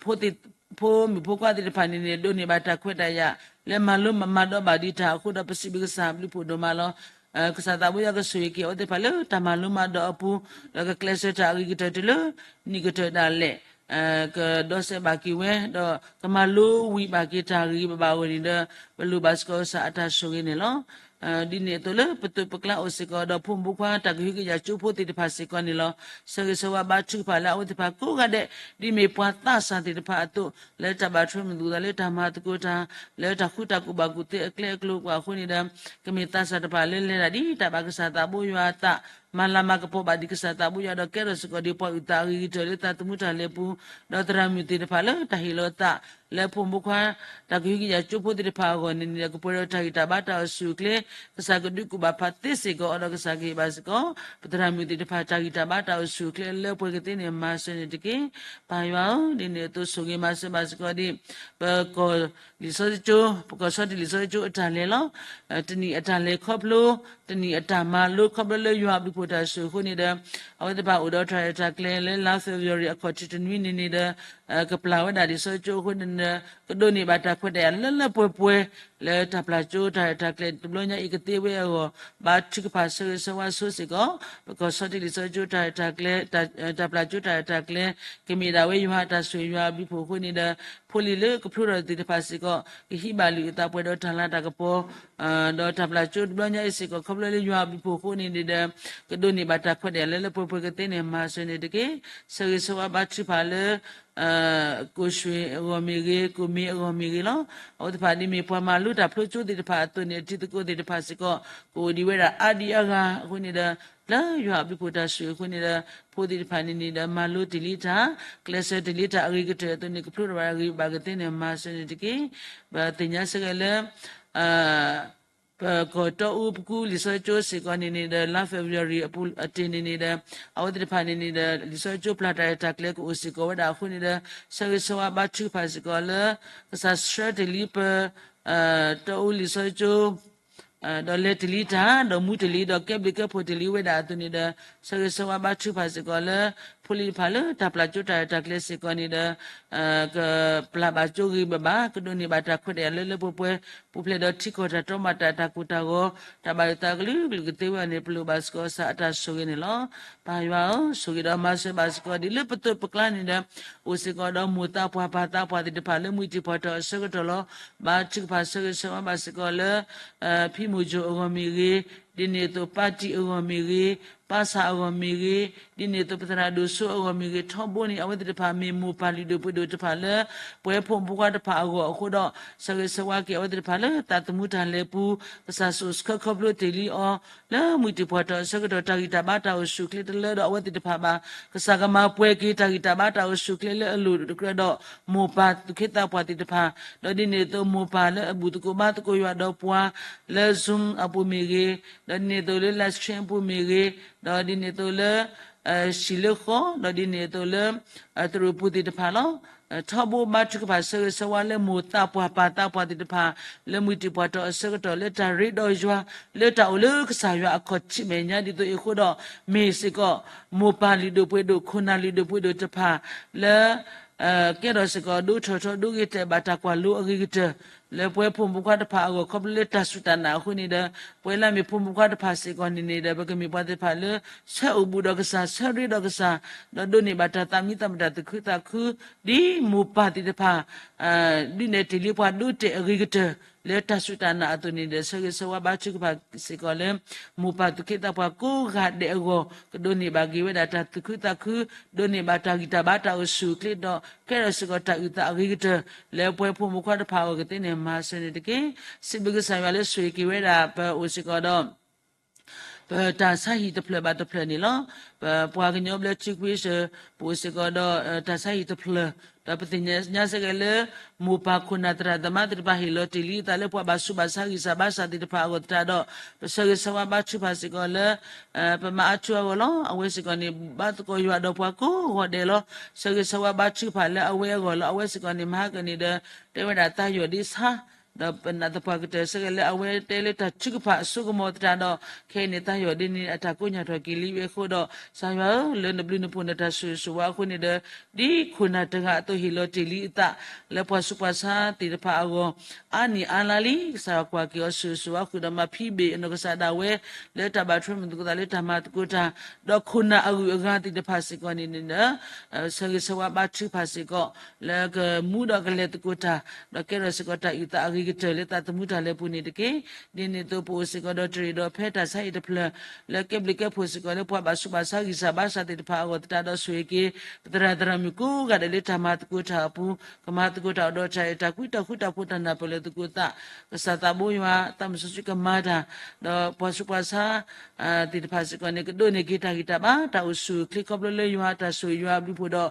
ဖိသ့ၣ် ဖိမုၣ်ဖိခွါသ့ၣ်တဖၣ်န့ၣ်န့ၣ် ဒိးန့ၢ်ဘၣ်တၢ်ခွဲးတၢ်ယာ် လၢမၤလိမၤဒိးဘၣ်ဒံးတၢ်အဃိဒီး ပစံးဘျုးကစၢ်အဘျုးဖှိၣ်ဒိၣ်မးလီၤ. ကစၢ်သးဘိယွၤကဆိၣ်ဂ့ၤက့ၤအဝဲသ့ၣ်တဖၣ်လၢတၢ်မၤလိမၤဒိးအပူၤ ဒီးကကျဲးစၢးတၢ်အဂ့ၤကတၢၢ်တုၤလၢ နံၣ်ကတၢၢ်ဒၣ်လဲာ် ကဒီစဲးဘၣ်က့ၤဝဲ ဒီးကမၤလိဝံၤဘၣ်က့ၤတၢ်ဂ့ၤဂ့ၤဘၣ်ဘၣ်အဂီၢ်န့ၣ်ဒီး ပလိၣ်ဘၣ်စ့ၢ်ကီးကစၢ်အတၢ်ဆိၣ်ဂ့ၤန့ၣ်လီၤ. ဒ်န့ၣ်အသိးလၢပသိးပကျါအိၣ်စ့ၢ်ကီးဒီး ဖိမုၣ်ဖိခွါတၢ်ကဟုကယာ်ကၠိဖိသ့ၣ်တဖၣ်စ့ၢ်ကီးန့ၣ်လီၤ. ဆၢဂ့ၤဆၢဝါဘါထုကဖၣ်လၢအဝဲသ့ၣ်တဖၣ်ကိးဂၤဒဲး ဒ်မ့ၢ်ပှၤသးစၢ်သ့ၣ်တဖၣ်အသိး လၢတၢ်ဘၣ်ထွဲမုာ်သူၣ်သးလၢတၢ်မၤသကိးတၢ် လၢတၢ်ဃူတၢ်ကူၣ်ဘၣ်ကူၣ်သ့အကျဲအကျိၤပှၤအဃိန့ၣ်ဒီး ကမ့ၢ်သးစၢ်တဖၣ်လၢလဲၤတၢ်ဒ်တၢ်ဘၣ်ကစၢ်သးဘိယွၤအသး မၤလၤမၤကပီၤဘၣ်ဒံးကစၢ်သးဘိယွၤဒီး ကဲထီၣ်စ့ၢ်ကီးဒံးပှၤအုၣ်သးအဂ့ၤကတၢၢ်လၢသးသမူတၢ်လဲၤပူၤ ဒီးသရၣ်မုၣ်သ့ၣ်တဖၣ်လၢတၢ်ဟ့ၣ်လီၤသး လၢဖိမုၣ်ဖိခွါ တၢ်ကဟုကယာ်ကၠိဖိသ့ၣ်တဖၣ်အဂီၢ်န့ၣ်န့ၣ်ဒီး ကပှဲၤဒီးတၢ်ဂံၢ်တၢ်ဘါတၢ်အိၣ်ဆူၣ်အိၣ်ချ့ ကစၢ်ကဒုးကူၣ်ဘၣ်ဖးသ့စ့ၢ်ကီးအီၤဒီး ကစၢ်ကဟ့ၣ်ဘၣ်စ့ၢ်ကီး ပသရၣ်မုၣ်သ့ၣ်တဖၣ်တၢ်ဂံၢ်တၢ်ဘါတၢ်အိၣ်ဆူၣ်အိၣ်ချ့လၢပှဲၤကသ့န့ၣ် မၤစၢၤန့ၣ်တက့ၢ်. ပၢ်ယွၤဧၢ, ဒ်န့ၣ်အသိးဆိၣ်ဂ့ၤမၤစၢၤဘၣ်စ့ၢ်ကီးဒ် ပကီၢ်လံာ်စီဆှံကၠိ ပကီၢ်ဆီတလံာ်စီဆှံကၠိအတၢ်လဲၤလီၤ. တနံၣ်အတၢ်လဲၤခီဖျိ တနံၣ်အတၢ်မၤလိခီဖျိလၢယွၤအဘျုးဖှိၣ်တၢ်ဆိၣ်အဃိန့ၣ်ဒီး အဝဲသ့ၣ်တဖၣ်အိၣ်ဒီးတၢ်ရဲၣ်တၢ်ကျဲၤလၢလါ February အခီၣ်ထံးတနွံန့ၣ်န့ၣ်ဒီး ကပျၢ်ဝဲဒၣ်လံာ်စီဆှံကၠိအဃိန့ၣ်ဒီး ကဒိးန့ၢ်ဘၣ်တၢ်ခွဲးတၢ်ယာ်လၢလၢပှဲၤပှဲၤ လၢတၢ်ပျၢ်ကၠိတၢ်ရဲၣ်တၢ်ကျဲၤတဘျီညါအံၤကသ့ဝဲအဂီၢ် ဘါထုကဖၣ်ဆၢဂ့ၤဆၢဝါဆိစ့ၢ်ကီး ပကီၢ်ဆီတလံာ်စီဆှံကၠိတၢ်ရဲၣ်တၢ်ကျဲၤ တၢ်ပျၢ်ကၠိတၢ်ရဲၣ်တၢ်ကျဲၤ ကမ့ၢ်ဒၣ်ဝဲယွၤအတၢ်ဆိၣ်ဂ့ၤယွၤအဘျုးဖှိၣ်အဃိန့ၣ်ဒီး ဖိလံၤလၢကဖျိထီၣ်သ့ၣ်တဖၣ်စ့ၢ်ကီး ကဟံးဘၣ်လုၢ်အသးပှဲၤဒီးတၢ်လၤတၢ်ကပီၤ ဒီးတၢ်ပျၢ်ကၠိတဘျီညါအံၤစ့ၢ်ကီး ခီဖျိလၢယွၤအဘျုးဖှိၣ်အဃိန့ၣ်ဒီး ကဒိးန့ၢ်ဘၣ်တၢ်ခွဲးတၢ်ယာ်လၢလၢပှဲၤပှဲၤကသ့န့ၣ် မၤစၢၤန့ၣ်တက့ၢ်. ဆၢဂ့ၤဆၢဝါဘါထုကဖၣ်လၢ ကိၣ်ရွှ့ၣ်အဂီၢ်မ့ၢ်ဂ့ၤ ကိၣ်မ့ၢ်အဂီၢ်မ့ၢ်ဂ့ၤလီၤ. အဝဲသ့ၣ်တဖၣ်ဒ်မ့ၢ်ပှၤမၤလိတၢ်ဖျိကၠိသ့ၣ်တဖၣ်အသိးန့ၣ် အတံၤသကိးသ့ၣ်တဖၣ်စ့ၢ်ကီး ကအိၣ်ဒံးဝဲဒၣ်အါဒံအါဂၤအဃိန့ၣ်ဒီး လၢယွၤအဘျုးဖှိၣ်တၢ်ဆိၣ်ဂ့ၤအဃိန့ၣ်ဒီး ဖိသ့ၣ်တဖၣ်န့ၣ်န့ၣ်ဒီး မၤလိတ့ၢ်လံတၢ် ကျဲးစၢးတ့ၢ်လံတၢ်အဂ့ၤကတၢၢ်အသိးန့ၣ် ကဖျိထီၣ်ဘၣ်အဂ့ၤဘၣ်ကသ့န့ၣ် မၤစၢၤန့ၣ်တက့ၢ်. ပသ့ၣ်ညါစ့ၢ်ကီးလၢ ပကီၢ်တီအူပကူလံာ်စီဆှံကၠိစ့ၢ်ကီးန့ၣ်န့ၣ်ဒီး လါ February အပူၤအတ့ၢ်န့ၣ်န့ၣ်ဒီး အဝဲသ့ၣ်တဖၣ်န့ၣ်န့ၣ်ဒီး လံာ်စီဆှံကၠိပျၢ်တၢ်ရဲၣ်တၢ်ကျဲၤကအိၣ်စ့ၢ်ကီးဝဲဒၣ်အဃိန့ၣ်ဒီး ဆၢဂ့ၤဆၢဝါဘါထုကဖၣ်စ့ၢ်ကီးလၢ ကစၢ်ဆှၢတ့ၢ်လံပ တီအူလံာ်စီဆှံကၠိ ဒီးလဲၤတ့ၢ်လံတၢ် ဒီးမူတ့ၢ်လံ ဒီးကဲဘျုးကဲဖှိၣ်တ့ၢ်လံဝဲဒၣ်အသိးန့ၣ်ဒီး ဆၢဂ့ၤဆၢဝါဘါထုကဖၣ်စ့ၢ်ကီးလၢ ဖိလံၤတဖၣ်လၢတၢ်ပျၢ်ကၠိတၢ်ရဲၣ်တၢ်ကျဲၤစ့ၢ်ကီးန့ၣ်ဒီး ကပျၢ်ဘၣ်ကၠိဂ့ၤဘၣ်ဘၣ် ကဒိးန့ၢ်ဘၣ်တၢ်ခွဲးတၢ်ယာ်လၢလၢပှဲၤပှဲၤ ပူၤဖျဲးဒီးထံကီၢ်တၢ်တီမၤတၢ်တၢ်ကိၢ်တၢ်ဂီၤ တၢ်ဘၣ်ယိၣ်သးကလုာ်ကလုာ်ကသ့ဝဲန့ၣ် ပလိၣ်ဘၣ်စ့ၢ်ကီးကစၢ်အတၢ်ဆိၣ်ဂ့ၤန့ၣ်လီၤ. ပၢ်ယွၤဧၢ, ဆိၣ်ဂ့ၤဒီးမၤစၢၤဘၣ်စ့ၢ်ကီး ဒ်လၢပသိးပကျါန့ၣ်ဒီး အိၣ်စ့ၢ်ကီးဒီးမိၢ်သးပှၢ်ပၢ်သးပှၢ်သ့ၣ်တဖၣ်လၢမုၢ်တံၢ်ဖီၣ်ထီၣ်အဆၢကတီၢ်လီၤ. ဘါထုကဖၣ်ဆၢဂ့ၤဆၢဝါဘၣ်စ့ၢ်ကီးလၢ ဖံမိၢ်ကၠိအဂီၢ်မ့ၢ်ဂ့ၤ ဒ်န့ၣ်အသိး ပၣ်တံၣ်အဂီၢ်မ့ၢ်ဂ့ၤ, ပၣ်ဆၣ်အဂီၢ်မ့ၢ်ဂ့ၤ, ဒ်န့ၣ်အသိး ပသရၣ်ဒိၣ်စိအဂီၢ်မ့ၢ်ဂ့ၤ, ထီဘိန့ၣ် အဝဲသ့ၣ်တဖၣ်မ့ၢ်မိၢ်ပၢ်လုၢ်ဒိၣ်ပှ့ၤဒိၣ်တဖၣ်လၢ ပဝဲဖိမုၣ်ဖိခွါတဖၣ်အဂီၢ်အဃိဒီး ဆၢဂ့ၤဆၢဝါက့ၤအဝဲသ့ၣ်တဖၣ်လၢတၢ်သမူတၢ်လဲၤပူၤ, ကစၢ်ဆိၣ်ဆှၢခီဖျိတ့ၢ်လံအီၤ လၢမုၢ်တံၢ်ပှၢ်တီၢ်အဆၢကတီၢ် တၢ်ဂံၢ်တၢ်ဘါတၢ်အိၣ်ဆူၣ်အိၣ်ချ့တလၢဒီးအဝဲသ့ၣ်တဖၣ်ဘၣ်. ကစၢ်ကမၤပှဲၤက့ၤတၢ်ဂံၢ်တၢ်ဘါတၢ်အိၣ်ဆူၣ်အိၣ်ချ့လၢအလိၤတကြၢးဒီး မိၢ်ပၢ်သူၣ်က့သးပှၢ်သ့ၣ်တဖၣ်, ဒီးဒ်န့ၣ်အသိးမိၢ်ပၢ်လၢအဘူၣ်သကိးဘါသကိးယွၤဒီးပှၤ လၢ Zoom အပူၤမ့ၢ်ဂ့ၤ, ဒီးဒ်န့ၣ်အသိးလၢ live stream အပူၤမ့ၢ်ဂ့ၤ, ဒီးဒ်န့ၣ်အသိးလၢ ဟံၣ်လၢဃီ, ဒီးဒ်န့ၣ်အသိးလၢ သရိာ်ပူၤသ့ၣ်တဖၣ်လီၤ. ထီဘိဘါထုကဖၣ်ဆၢဂ့ၤဆၢဝါလၢမိၢ်သးပှၢ်ပၢ်သးပှၢ်သ့ၣ်တဖၣ် လၢမုၢ်တံၢ်ပှၢ်တီၢ်အဆၢကတီၢ်လၢတၢ်ရ့ဒီးယွၤ လၢတၢ်အိၣ်လၢကစၢ်ယွၤအခီၣ်ထံးမဲာ်ညါဒ်သိးအံၤအဃိဒီး မ့ၢ်စ့ၢ်ကီး မိၢ်ပၢ်လုၢ်ဒိၣ်ပှ့ၤဒိၣ် ခိၣ်နၢ်လုၢ်ဒိၣ်ပှ့ၤဒိၣ်တဖၣ် လၢ ကဲထီၣ်စ့ၢ်ကီးဒိထီၣ်ထီဒိဂ့ၤတဲာ်ဘၣ်တၢ်ကွၢ်လိအဂ့ၤကတၢၢ် လၢပဝဲဖိမုၣ်ဖိခွါတဖၣ်အဂီၢ် ခီဖျိလၢတၢ်စူၢ်တၢ်နာ်အဃိန့ၣ်ဒီး ပဝဲလၢအမ့ၢ်ဖိမုၣ်ဖိခွါတဖၣ်စ့ၢ်ကီးန့ၣ်န့ၣ်ဒီး ပကမ့ၢ်ပှၤသ့ၣ်တဖၣ်လၢ ဆၢအိၣ်ဘူးဒီးကစၢ် ဆၢရ့ဒီးကစၢ် ဒီးဒိးန့ၢ်ဘၣ်တၢ်သးမံသးမုာ်တၢ်သူၣ်ခုသးခု ဒ်မိၢ်ပၢ်သ့ၣ်တဖၣ် ဒုးနဲၣ်တ့ၢ်လံပှၤဒိတဲာ်အဂ့ၤကတၢၢ် လၢတၢ်စူၢ်တၢ်နာ်အသိးန့ၣ်ဒီး ဆၢဂ့ၤဆၢဝါဘါထုကဖၣ်စ့ၢ်ကီးလၢ မိၢ်ပၢ်သူၣ်က့သးပှၢ်ကိးဂၤဒဲးအဂီၢ် ကဒိးန့ၢ်ဘၣ်က့ၤဝဲဒၣ်တၢ်သူၣ်ခုသးခု ဒိးန့ၢ်ဘၣ်တၢ်ဂံၢ်တၢ်ဘါတၢ်အိၣ်ဆူၣ်အိၣ်ချ့ဒီး ကဲထီၣ်စ့ၢ်ကီးတၢ်အုၣ်သးအဂ့ၤကတၢၢ် လၢပဝဲဖိမုၣ်ဖိခွါတဖၣ်အဂီၢ်ကသ့န့ၣ် မၤစၢၤန့ၣ်တက့ၢ်. စံးဘျုးကစၢ်ယွၤလၢဆိၣ်ဂ့ၤက့ၤဝဲဒၣ် ပအိၣ်စ့ၢ်ကီးဒီး ပတၢ်ဆါဟံၣ်တဖျၢၣ်ဘၣ်တဖျၢၣ်န့ၣ်လီၤ. ပပှၤကညီဘျၢထံကွ့စၢၣ် ပအိၣ်စ့ၢ်ကီးဒီး တၢ်ဆါဟံၣ်တဖျၢၣ် ဒီးပသ့ၣ်ညါစ့ၢ်ကီးလၢ မိၢ်ပၢ်ခိၣ်နၢ်သရၣ်သမါသ့ၣ်တဖၣ် ဟ့ၣ်လီၤတ့ၢ်လံအသးလၢပှၤဘၣ်ဆူးဘၣ်ဆါဂံၢ်စၢ်ဘါစၢ်သ့ၣ်တဖၣ်အဂီၢ်သတးဒီး ပဆၢဂ့ၤဆၢဝါဘါထုကဖၣ်စ့ၢ်ကီးလၢ ပမၤအါထူအဂီၢ်လီၤ. အဝဲစ့ၢ်ကီးန့ၣ် ဘါသကိးယွၤဒီးပှၤကိးဂၤဒဲးလီၤ. ဆၢဂ့ၤဆၢဝါဘါထုကဖၣ်လၢအဝဲအဂီၢ်လီၤ. အဝဲစ့ၢ်ကီးန့ၣ် မဟါကန့ၣ်ဒီး တဲဝဲဒၣ်သးယီၢ်ဒ်ဆါ ဒီးပနာ်သပှၢ်ကတၢၢ်စ့ၢ်ကီးလၢအဝဲတဲလၢတၢ်ထုကဖၣ်အစိကမီၤသတးဒီး ခဲအံၤန့ၣ် သးယီၢ်ဒ်န့ၣ် အတၢ်ကိးညါထီၣ်က့ၤလံဝဲအဃိဒီး ကစၢ်ယွၤဧၢ, လၢနဘျုးနဖှိၣ်နတၢ်ဆိၣ်ဂ့ၤဆိၣ်ဝါအဃိန့ၣ်ဒီး ဒ်ခိၣ်နၢ်တဂၤအသိးဟ့ၣ်လီၤတ့ၢ်လံအသး လၢပှၤဆူးပှၤဆါသ့ၣ်တဖၣ်အဂီၢ် အါနံၣ်အါလါလံ, ကစၢ်ယွၤကွၢ်က့ၤအီၤဆိၣ်ဂ့ၤဆိၣ်ဝါဃုာ်ဒီးမၤဖံးဘ့ၣ်အနီၢ်ကစၢ်ဒၣ်ဝဲ လၢတၢ်ဘၣ်ထွဲမုၢ်သကိးသးလၢတၢ်မၤသကိးတၢ်, ဒီးခိၣ်နၢ်အဂုၤအဂၤသ့ၣ်တဖၣ်စ့ၢ်ကီးန့ၣ်န့ၣ်ဒီး ဆၢဂ့ၤဆၢဝါဘါထုကဖၣ်စ့ၢ်ကီး လၢကမူဒီးကလဲၤသကိးတၢ်, ဒီးကဲထီၣ်စ့ၢ်ကီးတၢ်အုၣ်သးအဂ့ၤကတၢၢ်လၢသးသမူတၢ်လဲၤပူၤန့ၣ်တက့ၢ်. ဒ်န့ၣ်အသိးပအိၣ်စ့ၢ်ကီးဒီးတရ့ၣ်ဒီးဖဲတၢ်ဆါဟံၣ်တဖျၢၣ် လၢကဲဘျုးကဲဖှိၣ်စ့ၢ်ကီးလၢပှၤဘၣ်ဆူးဘၣ်ဆါဂံၢ်စၢ်ဘါစၢ်သ့ၣ်တဖၣ်အဂီၢ်သတးဒီးဆိၣ်ဂ့ၤက့ၤ ပသရၣ်သရၣ်မုၣ်ကိးဂၤဒဲးလၢတၢ်မၤသကိးတၢ်အပူၤ ကမၤသကိးတၢ်အိၣ်ဒီးတၢ်အဲၣ်တၢ်ကွံတၢ်ဃူတၢ်ဖိးတၢ်နၢ်ပၢၢ်လၢသကိးသး, ကစၢ်သးဘိယွၤ သးမုၢ်စီဆှံကမၤတၢ်, ဒီးပှၤဆူးပှၤဆါ သ့ၣ်တဖၣ်စ့ၢ်ကီးန့ၣ် ကဒိးန့ၢ်က့ၤတၢ်ဂံၢ်တၢ်ဘါ တၢ်အိၣ်ဆူၣ်အိၣ်ချ့ခီဖျိလၢယွၤတၢ်ဆိၣ်ဂ့ၤယွၤအဘျုးအဖှိၣ်ဒီး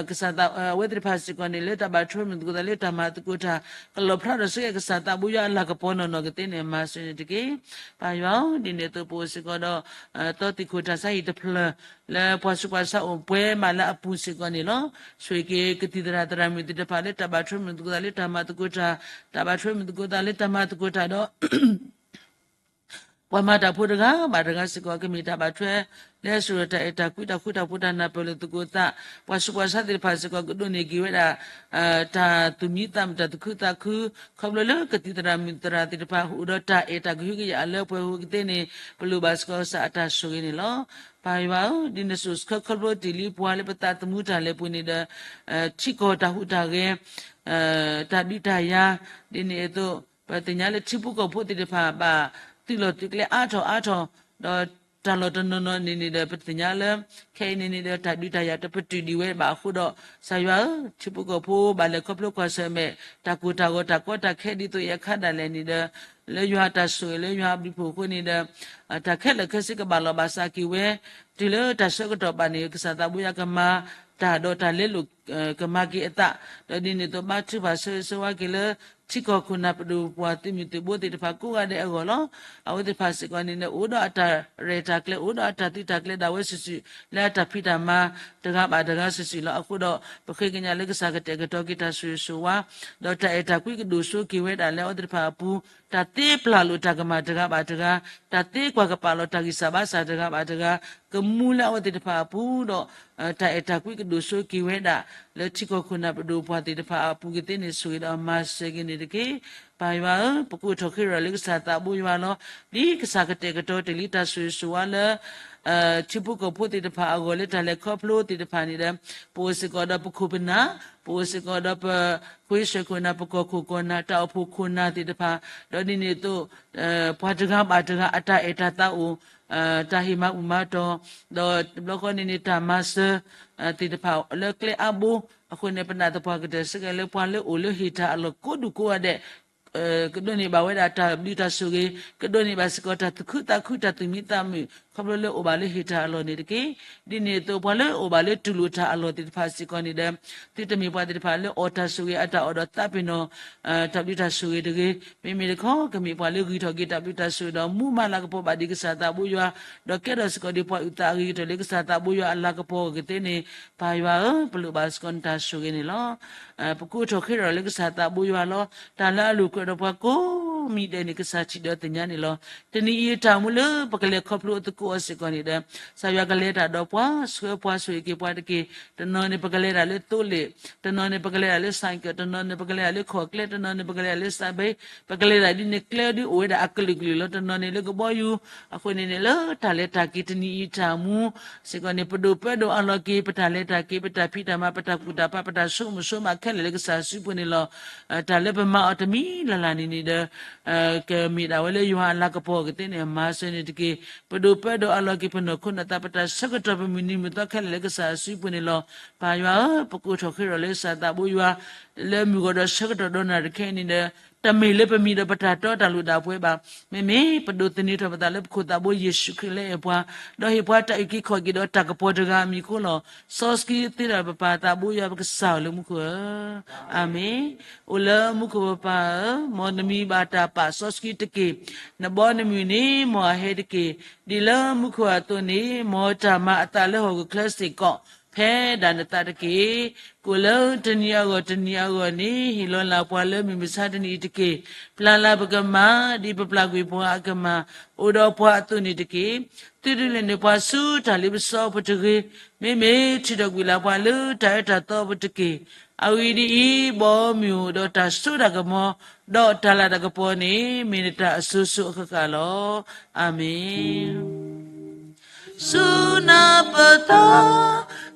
ကစၢ်သး အဝဲသ့ၣ်တဖၣ်စ့ၢ်ကီးန့ၣ် လၢတၢ်ဘၣ်ထွဲမုၢ်သကိးသးလၢတၢ်မၤသကိးတၢ် ကလီၤဖျါထီၣ်စ့ၢ်ကီးကစၢ်သးဘိယွၤအလၤကပီၤနီၢ်နီၢ်ကသ့န့ၣ် မၤစၢၤန့ၣ်တက့ၢ်. ပၢ်ယွၤဧၢ, ဒ်န့ၣ်အသိးပအိၣ်စ့ၢ်ကီးဒီး တီသံၣ်ခိၣ်တၢ်ဆါဟံၣ်တဖျၢၣ် လၢပှၤဆူးပှၤဆါအိၣ်ပှဲၤမးလၢအပူၤစ့ၢ်ကီးန့ၣ်လီၤ. ဆိၣ်ဂ့ၤက့ၤကသံၣ်သရၣ်သရၣ်မုၣ်သ့ၣ်တဖၣ်လၢတၢ်ဘၣ်ထွဲမုၢ်သကိးသးလၢတၢ်မၤသကိးတၢ် တၢ်ဘၣ်ထွဲမုၢ်သကိးသးလၢတၢ်မၤသကိးတၢ်ဒီး ပှၤမၤတၢ်ဖိတဂၤဘၣ်တဂၤစ့ၢ်ကီး ကမ့ၢ်တၢ်ဘၣ်ထွဲ လၢအစိာ်ဒီးတၢ်အဲၣ်တၢ်ကွံတၢ်ဃူတၢ်ဖိးတၢ်နၢ်ပၢၢ်လၢသကိးသး, ပှၤဆူးပှၤဆါသ့ၣ်တဖၣ်စ့ၢ်ကီး ကဒိးန့ၢ်က့ၤဝဲဒၣ် တၢ်သူၣ်မံသးမုာ်တၢ်သူၣ်ခုသးခု ခီဖျိလၢကသံၣ်သရၣ်မုၣ်သရၣ်သ့ၣ်တဖၣ် အိၣ်ဒီးတၢ်အဲၣ်တၢ်ကွံကယၤလၢပှဲၤဟူးကသ့န့ၣ် ပလိၣ်ဘၣ်စ့ၢ်ကီးကစၢ်အတၢ်ဆိၣ်ဂ့ၤန့ၣ်လီၤ. ပၢ်ယွၤဧၢ, ဒ်နဆိၣ်ဆှၢခီဖျိတ့ၢ်လံပှၤလၢပသးသမူတၢ်လဲၤပူၤန့ၣ်ဒီး ထံကီၢ်တၢ်ဟူးတၢ်ဂဲၤ တၢ်ဒုးတၢ်ယၤ ဒ်န့ၣ်အသိး ပသ့ၣ်ညါလၢထံဖိကီၢ်ဖိသ့ၣ်တဖၣ်ဘၣ်သုးလီၢ်သုးကျဲအါထီၣ်အါထီၣ် ဒီးတၢ်လီၢ်တနီၤနီၤန့ၣ်န့ၣ်ဒီး ပသ့ၣ်ညါလၢ ခဲအံၤန့ၣ်န့ၣ်ဒီး တၢ်ဒုးတၢ်ယၤတပတုာ်ဒံးဝဲဘၣ်အဃိဒီး ကစၢ်ယွၤဧၢ, ထံဖိကီၢ်ဖိဘၣ်လဲၤခီဖျိကွၢ်ဆၢၣ်မဲာ် တၢ်ကိၢ်တၢ်ဂီၤတၢ်ကီတၢ်ခဲဒ်သိးအံၤအခါဒၣ်လဲာ်န့ၣ်ဒီး လၢယွၤတၢ်ဆိၣ်ဂ့ၤလၢယွၤအဘျုးဖှိၣ်အဃိန့ၣ်ဒီး တၢ်ခဲလၢာ်ခဲဆ့ကဘၣ်လီၤဘၣ်စးက့ၤဝဲ တုၤလၢတၢ်ဆၢကတီၢ်ဘၣ်န့ၣ် ကစၢ်သးဘိယွၤကမၤတၢ်ဒီးတၢ်လဲလိာ် ကမၤက့ၤအသး, ဒီးဒ်န့ၣ်အသိးဘါထုကဖၣ်ဆၢဂ့ၤဆၢဝါက့ၤလၢ ထံကီၢ်ခိၣ်နၢ်ပဒိၣ်ပှၤသုးမုၢ်သုးဘိသ့ၣ်တဖၣ်ကိးဂၤဒဲးအဂီၢ်လီၤ. အဝဲသ့ၣ်တဖၣ်စ့ၢ်ကီးန့ၣ်န့ၣ် အိၣ်ဒီးအတၢ်ရဲၣ်တၢ်ကျဲၤ အိၣ်ဒီးအတၢ်သုးတၢ်ကျဲၤဒၣ်ဝဲစုာ်စုာ် လၢအတၢ်ဖံးတၢ်မၤတဂၤဘၣ်တဂၤစုာ်စုာ်လီၤ. အဃိဒီး ပဃ့ကညးလၢကစၢ်ကတဲာ်ကတီၤက့ၤတၢ်ဆိၣ်ဂ့ၤဆိၣ်ဝါ ဒီးတၢ်အဲၣ်တၢ်ကွံကဒိၣ်စိက့ၤဝဲဒၣ်လၢအဝဲသ့ၣ်တဖၣ်အပူၤ တၢ်သ့ပျၢ်လိာ်တၢ်ကမၣ်တဂၤဘၣ်တဂၤ, တၢ်သ့ကွၢ်ကပာ်လီၤတၢ်ဂံၢ်စၢ်ဘါစၢ်တဂၤဘၣ်တဂၤ, ကမူလၢအဝဲသ့ၣ်တဖၣ်အပူၤဒီး တၢ်အဲၣ်တၢ်ကွံကဒိၣ်စိက့ၤဝဲဒၣ် လၢထံကီၢ်ခိၣ်နၢ်ပဒိၣ်ပှၤသ့ၣ်တဖၣ်အပူၤကသ့န့ၣ် ဆိၣ်ဂ့ၤဒီးမၤစၢၤက့ၤန့ၣ်တက့ၢ်. ပၢ်ယွၤဧၢ, ပကအိးထီၣ်ဃ့ရၤလၢကစၢ်သးဘိယွၤလီၤ. ဒ်ကစၢ်ကတဲာ်ကတီၤတ့ၢ်လံတၢ်ဆိၣ်ဂ့ၤဆိၣ်ဝါလၢ ထံဖိကီၢ်ဖိသ့ၣ်တဖၣ်အဂီၢ် လၢတၢ်လဲၤခီဖျိသ့ၣ်တဖၣ်န့ၣ်ဒီး ပအိၣ်စ့ၢ်ကီးဒီးပခိၣ်ပနၢ်, ပအိၣ်စ့ၢ်ကီးဒီးပဖိဆဲခိၣ်နၢ်, ပကီၢ်ခိၣ်ကီၢ်နၢ်, တၢ်အိၣ်ဖှိၣ်ခိၣ်နၢ်သ့ၣ်တဖၣ်, ဒီးဒ်န့ၣ်အသိး ပှၤတဂၤဘၣ်တဂၤ အတၢ်အဲၣ်တၢ်သးအိၣ်, တၢ်ဟ့ၣ်မၤဘူၣ်မၤတီၢ်, ဒီးတဘျီဃီန့ၣ်န့ၣ် တၢ်မၤစၢၤ သ့ၣ်တဖၣ်လၢကျဲအါဘိအဃိန့ၣ် ပနာ်သပှၢ်ကတၢၢ်စ့ၢ်ကီးလၢ ပှၤလၢအိၣ်လၢဟ့ၣ်တၢ်အလီၢ်ကိးဒူၣ်ကိးဂၤဒဲး ကဒိးန့ၢ်ဘၣ်ဝဲဒၣ်တၢ်ဘျုးတၢ်ဆိၣ်ဂ့ၤ, ကဒိးန့ၢ်ဘၣ်စ့ၢ်ကီးတၢ်သူၣ်ခုသးခု တၢ်သူၣ်မံသးမုာ် ခီဖျိလၢအိၣ်ဘၣ်လၢဟ့ၣ်တၢ်အလီၢ်န့ၣ်တက့ၢ်. ဒ်န့ၣ်အသိး ပှၤလၢအိၣ်ဘၣ်လၢတူၢ်လိာ်တၢ်အလီၢ်သ့ၣ်တဖၣ်စ့ၢ်ကီးန့ၣ်ဒီး သုတမ့ၢ်ပှၤသ့ၣ်တဖၣ်လၢအီၣ်တၢ်ဆိၣ်ဂ့ၤအတၢ်အီၣ်ဒီးသးပ့ၤနီၣ် တၢ်ဘျုးတၢ်ဆိၣ်ဂ့ၤတဂ့ၤ. မ့မ့ၢ်တခီ ကမ့ၢ်ပှၤလၢဂံၢ်ထီၣ်က့ၤတၢ်ဘျုးတၢ်ဆိၣ်ဂ့ၤဒီး မူမၤလၤကပီၤဘၣ်ဒံးကစၢ်သးဘိယွၤ, ဒီးကဲထီၣ်စ့ၢ်ကီးဒံးပှၤအုၣ်သးအဂ့ၤကတၢၢ်လၢကစၢ်သးဘိယွၤအလၤကပီၤအဂ့ၢ်သ့န့ၣ်, ပၢ်ယွၤဧၢ, ပလိၣ်ဘၣ်စ့ၢ်ကီးနတၢ်ဆိၣ်ဂ့ၤန့ၣ်လီၤ. ပကိးထီၣ်ဃ့ထီၣ်လၢကစၢ်သးဘိယွၤလီၤ. တၢ်လၢအလိာ်ကွဲးဒီးပှၤကိးမံၤဒဲးန့ၣ် ကစၢ်ထံၣ်ဒီးသ့ၣ်ညါန့ၣ်လီၤ. တနံၤအံၤတၢ်မူလၢပကလဲၤခီဖျိအသကိးအီၤစ့ၢ်ကီးန့ၣ်ဒီး ကစၢ်ယွၤကလဲၤတၢ်ဒီးပှၤ ဆှၢပှၤဆိၣ်ဂ့ၤက့ၤပှၤတက့ၢ်. တနီၤန့ၣ် ပကလဲၤတၢ်လၢသိလ့ၣ်, တနီၤန့ၣ် ပကလဲၤတၢ်လၢစၣ်ကၢၣ်, တနီၤန့ၣ် ပကလဲၤတၢ်လၢခီၣ်ကျဲ, တနီၤန့ၣ် ပကလဲၤတၢ်လၢစးဘ့, ပကလဲၤတၢ်ဒ်န့ၣ် ကျဲဒ်အိၣ်ဝဲဒၣ်အကလုာ်ကလုာ်လီၤ. တနီၤန့ၣ်လၢကဘီယူၤ, အဃိန့ၣ်န့ၣ် လၢတၢ်လဲၤတၢ်က့ၤတနံၤအံၤတၢ်မူ စ့ၢ်ကီးန့ၣ် ပဒိၣ်ပၢဒိၣ်အလီၢ်က့ၤ ပတၢ်လဲၤတၢ်က့ၤ ပတၢ်ဖံးတၢ်မၤ ပတၢ်ကူၣ်တၢ်ဖး ပတၢ်ဆိကမိၣ်ဆိကမးခဲလၢာ်လၢကစၢ်စုပူၤန့ၣ်လီၤ. တၢ်လၢပမၤအီၤတမံၤလၢ်လၢ်န့ၣ်န့ၣ်ဒီး ကမ့ၢ်ဒၣ်ဝဲလၢယွၤအလၤကပီၤအဂ့ၢ်သ့ၣ်န့ၣ် မၤစၢၤန့ၣ်တက့ၢ်. ပဒိၣ်ပၢဒိၣ်အလီၢ်က့ၤပနီၢ်ခိနီၢ်သး ပတၢ်ဆၢကတီၢ် ပမုၢ်နံၤမုၢ်သီခဲလၢာ်လၢကစၢ်အစုပူၤန့ၣ်လီၤ. ပၢ်ယွၤဧၢ, ပကိးထီၣ်ဃ့ထီၣ်လၢကစၢ်သးဘိယွၤ လၢမုၢ်ဂီၤဒီးဆၢကတီၢ်ဒီးနၤတခဲအံၤန့ၣ်ဒီး တမ့ၢ်လၢပမံၤဒီးပတၢ်တီတၢ်လိၣ်ဒၣ်ပှဲၤဘၣ်. မ့မ့ၢ်ပဒိးသန့ၤထီၣ်ပသးလၢပခိၣ်သးဘိယ့ၣ်ၡူးခရံာ်လၢအဲၣ်ပှၤ, ဒီးဟ့ၣ်ပှၤတၢ်အုၣ်က့ၤခီၣ်က့ၤဒီးတၢ်ကပီၤတဂၤအမံၤအဃိလီၤ. စီဆှံသ့ဒီးပပၢ်သးဘိယွၤ ပကစၢ်လၢမူခိၣ်ဧၢ, အၤမ့ၣ်. အိၣ်လၢမူခိၣ်ပပၢ်ဧၢ, မ်နမံၤဘၣ်တၢ်ပာ်စီဆှံတက့ၢ်. နဘီနမုၢ်န့ၣ် မ်အဟဲတက့ၢ်. ဒ်လၢမူခိၣ်အသိးန့ၣ် မ်တၢ်မၤအသးလၢဟီၣ်ခိၣ်ချၢစ့ၢ်ကီး ဖဲဒၣ်နသးတက့ၢ်. ကိၣ်လၢတနံၤအဂီၢ်တနံၤအဂီၢ်န့ၣ် ဟ့ၣ်လီၤလၢ်ပှၤလၢမုၢ်မဆါတနံၤအံၤတက့ၢ်. ပျၢ်လၢ်ပကမၢ် ဒ်ပပျၢ်ကွံာ်ပှၤအကမၢ် အိၣ်ဒီးပှၤအသိးန့ၣ်တက့ၢ်. သုဒုးလဲၤနုာ်ပှၤဆူတၢ်လ့ပစီအပူၤတဂ့ၤ. မ့မ့ၢ်ထုးထီၣ်ကွံာ်လၢ်ပှၤလၢတၢ်အၢတၢ်သီအပူၤတက့ၢ်. အဂ့ၢ်ဒ်အံၤ, ဘီမုၢ်အိၣ်ဒီးတၢ်စိတၢ်ကမီၤ, ဒီးတၢ်လၤတၢ်ကပီၤန့ၣ် မ့ၢ်နတၢ်အစိၤစိၤအဃၣ်ဃၣ်လီၤ. အၤမ့ၣ်. ဆူနၤပတၢ်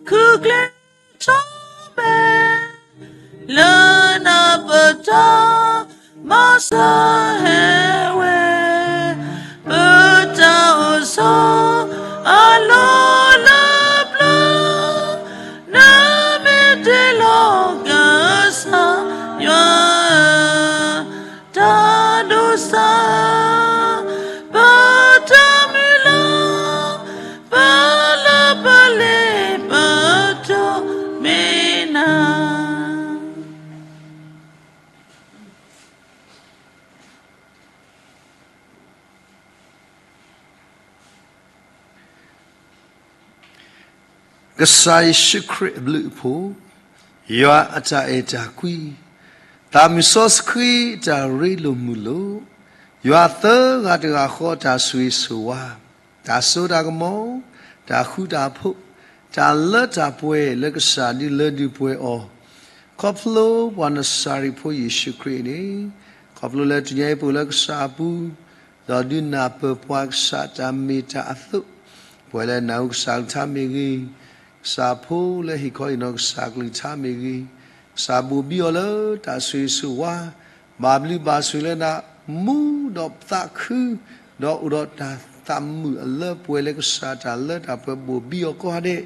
ခုကျဲထီၣ်မဲာ်, လၢနၤပတၢ် မၤစၢၤဟဲဝဲ, ပတၢ်အိၣ်ဆိး အလီၢ်လၢပျၢၤ, နမ့ၢ်တ့လီၤကစၢ်ယွၤဧၢ, တၢ်ဒိးစၢ် ပတၢ်မုၢ်လၢ်, ပလၢပလ့ပတိၢ်မ့ၢ်နၤ. ကစၢ်ယ့ၣ်ၡူးခရံာ်အဘျုးအဖှိၣ်, ယွၤအတၢ်အဲၣ်တၢ်ကွံ, သးမုၢ်စီဆှံတၢ်ရ့လိာ်မုာ်လိာ်, ယွၤသၢဂၤတဂၤဃီတၢ်ဆိၣ်ဂ့ၤဆိၣ်ဝါ, တၢ်စိတၢ်ကမီၤ, တၢ်ဃူတၢ်ဖိး, တၢ်လၢတၢ်ပှဲၤလၢကစၢ်ဒုးလၢဒုးပှဲၤအီၤ, ခီဖျိပှၤနစၤရ့းဖိယ့ၣ်ၡူးခရံာ်န့ၣ်, ခီဖျိလၢတနံၤအံၤပအိၣ်လၢကစၢ်အပူၤ, ဒီးဒုးနၢ်ပၢၢ်ပှၤကစၢ်တၢ်မ့ၢ်တၢ်အသိး, ပဝဲလၢနၢ်ဟူကစၢ်ကလုၢ်ကထါမ့ၢ်ဂ့ၤ, ကစၢ်ဖိလၢဟ့ၣ်ခီဟ့ၣ်နီၤကစၢ်ကလုၢ်ကထါမ့ၢ်ဂ့ၤ, ကစၢ်ဘိၣ်ဘံအီၤလၢတၢ်ဆိၣ်ဂ့ၤဆိၣ်ဝါ, ဘၣ်ဘျုးဘၣ်ဆိၣ်လၢနၤ, မူဒီးသးခု, ဒီးအိၣ်ဒီးတၢ်သးမုာ်အလၢပှဲၤလၢကစၢ်တၢ်လၢတၢ်ပှဲၤဘိၣ်ဘံအီၤကိးဂၤဒဲး,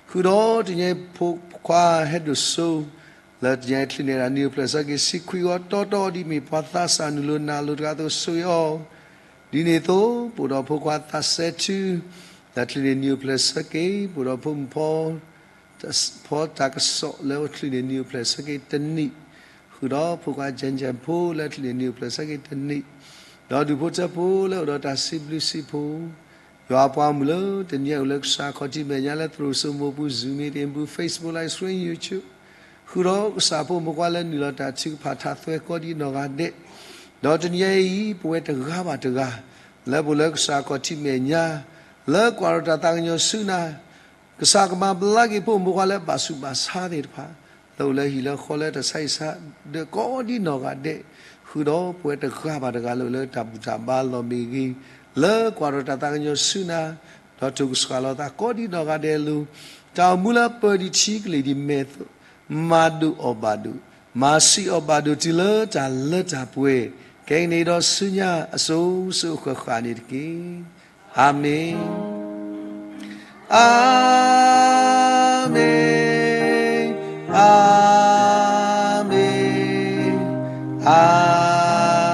ဃုာ်ဒီးတနံၤအံၤဖိခွါဟဲဒိၣ်စိ လၢတနံၤအံၤချံးန့ၢ်ဒၣ်နံၣ်အိၣ်ဖျဲၣ်ဆၢက့ၤ ဆံခွံဂီၤတီတီဒ်မ့ၢ်ပှၤသးစၢ်နုာ်လီၤနၤအလိၤတဂၤအသိးဆိၣ်ဂ့ၤအီၤ, ဒ်န့ၣ်အသိး ပအိၣ်ဒီးဖိခွါသးစဲထူ, လၢချံးန့ၢ်နံၣ်အိၣ်ဖျဲၣ်ဆၢက့ၤ ပအိၣ်ဒီးဖိမုၣ်ဖီ ဖီတၢ်ကစီၣ်လၢအချံးန့ၢ်နံၣ်အိၣ်ဖျဲၣ်ဆၢက့ၤတနံၣ်, ဃုာ်ဒီးဖိခွါကၠဲၣ်ကၠဲၣ်ဖိလၢချံးန့ၢ်နံၣ်အိၣ်ဖျဲၣ်ဆၢက့ၤတနံၣ်, ဒီးဒူၣ်ဖိထၢဖိလၢအိၣ်ဒီးတၢ်စံးဘျုးစံးဖှိၣ်, ယွၤအပှၤမုၣ်လၢတနံၤအံၤအိၣ်လၢကစၢ်ခီၣ်ထံးမဲာ်ညါလၢသရိာ်စိမိၢ်ပူၤ Zoom meeting ပူၤ Facebook Live Stream YouTube ဃုာ်ဒီးကစၢ်ဖိမုၣ်ဖိခွါလၢနုာ်လီၤတၢ်ထုကဖၣ်ထးသွဲကီဒ်နီၢ်ဂၤဒဲး, ဒီးတနံၤအံၤ ပဝဲတဂၤဘၣ်တဂၤ လၢပအိၣ်လၢကစၢ်ခီၣ်ထံးမဲာ်ညါ လၢကွၢ်ဒီးတၢ်သးကညီၤဆူနၤ ကစၢ်ကမၤဘျါက့ၤဖိမုၣ်ဖိခွါလၢ ဘၣ်ဆူးဘၣ်ဆါသ့ၣ်တဖၣ်, လၢအိၣ်လၢဟံၣ်လၢဃီလၢတၢ်ဆါဟံၣ်ဆါဒၢးကိးဒ်နီၢ်ဂၤဒဲး, ဃုာ်ဒီးပဝဲတဂၤဘၣ်တဂၤလၢအိၣ်လၢတၢ်ဘူၣ်တၢ်ဘါလီၢ်မ့ၢ်ဂ့ၤ, လၢကွၢ်ဒီးတၢ်သးကညီၤဆူနၤ, ဒီးထိၣ်ကဆှၣ်လီၤသးကိးဒံနီၢ်ဂၤဒဲးအလိၤ, တၢ်အိၣ်မူလၢအပၢၢ်ဒံးထံကလ့ၢ်ဒံးမဲာ်သိး, မၤဒိၣ်အီၣ်ဘၣ်ဒိၣ်, မၤဆံးအီၣ်ဘၣ်ဒိၣ်တုၤလၢတၢ်လၢတၢ်ပှဲၤ, ခဲကနံၣ်အံၤဒီးဆူညါအစိၤစိၤအဃၣ်ဃၣ်န့ၣ်တက့ၢ်. အၤမ့ၣ်, အၤမ့ၣ်, အၤမ့ၣ်, အၤမ့ၣ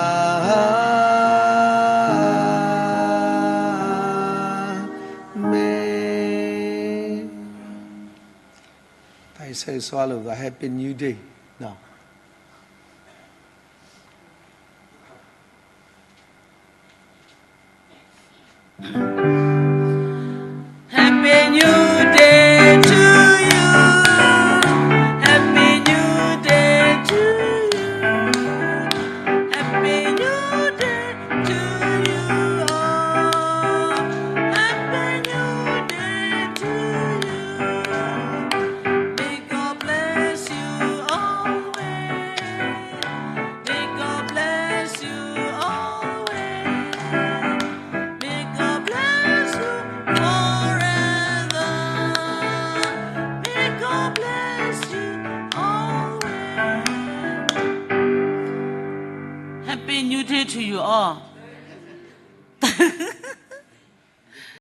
်. တၢ်အံၤဆဲးကဆှီလၢ Happy New Day နီၤ. Happy New Day to you. Happy New Day to you. Happy New Day to you all. Happy New Day to you. May God bless you always. May God bless you always. May God bless you forever. May God bless you always. Happy New Day to you all.